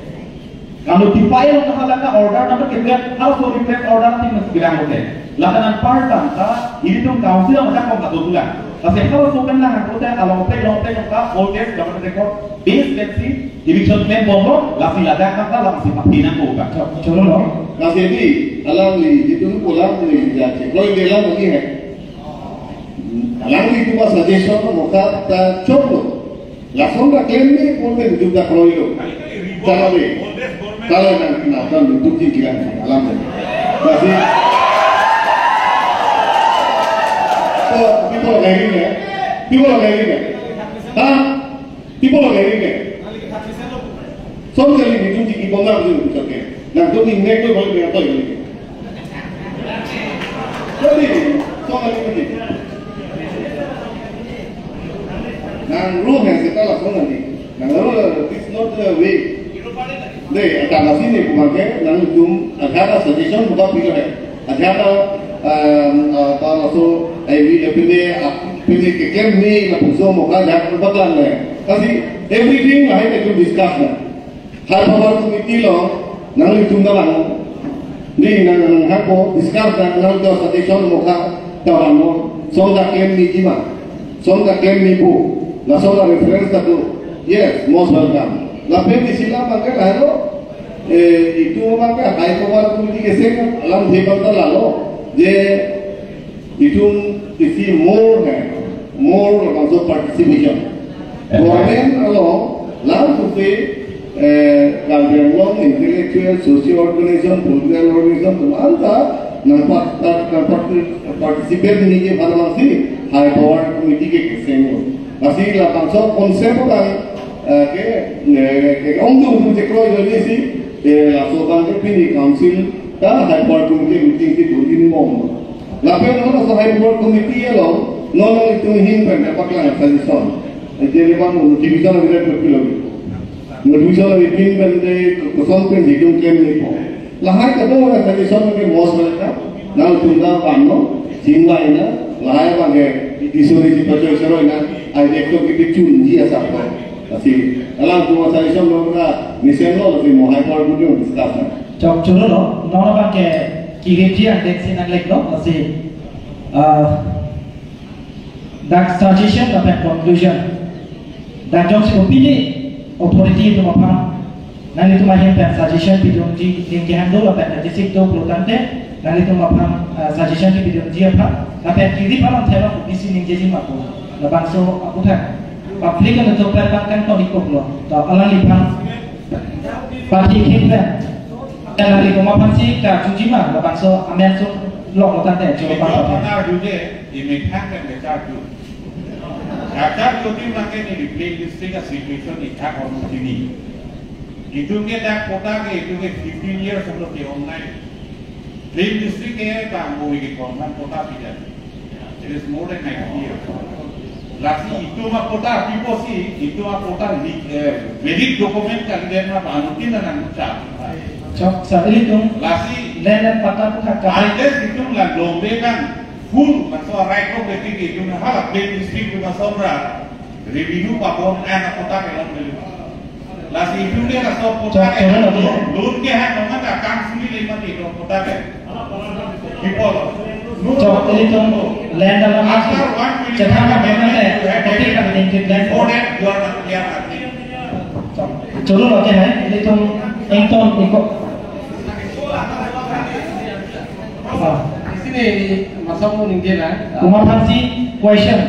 Ka-notify lo ke haladak ta order number kedo-et, halaso reference order ti mas bilang lo ke. Lapen anparta ta ilitum council along ta kong kado tulang. Lasi halaso pen lang angkote along pe long pe long ta oldest government record base pen si eviction claim bomlo, lasi ladak ta lasi pathi nangkok ka. Cho-, cholo lo. Lasi di, alangli, itum pu alangli, ya, che, koi de lang lagi hai. Alangli itum a-suggestion mo ka ta choklo. Lason ta claim ni pon de itum ta kroilo. Chalo de. Chalo nang na kan itum ti kilang alam de. Lasi. People of Irene, people of Irene. Huh? People of Irene. Song kali ni tum tiki bomna tu tu ke. Nang tu ni nek tu balik dengan apa ini? Jadi, song kali ni. Nang ru hai seta la song kali. Nang ru la, this is not the way. Dei, ada masih ni bukan ke, nang tum ada suggestion bukan pilih hai. Ajata, um, uh, ta laso, eh, wi, eh, pine, ah, pine keklem ni lapuson mo ka jak baklang le. Lasi everything lahai ta itum discuss na. High power committee along nanglitum ta lang. Ni nang, nang hako discuss na, nang ta suggestion mo ka ta lang mo. Song ta klem ni ji ma. Song ta klem ni po. Laso ta reference ta do. Yes, most welcome. Lapen isi la bangke lahai lo. Eh, itum abang ke High Power Committee keseng alam thepang ta lalo. Je itum isi more hai, more also participation. Government along lam susi, eh, Karbi Anglong intellectual, socio organization, political organization, tum anta nang part-, part-, part-, participate ni ke pada bangsi High Power Committee ke keseng lo. Lasi labangso concept abang, eh, ke, eh, ke ong tu tu je kroi lo ni si, eh, laso abang ke pini council ta High Power Committee meeting si dun in mom. Lapen laso High Power Committee along non itum ahin pen paklang suggestion. Jadi bang notification lagi pen pilo. Notification lagi pin pen de kosong pen hitung pen ni po. Lahai kedua suggestion ke most welcome. Nangtum ta pano, singwa ina, lahai bangke, di sore di pacho sore ina, ai ekto ke chun ji asap ko. Lasi, alam tu suggestion lo ka, mesen lo, lasi mo High Power Committee discuss na. Chok choro lo, non abangke, kirip ji ang dek si nang lek lo, lasi, ah, dak suggestion lapen conclusion. Dak jongsi kopine authority atum aphan nanglitum ahin pen suggestion pidunji, ning kehang do lapen district do pulo tangte nanglitum aphan, ah, suggestion kepidunji aphan lapen kirip alam thelo kopisi ningjeji ma ko. Labangso aputhak public atum pen pangkang tong ikop lo. To alangliphan party ahin pen nanglitum aphan si karjuji ma, labangso amen sung lok lo tangte choro pang. Honor duje, imithak pen bechar tu. Kachar jodi make ni Plain District a situation ithak hormu chini. Itum ke dak patta ke itum ke fifteen years holo ke online. Plain District ke bang boi ke konhan patta pida. It is more than ninety years. Lasi itum a patta pipo si, itum a patta ni, eh, valid document kalidet ma bang anutin na nang ucap. Chok sa ilitum. Lasi land and patta pu hak ka. Unless itum la lombe kan full, laso right ko beti ke itum hala Plain District tu masomra revenue pabon an patta ke long beli. Lasi itum ke laso patta ke loan, loan ke hai nongan akam suli lima ti lo patta ke. People. Chok, ilitum land along after one twenty-five chethan na memang le, you have kopi everything. Kami ning land. Before that, you are not, you are nothing. Chok, choro lo ke hai, ilitum ington iko. Ah. Isi ni masam mo ningje na. Komat aphan si question.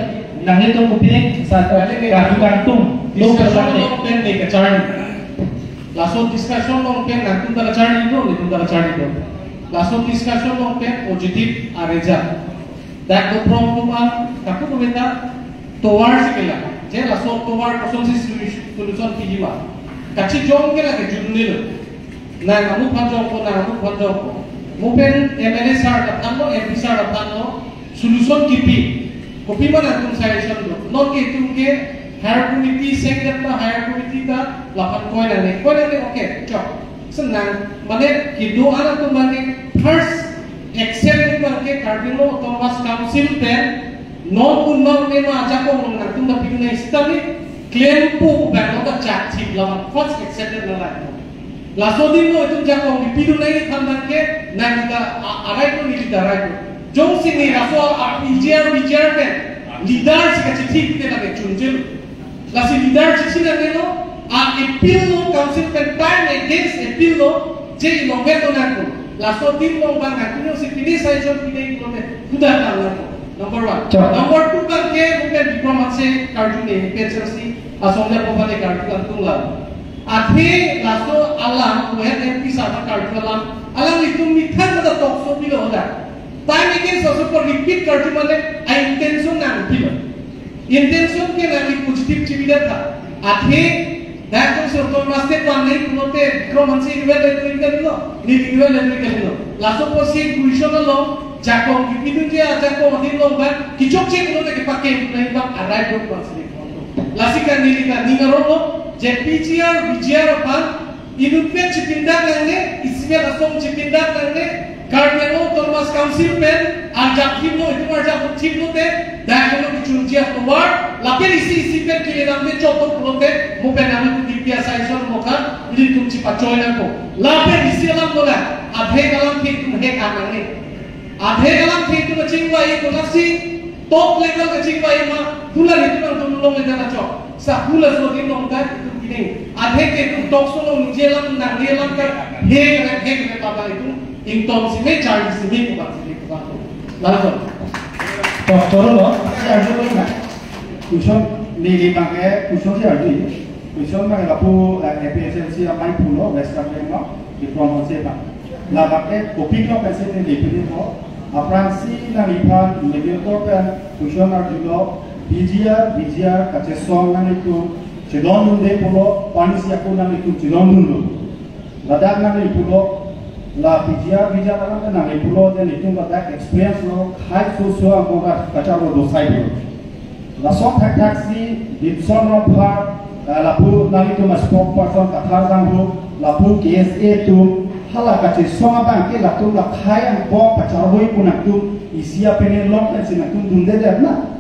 Nanglitum kopine sa, karju kangtung. Discussion along pen ni kacharli. Laso discussion along pen nangtum ta kacharli do, nelitum ta kacharli do. Laso discussion along pen positive a result. Dak do problem a, kapu do beta tovar si kela. Je laso tovar kosonsi solu-, solution piji ma. Kachijong ke lake jun nilo. Nang amu phanjong ko, nang amu phanjong ko. Mo pen M L A sir ta thanlo, M P sir ta thanlo, solution kipi. Kopi ma nangtum suggestion do. Non ke itum ke higher committee, second ma higher committee ta laphan koi nangne. Koi nangne, okay, chok. Senang, mane kedo-an atum abangke first accept abangke Karbi Anglong Autonomous Council pen non un non mema ajakong nangtum ta pidun nang sitame klempo abang ta chak thip laman first accept na lang. Laso adim lo itum jakong kepidun nangji aphan abangke nangli ta a-, a-right lo, neli ta right lo. Jongsi ni laso a-, P G R, V G R pen leader si kachithipte lake chunjel. Lasi leader chisi nangne lo, a-appeal lo council pen time against appeal lo, je ilongvet lo nangkok. Laso adim along abang nangtum jongsi pine suggestion pine iklo te huda ta nangkok. Number one. Chok. Number two abangke mo pen Bikram Hanse karju ne, pen sir si asong ja po pale karju kangtung la. Athe laso alam, mo het M P sir karju alam, alanglitum methang mata talk show pilo hoda. Time against laso apor repeat karju mane, a-intent Intention ke nangli positive chibidet tha. Athe dak Sir Thomas Tech vang nangji pulote Bikram Hanse inutvet le tu ingkan lo, neli inutvet le tu ingkan lo. Laso apotsi question along jakong kipidunji ajakong adin along abang kechokche pulote kepaklem nangji abang arai dot bang sini. Lasi ke neli ke ning arong lo je P G R, V G R aphan inutvet chipindak nangne, isivet asong chipindak nangne, Karbi Anglong Autonomous Council pen arjap thiplo, itum arjap thiplote, dak keno kechunji atovar, lapen isi isi pen kile damde chotong pulote, mo pen ami tu D P S I son mo khan, ilitum chipachoi nangpo. Lapen isi alam lo la, adhe kalam ke itum hek nangne. Adhe kalam ke itum kachingvai ko lasi, top level kachingvai ma, hula itum nangtum long le jana chok. Sa hula so din long ta itum kini. Adhe ke itum talk show along ningje alam nangne alam ta, he kere, he kere pata itum ingtong sime, chari sime, kubat sime, kubat. Lalu. Doctor lo, si arju lo na. Question, neli abang ke, question si arju. Question abang lapu, eh, A P H L C amei pulo, West Karbi Anglong, Bikram Hanse abang. Labang ke topic lo pensi neli pini mo. Aphrangsi nangliphan mediator pen question arjulo, P G R, V G R kachesong nanglitum chedondunde pulo, pani si ako nanglitum chedondunlo. Ladak nangli pulo, la P G R, V G R alam nangli pulo, je nelitum ladak experience lo, khei so so angkong kacharlo dosai pulo. Lason thakthak si Dipson Rongphar, eh, lapu nanglitum a-spokesperson Kathar Sangho, lapu K S A atum, hala kachesong abang ke latum la khei angkong kacharvoi pu nangtum isi apene long pensi nangtum dundedet na.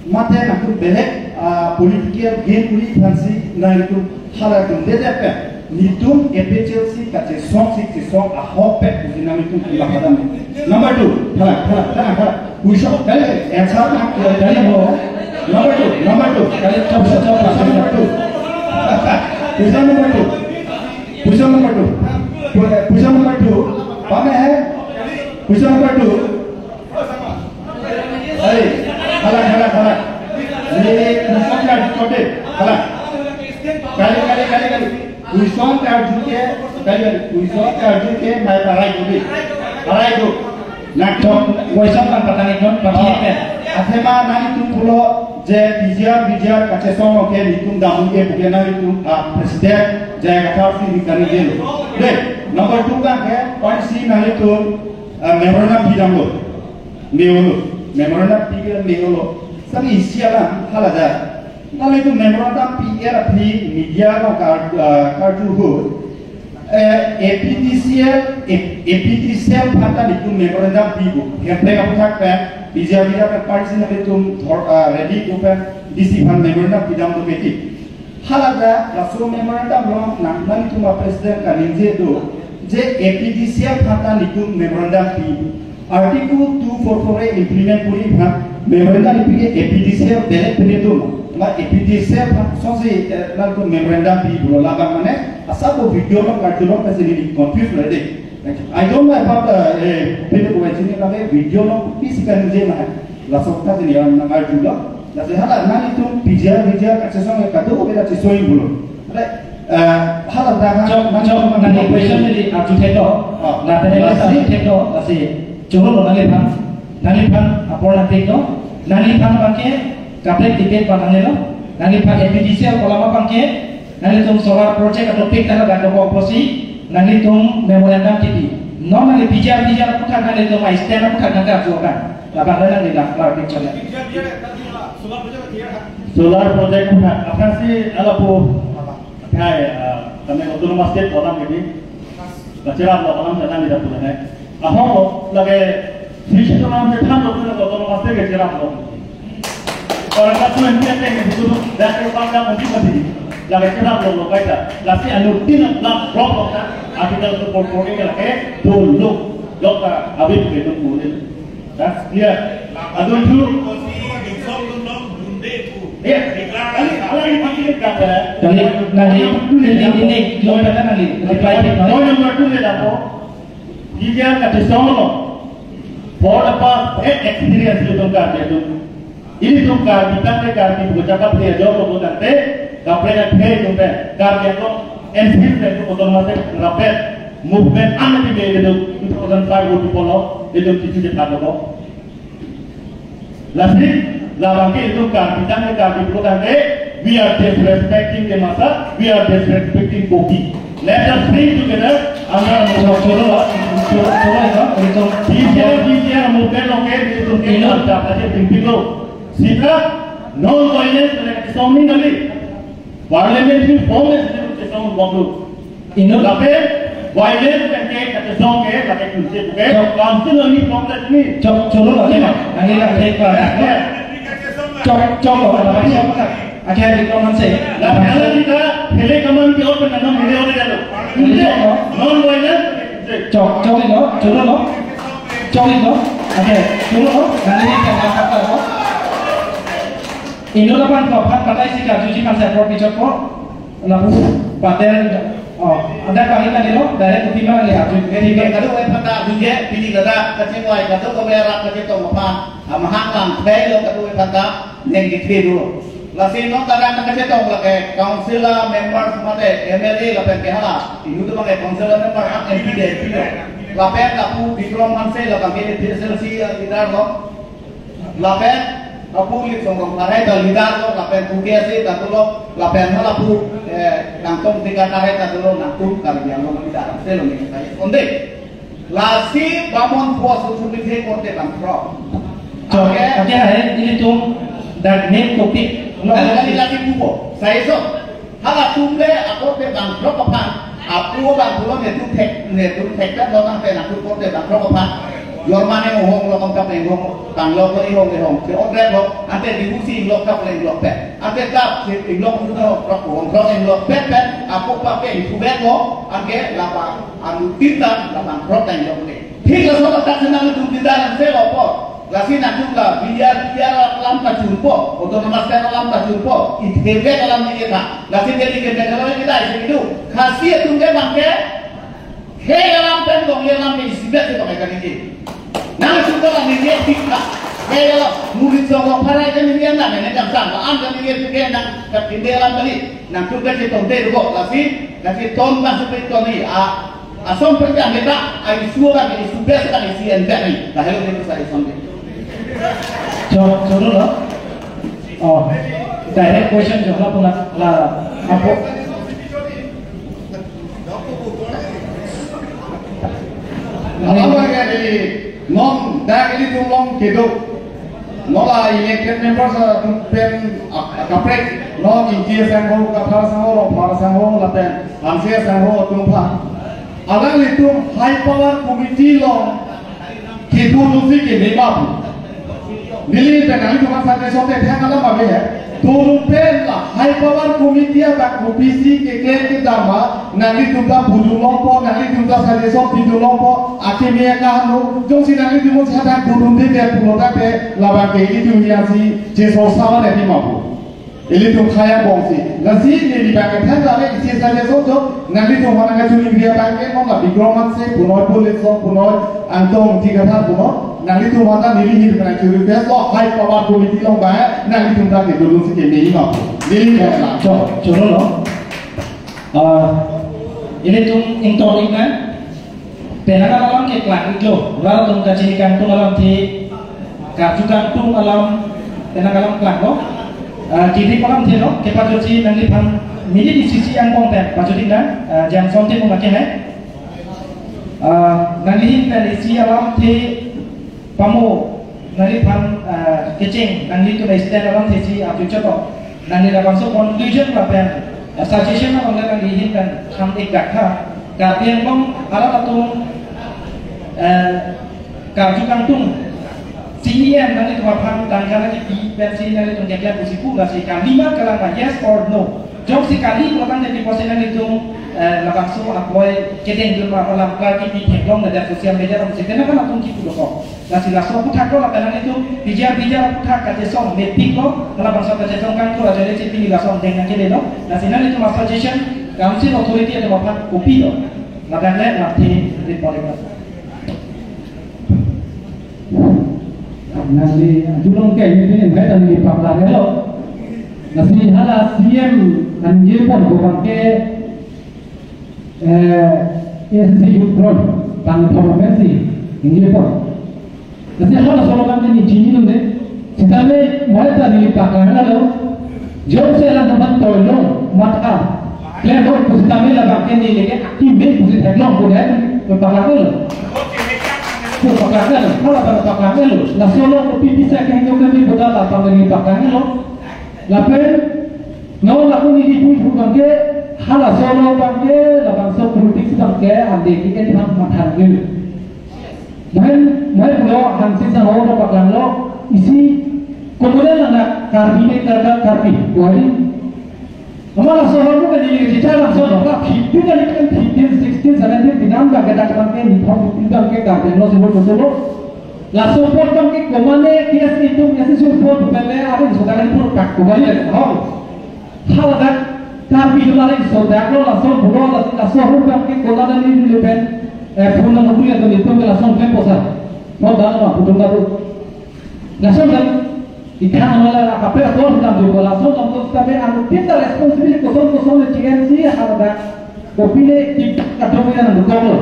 Mate nangtum belek, ah, political gain kuri aphansi nangtum hala dundedet pen. Nelitum A P H L C kachesong si chesong ahok pet pusi nangtum kila padam. Number two, thala, thala, thala, thala. Question, kali, answer na, kali mo. Number two, number two. Kali, chop, chop, chop, question number two. Question number two. Question number two. Question number two. Pame hai? Question number two. Hey, hala, hala, hala. Ye question ke arju chot de. Hala. Kali, kali, kali, kali. Question ke arju ke, kali, kali. Question ke arju ke, mai parai do de. Parai do. Na question, question kan patang ekdom patang ekdom. Athema nangtum pulo je P G R, V G R kachesong oke nelitum damu ke bukan nangtum, ah, president je kata si di kali de. De, number two kan ke, point si nangtum, ah, memorandum pidamlo. Meo lo, memorandum pi ke meo lo. Sabi isi alam hala da. Nanglitum memorandum pi aphi media along kar, ah, karju ahut. Eh, A P D C L, A-, A P D C L aphan ta nelitum memorandum pipo. Hemprek aphuthak pen, P G R V G R pen party si nanglitum thor, ah, ready do pen D C aphan memorandum pidamlo keti. Hala da, laso memorandum along nang, nangtum a-president kaningje do, je A P D C L aphan ta nelitum memorandum pi. Article two four four A implement kuri aphan memorandum pi ke A P D C L belek pine do ma. Ma A P D C L aphan sose, eh, nangtum memorandum pi pulo labang mane, asap video along karju along pensi neli confuse lo de. I don't know about, uh, eh, pine ko sini lage video along pi si kaningje ma. Laso ta sini yang nang arju lo. Lasi hala nanglitum P G R, V G R kachesong ya kado ke kachesong pulo. Hala, eh, hala da ha, chok, nang chok, nang nangli question neli arju theklo. Ah, na tene lasi arju theklo, lasi choro lo nangliphan. Nangliphan apor nang theklo. Nangliphan abang ke kaprek ticket abang nanglilo. Nangliphan A P D C L kolam abang ke. Nanglitum solar project a-topic ta ladak lo apotsi nanglitum memorandum kipi. Non nangli P G R, V G R aphuthak nanglitum a-stand aphuthak nangkarju kan. Labang nangli la, la picture la. Solar project aphuthak. Aphrangsi hala pu. Athai, ah, kami autonomous state kolam ini. Kacherap lo kolam jana kita punya hai. Ahok lo lage sisi kolam je tham lo punya autonomous state kacherap lo. Orang katu yang dia tengah itu dah terpaksa mesti mesti. Lage cherap lo lo kaita. Lasi anu tina block block lo kan. Article two four four A lage dulu. Dokta abis ke tu pun. That's clear. Adu tu. Iya. Kali, kali ini pakai kata. Kali, kali, ini, ini, ini, kita kali. Reply, reply. Point number two le lapo. P G R kachesong lo. For the past eight experience lo tong Karbi atum. Ilitum Karbi tangte Karbi buka cakap dia jawab lo tangte. Kaprek athe tum pe. Karbi atum N P P pen tum autonomous rapet movement ane di me ilitum two thousand five vote pulo. Ilitum kichu je thalo. Lasi, Labang ke itum Karbi tang ke Karbi pulo tangte, we are disrespecting Dimasa, we are disrespecting Kuki. Let us bring together, Amar Chok, choro lo, choro, choro lo, itum. P C R, P C R movement lo ke, itum ke, Ino. Anta aja pimpin lo. Sita, non-violence, like, something kali. Parliamentary form is to the song Bondu. Ino. Lapen violence ke ke ke song ke ke kunci ke Chok. Council ni form ni. Chok, choro lo, ya. Nangli la thek pa. Ya. Chok, chok lo, la pa chok pa. Akhir di comment se. Lapen ala kita hele kaman ki open na nam hele ole jalo. Chok lo. Non-violence. Chok, chok lo, choro lo. Chok lo. Akhir, choro lo. Nangli ka ka ka lo. Inut aphan ko aphan patai si karjuji aphan si apor pichot ko. Lapu patel. Oh, ada kami tadi lo, dari Kutima lihat. Jadi ke kadu e phata bingge pini kada kachingwai kadu ko berak kachetong aphan. Amahang lang thai lo kadu e phata neng dikhe dulu. Lasi non kada kachetong lake council member mate M L A lapen ke hala. Inut bang e council member ak M P de M P lo. Lapen lapu Bikram Hanse lapen ke P S L C leader lo. Lapen apu Litsong Rongphar ta leader lo, lapen pu K S A ta tulo, lapen halapu, eh, nangtum tiga tarik ta tulo, nangtum Karbi Anglong leader. Selo ni kai onde. Lasi bamon puas utu mithe korte bangkrok. Chok, oke. Oke, hai, ilitum dak main topic. Kali, kali lagi pupo. Sai so. Halatum le akorte bangkrok aphan, apu bang pulo netum thek, netum thek ta lo tangte nangtum korte bangkrok aphan. Jormane hong lo kong kap le hong, tanglo ko hong le hong, ke order lo, ante dihusi inglok kap le inglok pet. Ante kap si inglok tu hong krok hong krok inglok pet pet, apu pa ke itu bet lo, anke lapa anu tinta lapa krok ta inglok le. Thik laso ta senang tu tinta nang se lo po. Lasi nangtum la biar biar alam ta churpo, autonomous kan alam ta churpo, ithebek alam ni kita. Lasi jadi ke negara kita isi itu. Khasi atum ke bangke, he alam pen dong alam ni isibek itu mereka ni. Nang suka lah ni dia kita. He alam murid song parai kan ni dia nang ni kan sang, an kan ni dia nang kat ini alam kali. Nangtum ke chetong te ruko, lasi, lasi ton masuk ke ton ni, a, asom perjam kita, a isu orang, isu biasa kan isi entek ni. Dah hello ni saya sampai. Chok, choro lo. Oh, direct question chok lo puna la apo. Apa yang jadi non dak ilitum along kedok. Non la elected members atum pen a-, akaprek, non Ingti asangho, Kathar asangho, Rongphar asangho, lapen Hanse asangho atum aphan. Alanglitum high power committee along kedo dunsi keme ma pu. Neli pen nanglitum aphan suggestion te thang alam ave he. Dorum pen la high power committee abang kopisi keklem kedam ma, nanglitum ta pudun longpo, nanglitum ta suggestion pidun longpo, akeme akaheno, jongsi nanglitum mo chata dorum de de pulo ta pe, labang ke ilitum ya si, cheso sawa de ma pu. Ilitum khaya bongsi. Lasi neli bang ke than ta le isi suggestion jo, nanglitum hona ka churi dia bang ke, non la Bikram Hanse punoi, Police song punoi, Angtong Ingti Kathar punoi, nanglitum hona neli hir kana churi tes lo, high power committee along bang, nanglitum ta kedo dunsi keme ma pu. Neli bang la. Chok, choro lo. Ah, ilitum ingtong ikna. Penang alam keklang iklo, rat atum kachini kangtung alamthe, karju kangtung alam, penang alam klanglo. Ah, kiri alamthe lo, kepajutsi nangliphan, mini di sisi angbong pen, pajutin na, ah, jam sonte pun lake hai. Ah, nanglihin pen isi alamthe, pamo, nangliphan, ah, kecheng, nanglitum stand alamthe si, ah, future to. Nangli labangso conclusion lapen, eh, suggestion along le nangli ahin pen than ik dak tha. Karbi Anglong arat atum, eh, karju kangtung C E M nanglitum aphan tangka nangkepi pensi nanglitum keklem pusi pu lasi kalima kalang ma, yes or no? Jongsi kali pulo tangte pi pusi nanglitum, eh, labangso apoi kedeng dun ma alam klar kipi theklong na social media along si penang atum kipu dokok. Lasi laso aphuthak lo lapen nanglitum, P G R, P G R aphuthak kachesong mepik lo, labangso kachesong kangthur ajoine si pini laso angdeng nangkele lo. Lasi nanglitum a-suggestion, council authority atum aphan kopi lo. Lapen le, lamthe report lo. Nangli, julong ke, ini, ini, ini, ini, paklar lo. Lasi hala C M nangji pon ko bangke, eh, A S C Youth Front, bang Thomas si, nangji pon. Lasi halaso abang ke neli chini nang de. Sitame Hai ta neli paklang lo. Jongsi alang teman toilong mata klem hor pusitame labang ke neli ke akimi pusi theklong pu hai paklang lo. Pu paklang lo. Hala abang paklang lo. Laso along kopi pisa kehingno kami boda labang neli paklang lo. Lapen non laku neli pu pu abang ke, halaso along abang ke labangso politics abang ke ante ke kan ham matha lo. Main, main pulo hangsi sang ho paklang lo, isi komunal lang na Karbi ne Karbi, Karbi, Karbi. Amat laso ho kan neli cerita laso lo, ka fifteen kali kan fifteen, sixteen, seventeen, pinam ka kita kan ke ni thong pinam ke Karbi lo sebut betul lo. Laso apor kan ke komane, kias itu, kias itu apor pele, ada yang sudah kan pur pak, kembali lagi, ho. Haladak Karbi kemarin sodak lo laso buro laso hurang ke kola dan ini lepen, eh, phone number ya tuh itu ke laso ke posa. Mau dah apa butuh baru. Laso kan ikan malah apa tuh kan juga laso nonton tapi anu kita responsibility kosong kosong le T M C haladak kopi le kita kadang yang nonton lo.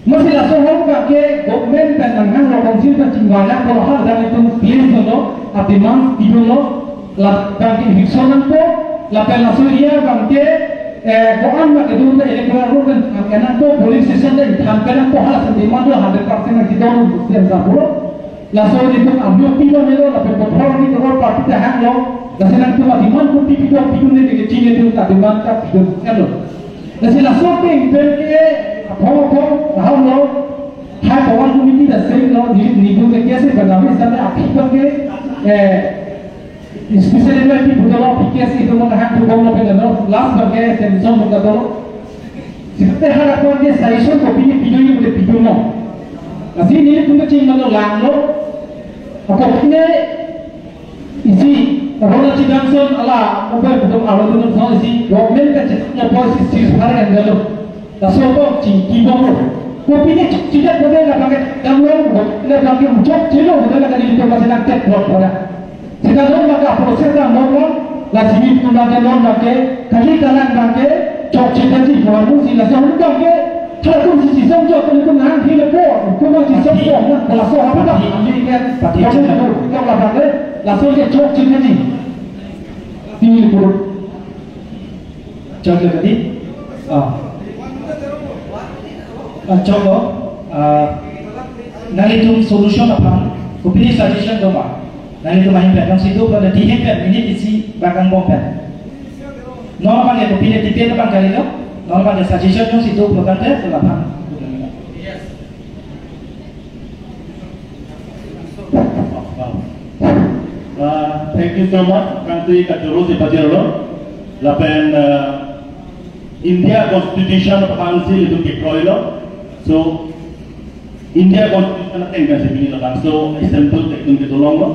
Masi laso ahormu abang ke government pen nanghang lo council pen chingvai nangpo, haladak itum place lo, a demand itum lo, labang ke eviction nangpo, lapen laso area abang ke, eh, ko-an abang ke dun electoral roll pen nangpo, polling station pen than pen nangpo, hala demand lo hundred percent nangchedon siang sa puro. Laso itum amyo pi lo melo, lapen kothor ni kothor party ta hang lo, lasi nangtum a demand ko pi pi do pi dun ne ke chini itum ta demand ta pi dun kan lo. Lasi laso pen pen ke aphong aphong aham lo. Hai Pawan committee ta same lo, ni ni bu ke kesi banawi sampai api pen ke, eh, special M L P bu lo P K S itu mana hak tu bom lo pen lo, last pen ke tension pen lo. Sipte hak pen ke suggestion kopi ni pi dun ni pi dun lo. Lasi neli pu ching mana lang lo. Ako pine isi, Arunachal Johnson ala mobile betul Arunachal Johnson isi government kan cek mobile si sir hari kan galo. Laso ko chingki bom lo. Kopi ni cek cek bodoh na pakai jam lo, bodoh na pakai ucok cilo, bodoh na kali itu masih nak cek buat bodoh. Sita non maka proses na non lo, la sini tu na ke non na ke, kali kalang na ke, chok cek jadi buat mu si laso hurang ke, Halatum si sisong jo, halatum nang hile po, kuma sisong jo, na kelaso apa dah? Pati, pati, pati, channel. Yang lapang le, laso je chok chini ni. Tinggi purut. Chok le tadi? Ah. Ah, chok lo. Ah, nanglitum solution aphan, kopi ni suggestion do ma? Nanglitum ahin pen, nang situ pada di hin pen, minute isi bakang bom pen. Non abang ke kopi le tipe abang kali lo, non abang ke suggestion nang situ program te, lapang. Uh, thank you so much. Kangtui kachoro si pajero lo. Lapen, uh, India Constitution aphansi itum kekroi lo. So, India Constitution ateng pensi pini labangso example tekun kedolong lo.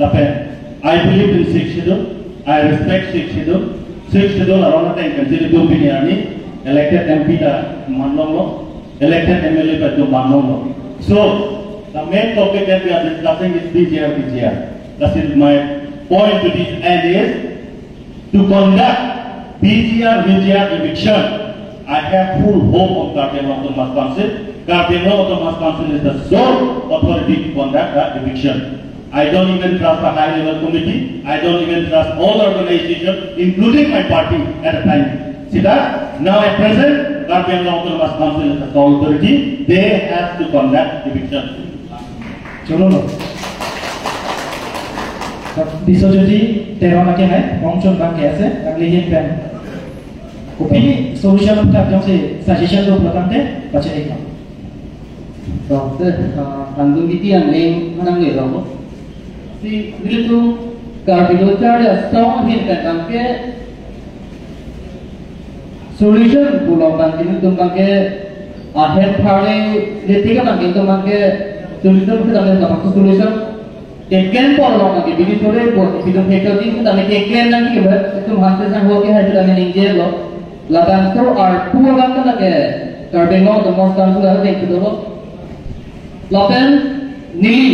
Lapen, I believe in Sixth Schedule. I respect Sixth Schedule. Sixth Schedule aron ateng pensi itum pini arni elected M P ta manlong lo. Elected M L A ta itum manlong lo. So, the main topic that we are discussing is B G R, B G R. That is my point to this end is to conduct B G R, V G R eviction. I have full hope on Karbi Anglong Autonomous Council. Karbi Anglong Autonomous Council is the sole authority to conduct the eviction. I don't even trust the high level committee. I don't even trust all organizations, including my party at the time. Sita, now at present, Karbi Anglong Autonomous Council is the sole authority. They have to conduct eviction. Choro lo. Biswajyoti Teron ake hai, Rongchon abang ke ase, nangli hin pen. Kopi solution aphan jongsi suggestion do pulo tangte, baca ek. Doctor, uh, andung iti yang ling manang le lo. Si, nelitum Karbi Lo Charli Asong ahin pen abang ke solution pulo abang ke nelitum abang ke ahem phare le tiga abang ke nelitum abang ke solution ke abang ke solution. Keklen apor along lake bini sore bo bidung faculty sitame keklen nangji ba itum hanse sang ho ke hai sitame ningje lo. Labangso arpu abang ke lake Karbi Anglong Autonomous Council la deng kedolo. Lapen neli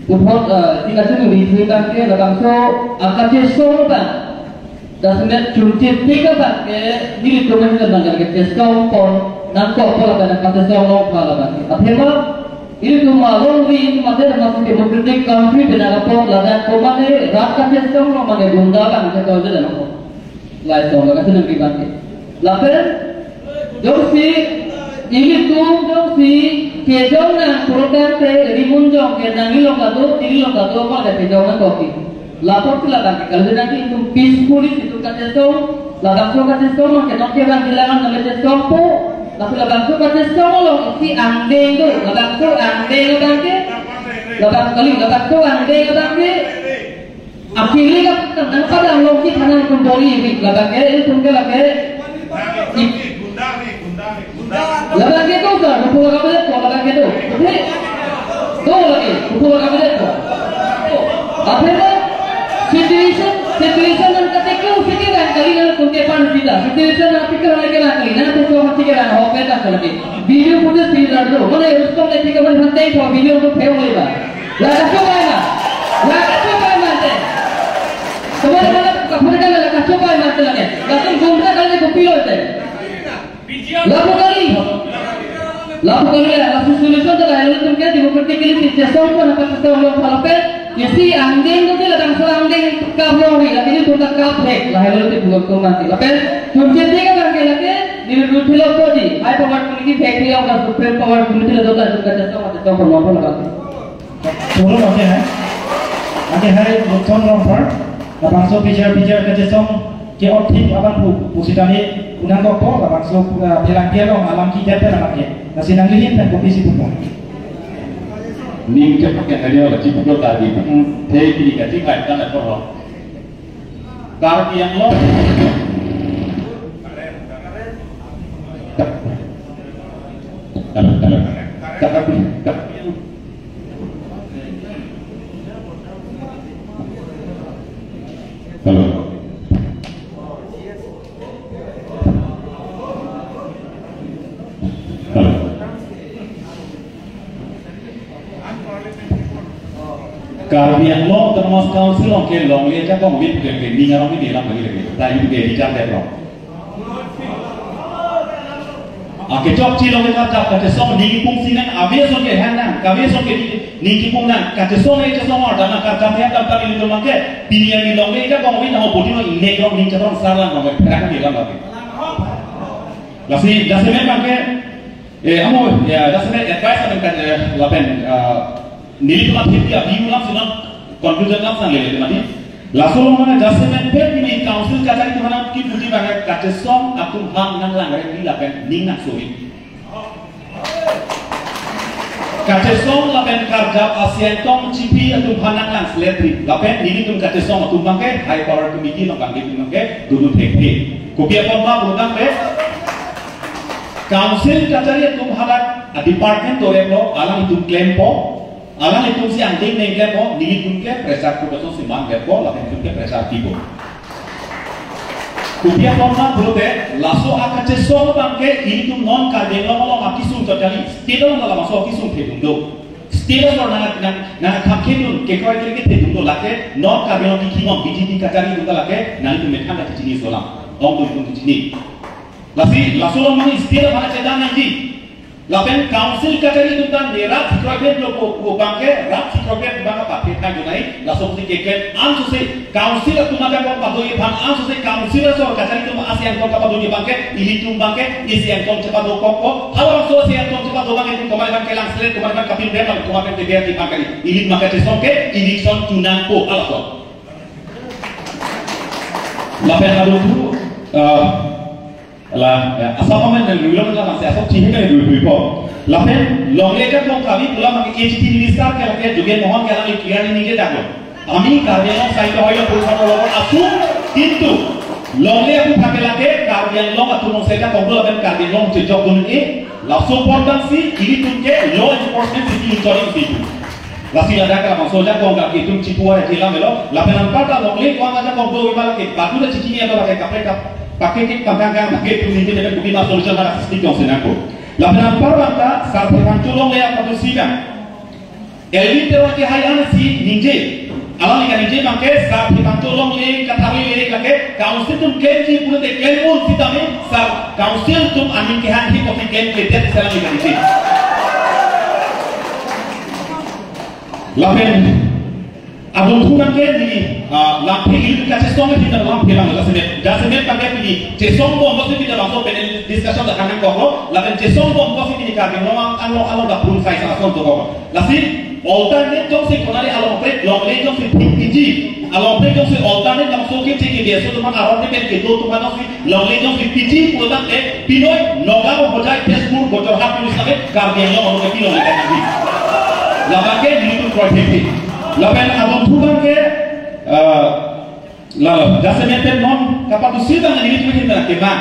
puthot, eh, tina chunu ri thui abang ke labangso akachesong abang. Dasmet chunche tik abang ke nelitum ahin abang ke chesong pon nangkok pon lapen akachesong long pha labang ke. Athema Ilitum alongri, itum mate masuk democratic country pen apot ladak komane rat kachesong lo mane gunda bang ke kau jeda lo. Lai song ka sinang di bang ke. Lapen jongsi ilitum jongsi kejong nang program te rimun jong ke nang ilong kado, ilong kado apa ke kejong nang kopi. Lapor si labang ke kalau nanti itum peacefully itum kachesong, labangso kachesong ke non ke bang bilangan nang kachesong po, tapi labangso kachesong lo isi angdeng do, labangso angdeng abang ke, labang kali, labangso angdeng abang ke, akili ka nang pada long ki thanang kumbori ini, labang ke, itum ke lake, i- Labang ke to sir, kupu lagam le to, labang ke to. Oke? To lagi, kupu lagam le to. Aphi na situation, situation nang kate kau sike nang kali nang kunte pan kita. Situation nang pikir lagi nang kali nang tu kau mati ke nang hope tak lagi. Video footage tidak ada. Mana yang usah lagi tiga menit nanti kau video tu payung lagi. Laka coba na. Laka coba na te. Kemana mana kapur kan laka coba na te lagi. Langsung gumra kali kopi lo te. Lapu kali. Lapu kali ya, lapu solution adalah yang penting demokratik ini tidak sopan apa kita orang palape. Isi angdeng tu tidak bangsa angdeng kapro ni, lagi ini tunta kaprek lah yang itu buat tuh mati. Lapen, kunci tiga kan ke lagi, di dulu philosophy, high power committee, factory of the supreme power committee, lalu kan kita sopan, kita sopan, sopan, sopan. Puro lagi hai. Lagi hai, Lukthon Rongphar. Labangso bijar bijar kachesong ke othik abang pu, pusitani unang kok po, labangso, uh, pelang dia long alam ki dia pelang ke. Nasi nang lihin pen kopi si pupa. Ning ke pakai hari olah cipu do tadi. Hmm. Teh kiri kaci kai tan ada porong. Karbi Anglong. Hello. Hello. Karbi Anglong Autonomous Council along ke longle ajakong vit ke ke ning arong ni lam lagi lagi. Tadi ke di jam deh. Akechok chilong ke kachap kachesong ning pung sinang ave ason ke han nang, kave ason ke ning kipung nang, kachesong kachesong or dana kachap ya tam tam ilitum abang ke, pini yang longle ajakong vit nang bodi no inek rong ning chetong sarlang rong ke pherak ni lam lagi. Lasi, lasi memang ke, Eh, amo, ya, jasemet advice akan kan, eh, lapen, eh, nelitum aphi aphi alam sinon conclusion lam sang lele mati. Laso along mana jasemet pet ini council kachari atum aphan kipuji abang kachesong atum aphan nang langreng di lapen ning nang suri. Kachesong lapen karjap asi angtong chipi atum aphan nang lang seletri. Lapen nelitum kachesong atum abang ke high power committee along abang ke atum abang ke dudun thekthe. Kopi apot ma pulotangte. Council kachari atum hadak a department toreplo, alanglitum klempo, alanglitum si angdeng neng klempo, nelitum ke pressure cooker ason si man klempo, lapen nelitum ke pressure pipo. Kopi apot ma pulote, laso akachesong abang ke ilitum non Karbi Anglong along akesung chot kali, state along labangso akesung thedung do. State along nang nang nang kham khedun, kekroi ke thedung do lake, non Karbi Anglong kiki non B J P kachari atum ta lake, nanglitum methang ta chini solam, ong tum tum chini. Lasi, laso along mani state aphan chedan nangji. Lapen council kachari atum ta ne rat sikroibet lo ko, ko abang ke, rat sikroibet abang ke pathethai donai, laso si keklem ansose council atum ajakong padoji aphan ansose council asor kachari atum asi angtong kapadoji abang ke, ilitum abang ke, isi angtong chepadokok ko, halabangso asi angtong chepado abang ke, komat abang ke lang selet, komat abang kapil dem, komat abang ke dia di abang ke, ilit maka chesong ke, election chunang ko, halaso. Lapen adu tu, eh, la, eh, asap amen nang rulong la masi asap chini nang rul rul po. Lapen longle ajakong kami pula maki H T minister ke lake Jogen Mohan ke lake clear ni ningje daglo. Ami Karbi Anglong sai to hoilo pulsa to logo asu kintu longle aku thake lake Karbi Anglong atum nong seja kongdo lapen Karbi Anglong chejok gunung e laso portang si ilitum ke law enforcement siti inchoring situ. Lasi ladak labangso ajakong ka itum chipu are kilam elo. Lapen anparta longle ko-an ajakong do imal ke batu da chichini ato lake kaprek kap. Pakai kik pangkang kang pakai tu ningje debe kupi ma solution ada sisi kong senako. Lapen anpar bangta Sar Pherangke along le apa tu sida. Elvin Teron ke hai an si ningje. Alangli kaningje abang ke Sar Pherangke along le kathari le lake council atum klemji pulote klem un sitame Sar council atum aning kehang hi kopi klem ke tet selang kaningje. Lapen adung thu nangke ni, ah, lamthe ili kachesong di na lamthe lang jasemet. Jasemet tangke pini chesong bomlo si pini labangso panel discussion ta kanang koklo. Lapen chesong bomlo si pini Karbi Anglong along along da prum sai sa ason to koklo. Lasi alternate jongsi konari along prek longle jongsi thik piji. Along prek jongsi alternate jongsi ke thik ke so teman arong ke pen kedo teman jongsi longle jongsi piji pulo tangte pinoi Nagaon, Hojai, Tezpur, Jorhat pu save Karbi Anglong along ke pinoi kan di. Labang ke nelitum kroikre. Lapen adung thu abangke, eh, la, la, jasemet pen non kapatusi abang nelitum hin abang ke bang.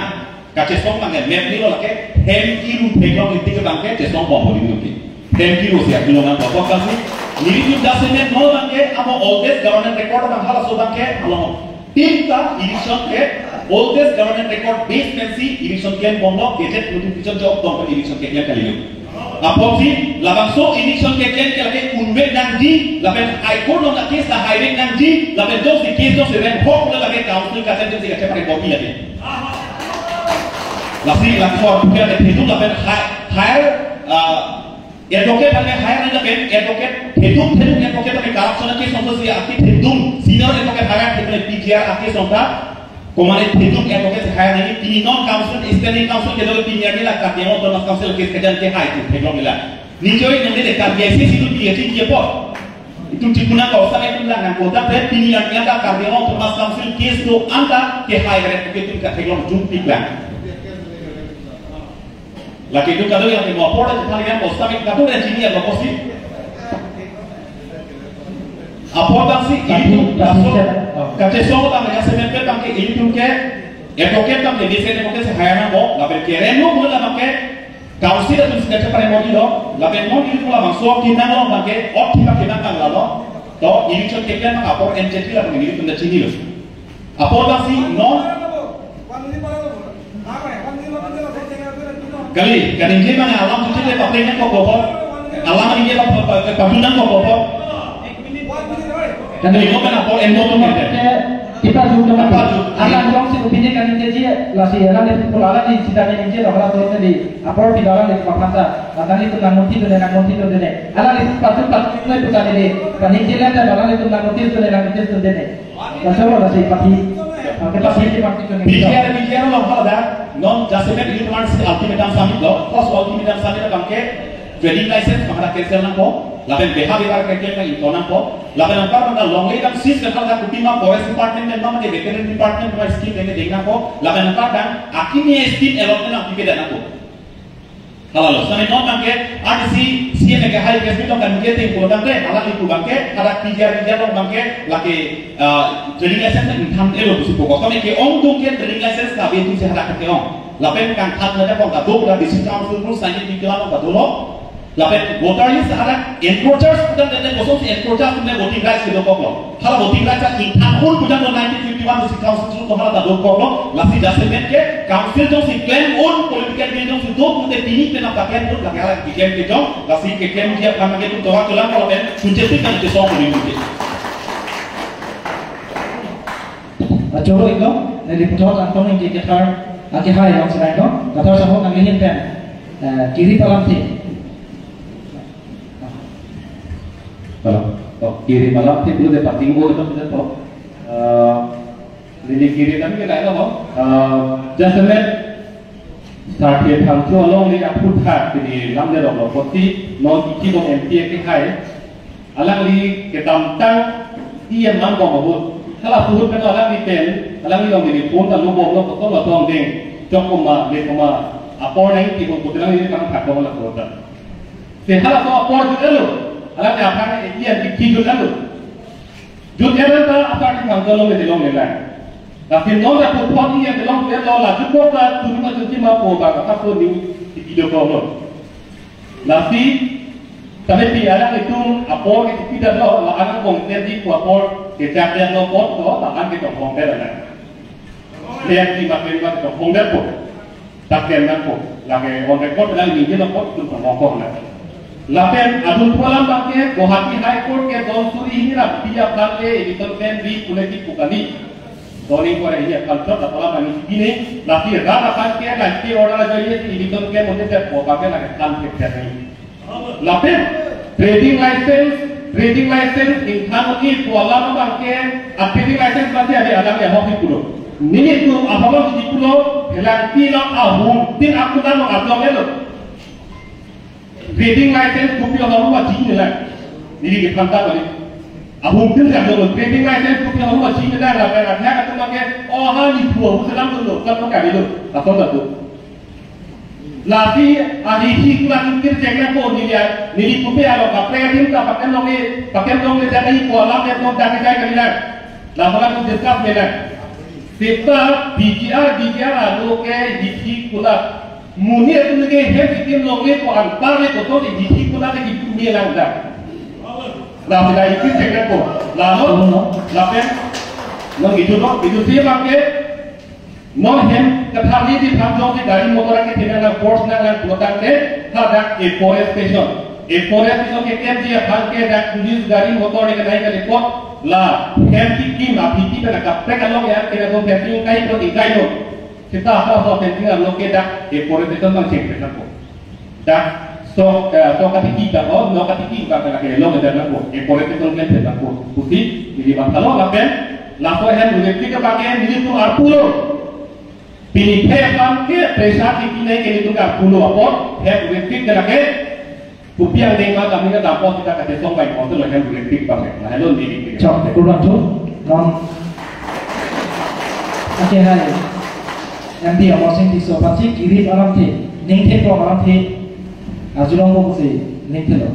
Kachesong abang ke map ni lo lake hem kiru theklong itik abang ke chesong bom holi nuki. Hem kiru si akhilong an bapok kasi. Nelitum jasemet non abang ke amo oldest government record abang halaso abang ke along tinta election ke oldest government record base pensi election klem bomlo, gazette notification jok tong election keklem kali lo. Apotsi labangso election keklem ke lake unvek nangji, lapen High Court along case ta haivek nangji, lapen jongsi case jongsi rem hok le lake council kachem jongsi kachem pare kopi lake. Lasi lakhor pukia ke thedu lapen high, higher, ah, advocate hake higher na lapen advocate thedu thedu advocate hake corruption case song si aki thedu senior advocate hake thedu P G R aki song ta Komane thedu advocate si higher nangji, pini non council, standing council kedo pini agi la Karbi Anglong Autonomous Council case kejan ke hai tu theklong ila. Nijoi nang de Karbi I C C tu pini agi dia po. Itum chikuna kau sa itum lang nang kota pe pini agi anta Karbi Anglong Autonomous Council case tu anta ke hai kare tu ke tu ka theklong jumpi klang. Lake itu kadang yang mau apa orang kita lihat kau sa itu kadang yang sini ya kau sih. Apot abangsi ilitum kaso, kachesong abang ya semen pe abangke ilitum ke, advocate abangke, basic advocate si higher nangpo, lapen kerem lo mula abangke, council atum si kache pare modi lo, lapen non ilitum labangso kinang lo abangke, ot thima kinang abang lalo, to election keklem abang apor N J T labang ilitum da chini lo. Apot abangsi non, kali, kaningje mane alam tuti le papleng nangkok kopo. Alam ningje pa, pa, pa, patu nangkok kopo. Kali, mo kan apor endo tu mate. Kita juga apa tu? Alam jongsi opini kaningje ji, lasi alam itu pun alam di sida ningje lo, alam tu di apor di alam di paphanta. Alam itu nang muti tu, nang muti tu de. Alam itu patu patu itu tadi di. Kaningje le alam itu nang muti tu, nang muti tu de. Kacoro lasi party, ah, ke party, ke party ke P G R, P G R lo hala da, non jasemet ilitum si ultimatum submit lo, first ultimatum submit abangke trading license abang hala cancel nangpo, lapen beha bebar ke ke nang ington nangpo, lapen anpar abang longle dam seize ke hala da kutima forest department pen ma mate veterinary department ma scheme pen deng nangpo, lapen anpar abang akimi scheme allotment nangpipe da nangpo. Halalo, sami non abangke, R D C, C M ke hai ke biton kaningje te important te, hala ipu abangke, hala P G R, P G R lo abangke, lake, ah, trading license ingthan-et lo pusi pokok. Kami ke-ongdung ke trading license ta be tu si hala ke-ong. Lapen kangthan na pon ta dok la district council rules nineteen fifty-one ta dolo. Lapen voter list hala encroachers putan te kosonsi encroachers ne voting rights kedokoklo. Hala voting rights ta ingthan un putan lo nineteen fifty-one district council rules hala ta dokoklo. Lasi jasemet ke council jongsi klem un political will jongsi do pute pini penap ta klem un lake hala keklem kejong. Lasi keklem dia kan ke tu towa tulang kalau pen kunci kan ke song pun ke. Achoro ino, neli puthot Angtong Ingti kethar, angke hai long serai no, kathar sahok nang lihin pen, eh, kiri palam ti. Halo. Oh, kiri palam ti bulu de pating bo itu kita to. Eh, neli kiri kan kita lo, eh, jasemet Sarthe Phangcho alongle aphuthak pini lamde rok lo koti non iki bon M P ke hai. Alangli kedamtang E M man bom ahut. Hala ahut kan alangli pen, alangli along neli phone ta lo bom lo koto lo tong ding. Chok koma, le koma, apor nang ti bom koto alangli kan thak bom la kota. Se hala to apor jut elo. Alangli aphan E M P jut elo. Jut elo ta apar ti phang tolong le long le lang. Tapi non ta pun phone E M long le lo la jut ko ta tu ma jut ma po ba ka ko ni ti video ko lo. Lasi, tapi pi alang itum apor ke tidak lo, la alang bong tadi ku apor ke cak dia lo pot ko, la ang ke tong bong dia la. Lihat di makin mat tong bong dia po. Tak dia nang po. Lagi on record lang ini dia lo pot tu tong bong ko na. Lapen adun pualam bangke Guwahati High Court ke don suri hini ram pia bangke editor pen di puleki pukani. Zoning kore ini akan trot atau apa ini gini, laki rata kan ke laki order aja ini di Victor ke mungkin saya bawa pakai lagi kan ke ni. Lapen trading license Trading license ingthan un-e pu alam abangke, a trading license abangke ave alam ya hoki pulo. Nelitum aholo di pulo, helang ti lo ahum tin akunan lo adong elo. Trading license kopi ahormu ma chini lang. Neli ke phanta bali. Ahum tin ka dong trading license kopi ahormu ma chini lang, lapen athak atum ke, oh ha ni pu ahum selam tu lo, kan ka lo, atau tu. Lasi, ah, hi hi kulat kir cek nangpo neli ya, neli kopi alo kaprek adim ta pakai longle, pakai longle jadi ko alam ya tong dak jai kali lang. Laporan tu discuss me lang. Seta P G R, D G R alo ke hi hi kulat. Muni atum ke hem sikim longle ko anpar le kotor di hi hi kulat di me lang dak. Lapen dak ikir cek nangpo. Lalu, lapen, non gitu no, gitu si abangke, non hem, kethari di phan jongsi gari motor ke thena na force nang lang pulo tangte, hadak afforestation. Afforestation ke M G aphan ke dak police gari motor ne kenai ke report, la, hem sikim aphi ti pena kaprek along ya, kena dong fencing kai ko tingkai no. Seta apa so fencing along ke dak afforestation bang cek nangpo. Dak so, eh, so katiki dak, oh, no katiki dak dak ke long dak nangpo, afforestation ke dak nangpo. Pusi, neli bang kalau lapen, laso hem electric abangke nelitum arpulo. Pini phe aphan ke pressure ti pinai ke nelitum arpulo apot, hem electric ke lake, kopi angdeng ma kami ke dampot kita kate song bai konsel hem electric abangke. Nah, hello, neli. Chok, kurang tu, non. Oke, hai. M D Amarsing Tisso aphansi kirip alamthe, ningthe pro alamthe, arjulongpo pusi ningthelo.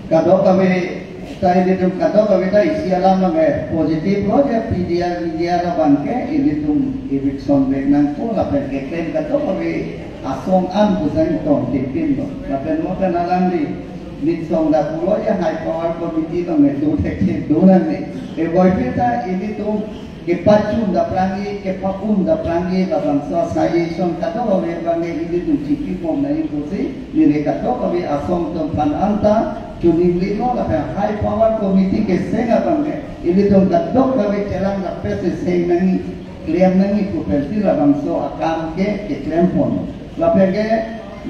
Kadokave ta ilitum kadokave ta isi alam abang positive lo ya, P G R, P G R abangke ilitum eviction back nangpo lapen keklem kadokave asong an pusang tong tipin lo. Lapen mo pen alangli nitsong dak pulo ya high power committee lo me tu thekthek do nang ne. E boy pita ilitum kepachun daprangji, kepa-un daprangji, labangso suggestion kadokave abangke ilitum chipipon nangji pusi, neli kadokave asong atum aphan anta, chuning lino lapen high power committee keseng abangke, ilitum kadokave chelang rapesi seng nangji, klem nangji pu pensi labangso akam ke, keklempon. Lapen ke,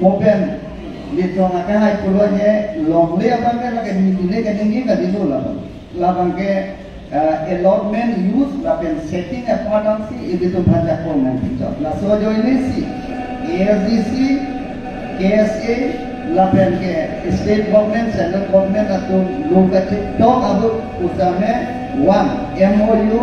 mo pen, litong ake hai pulo ye, longle abangke lake nitile ke ningje kadilo labang. Labangke, eh, allotment use lapen setting apart ansi ilitum aphan jakong nangpichot. Laso ajoine si A S D C, K S A, lapen ke state government, central government atum lo kachetok abang pusitame one M O U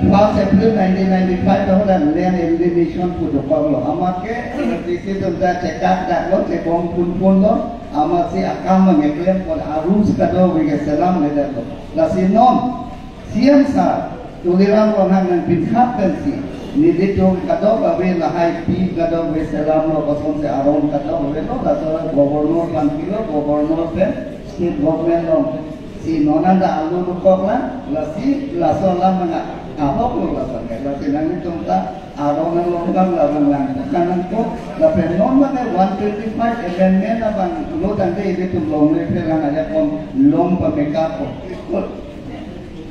first April nineteen ninety-five ahut land alienation pu dokoklo. Amat ke A S D C atum ta chekak daklo, chebong phunphunlo, amatsi akam nangklempo, a rules kadokave ke selamledetlo. Lasi non, C M sir, Tuliram Ronghang nangpinkhat pensi, nelitum kadokave lahai pi kadokave selamlo, kosonsi aron kadokave lo, laso governor aphan pilo, governor pen state government alongsi non anta alo dokok lang, lasi laso alam nang ahok lo laso ke, lasi nanglitum ta aron nang long lang, labang lang, kan nangkok, lapen non mane one twenty-five amendment abang lo tangte ilitum longle phelang ajakong long pamekappo.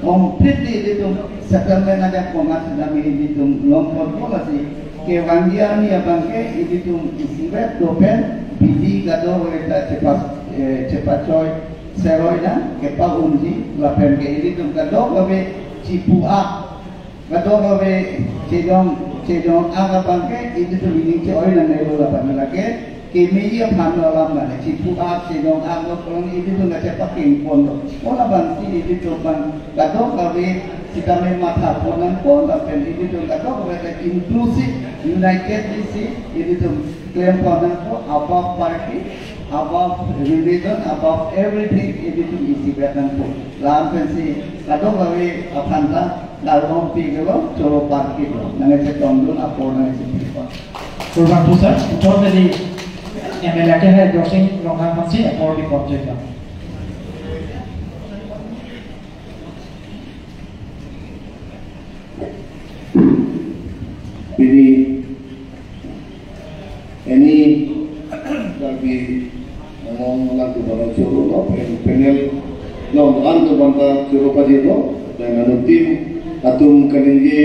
Completely ilitum settlement ajakong at dami ilitum longpot po lasi kevangji arni abangke ilitum isivet dopen bidi kadokave ta chepa-, eh, chepachoi seroi na kepa-unji lapen ke ilitum kadokave chipu-ak kadokave chejong, chejong-ak abangke ilitum ining che-oi nangnelo lapen lake kemeji aphan lo alam mane, chipu-ak chejong-ak lo pulang ilitum kachepakengponlo. Ko labangsi ilitum abang kadokave sitame mathapon nangpo lapen ilitum kadokave ta inclusive, united isi ilitum klempon nangpo, above party, above religion, above everything, ilitum isivet nangpo. La-an pensi kadokave aphan ta kardom piklo, choro parkitlo. Nangchetongdun apor nangchepipo. Kurvangthu sir, puthot neli M L A ke hai Dorsing Ronghang aphansi apor pipon cheklo. Pini Eni Karbi Anglong alantu bana choro lo, pen-, panel along alantu banta choro pajirlo, dan anu team atum kaningje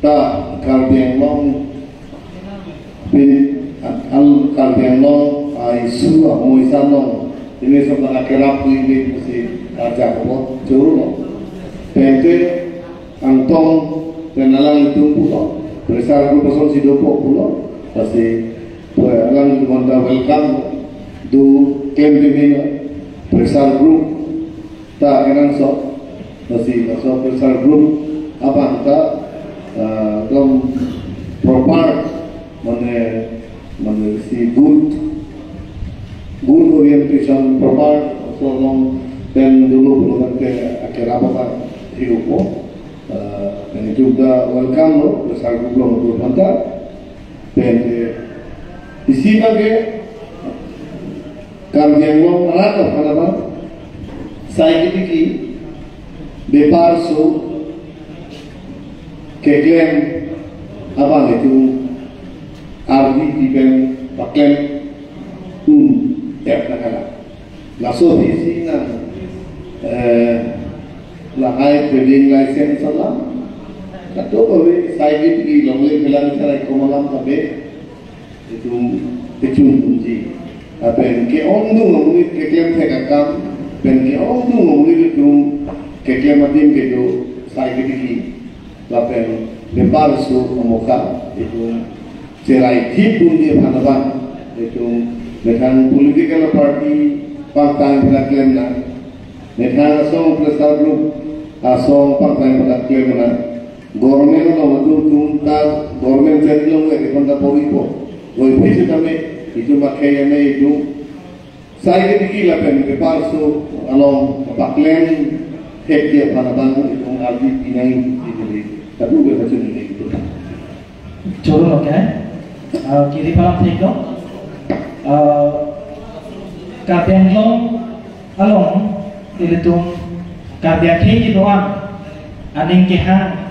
ta Karbi Anglong pin al Karbi Anglong ai su amoisa along Ini semua kerap ini mesti ajak apa curu lo. Pente angtong dan alanglitum pulo. Pressure group asonsi dopo pulo. Pasti alanglitum anta welcome do claim ini pressure group ta kenangsot. Pasti laso pressure group abang ta, ah, dom proper mane, mane si good, good orientation proper so long pen dulu belum ke akhir apa kan hidup po. Ah, dan itu juga welcome lo pressure group lo untuk mantap. Pen ke isi bagi Karbi Anglong rat aphan abang sai ketiki bepar so keklem abang itu ardi di pen paklem un tep nakala. Laso isi nang, eh, lahai trading license alam. Kato kave sai ketiki longle pelang sarai komalam kabe. Itum kechun unji. Lapen ke-ongdung amonit keklem thek akam, pen ke-ongdung amonit itum keklem adim kedo sai ketiki. Lapen bepar so amokha itum cherai thip unji aphan abang itum methang political party pangtang pina klemnang. Methang asong pressure group asong pangtang pina klemnang. Government along atum atum ta government chet long lagi pon ta pori po. Goi phit sitame itum akhei ame itum sai ketiki lapen bepar so along paklem thek dia aphan abang itum ardi pinang itum. Tapi udah macam ini itu. Choro lo ke? Ah, kiri palam thek lo. Ah, Karbi Anglong along ilitum Karbi akhei kedo-an aning kehang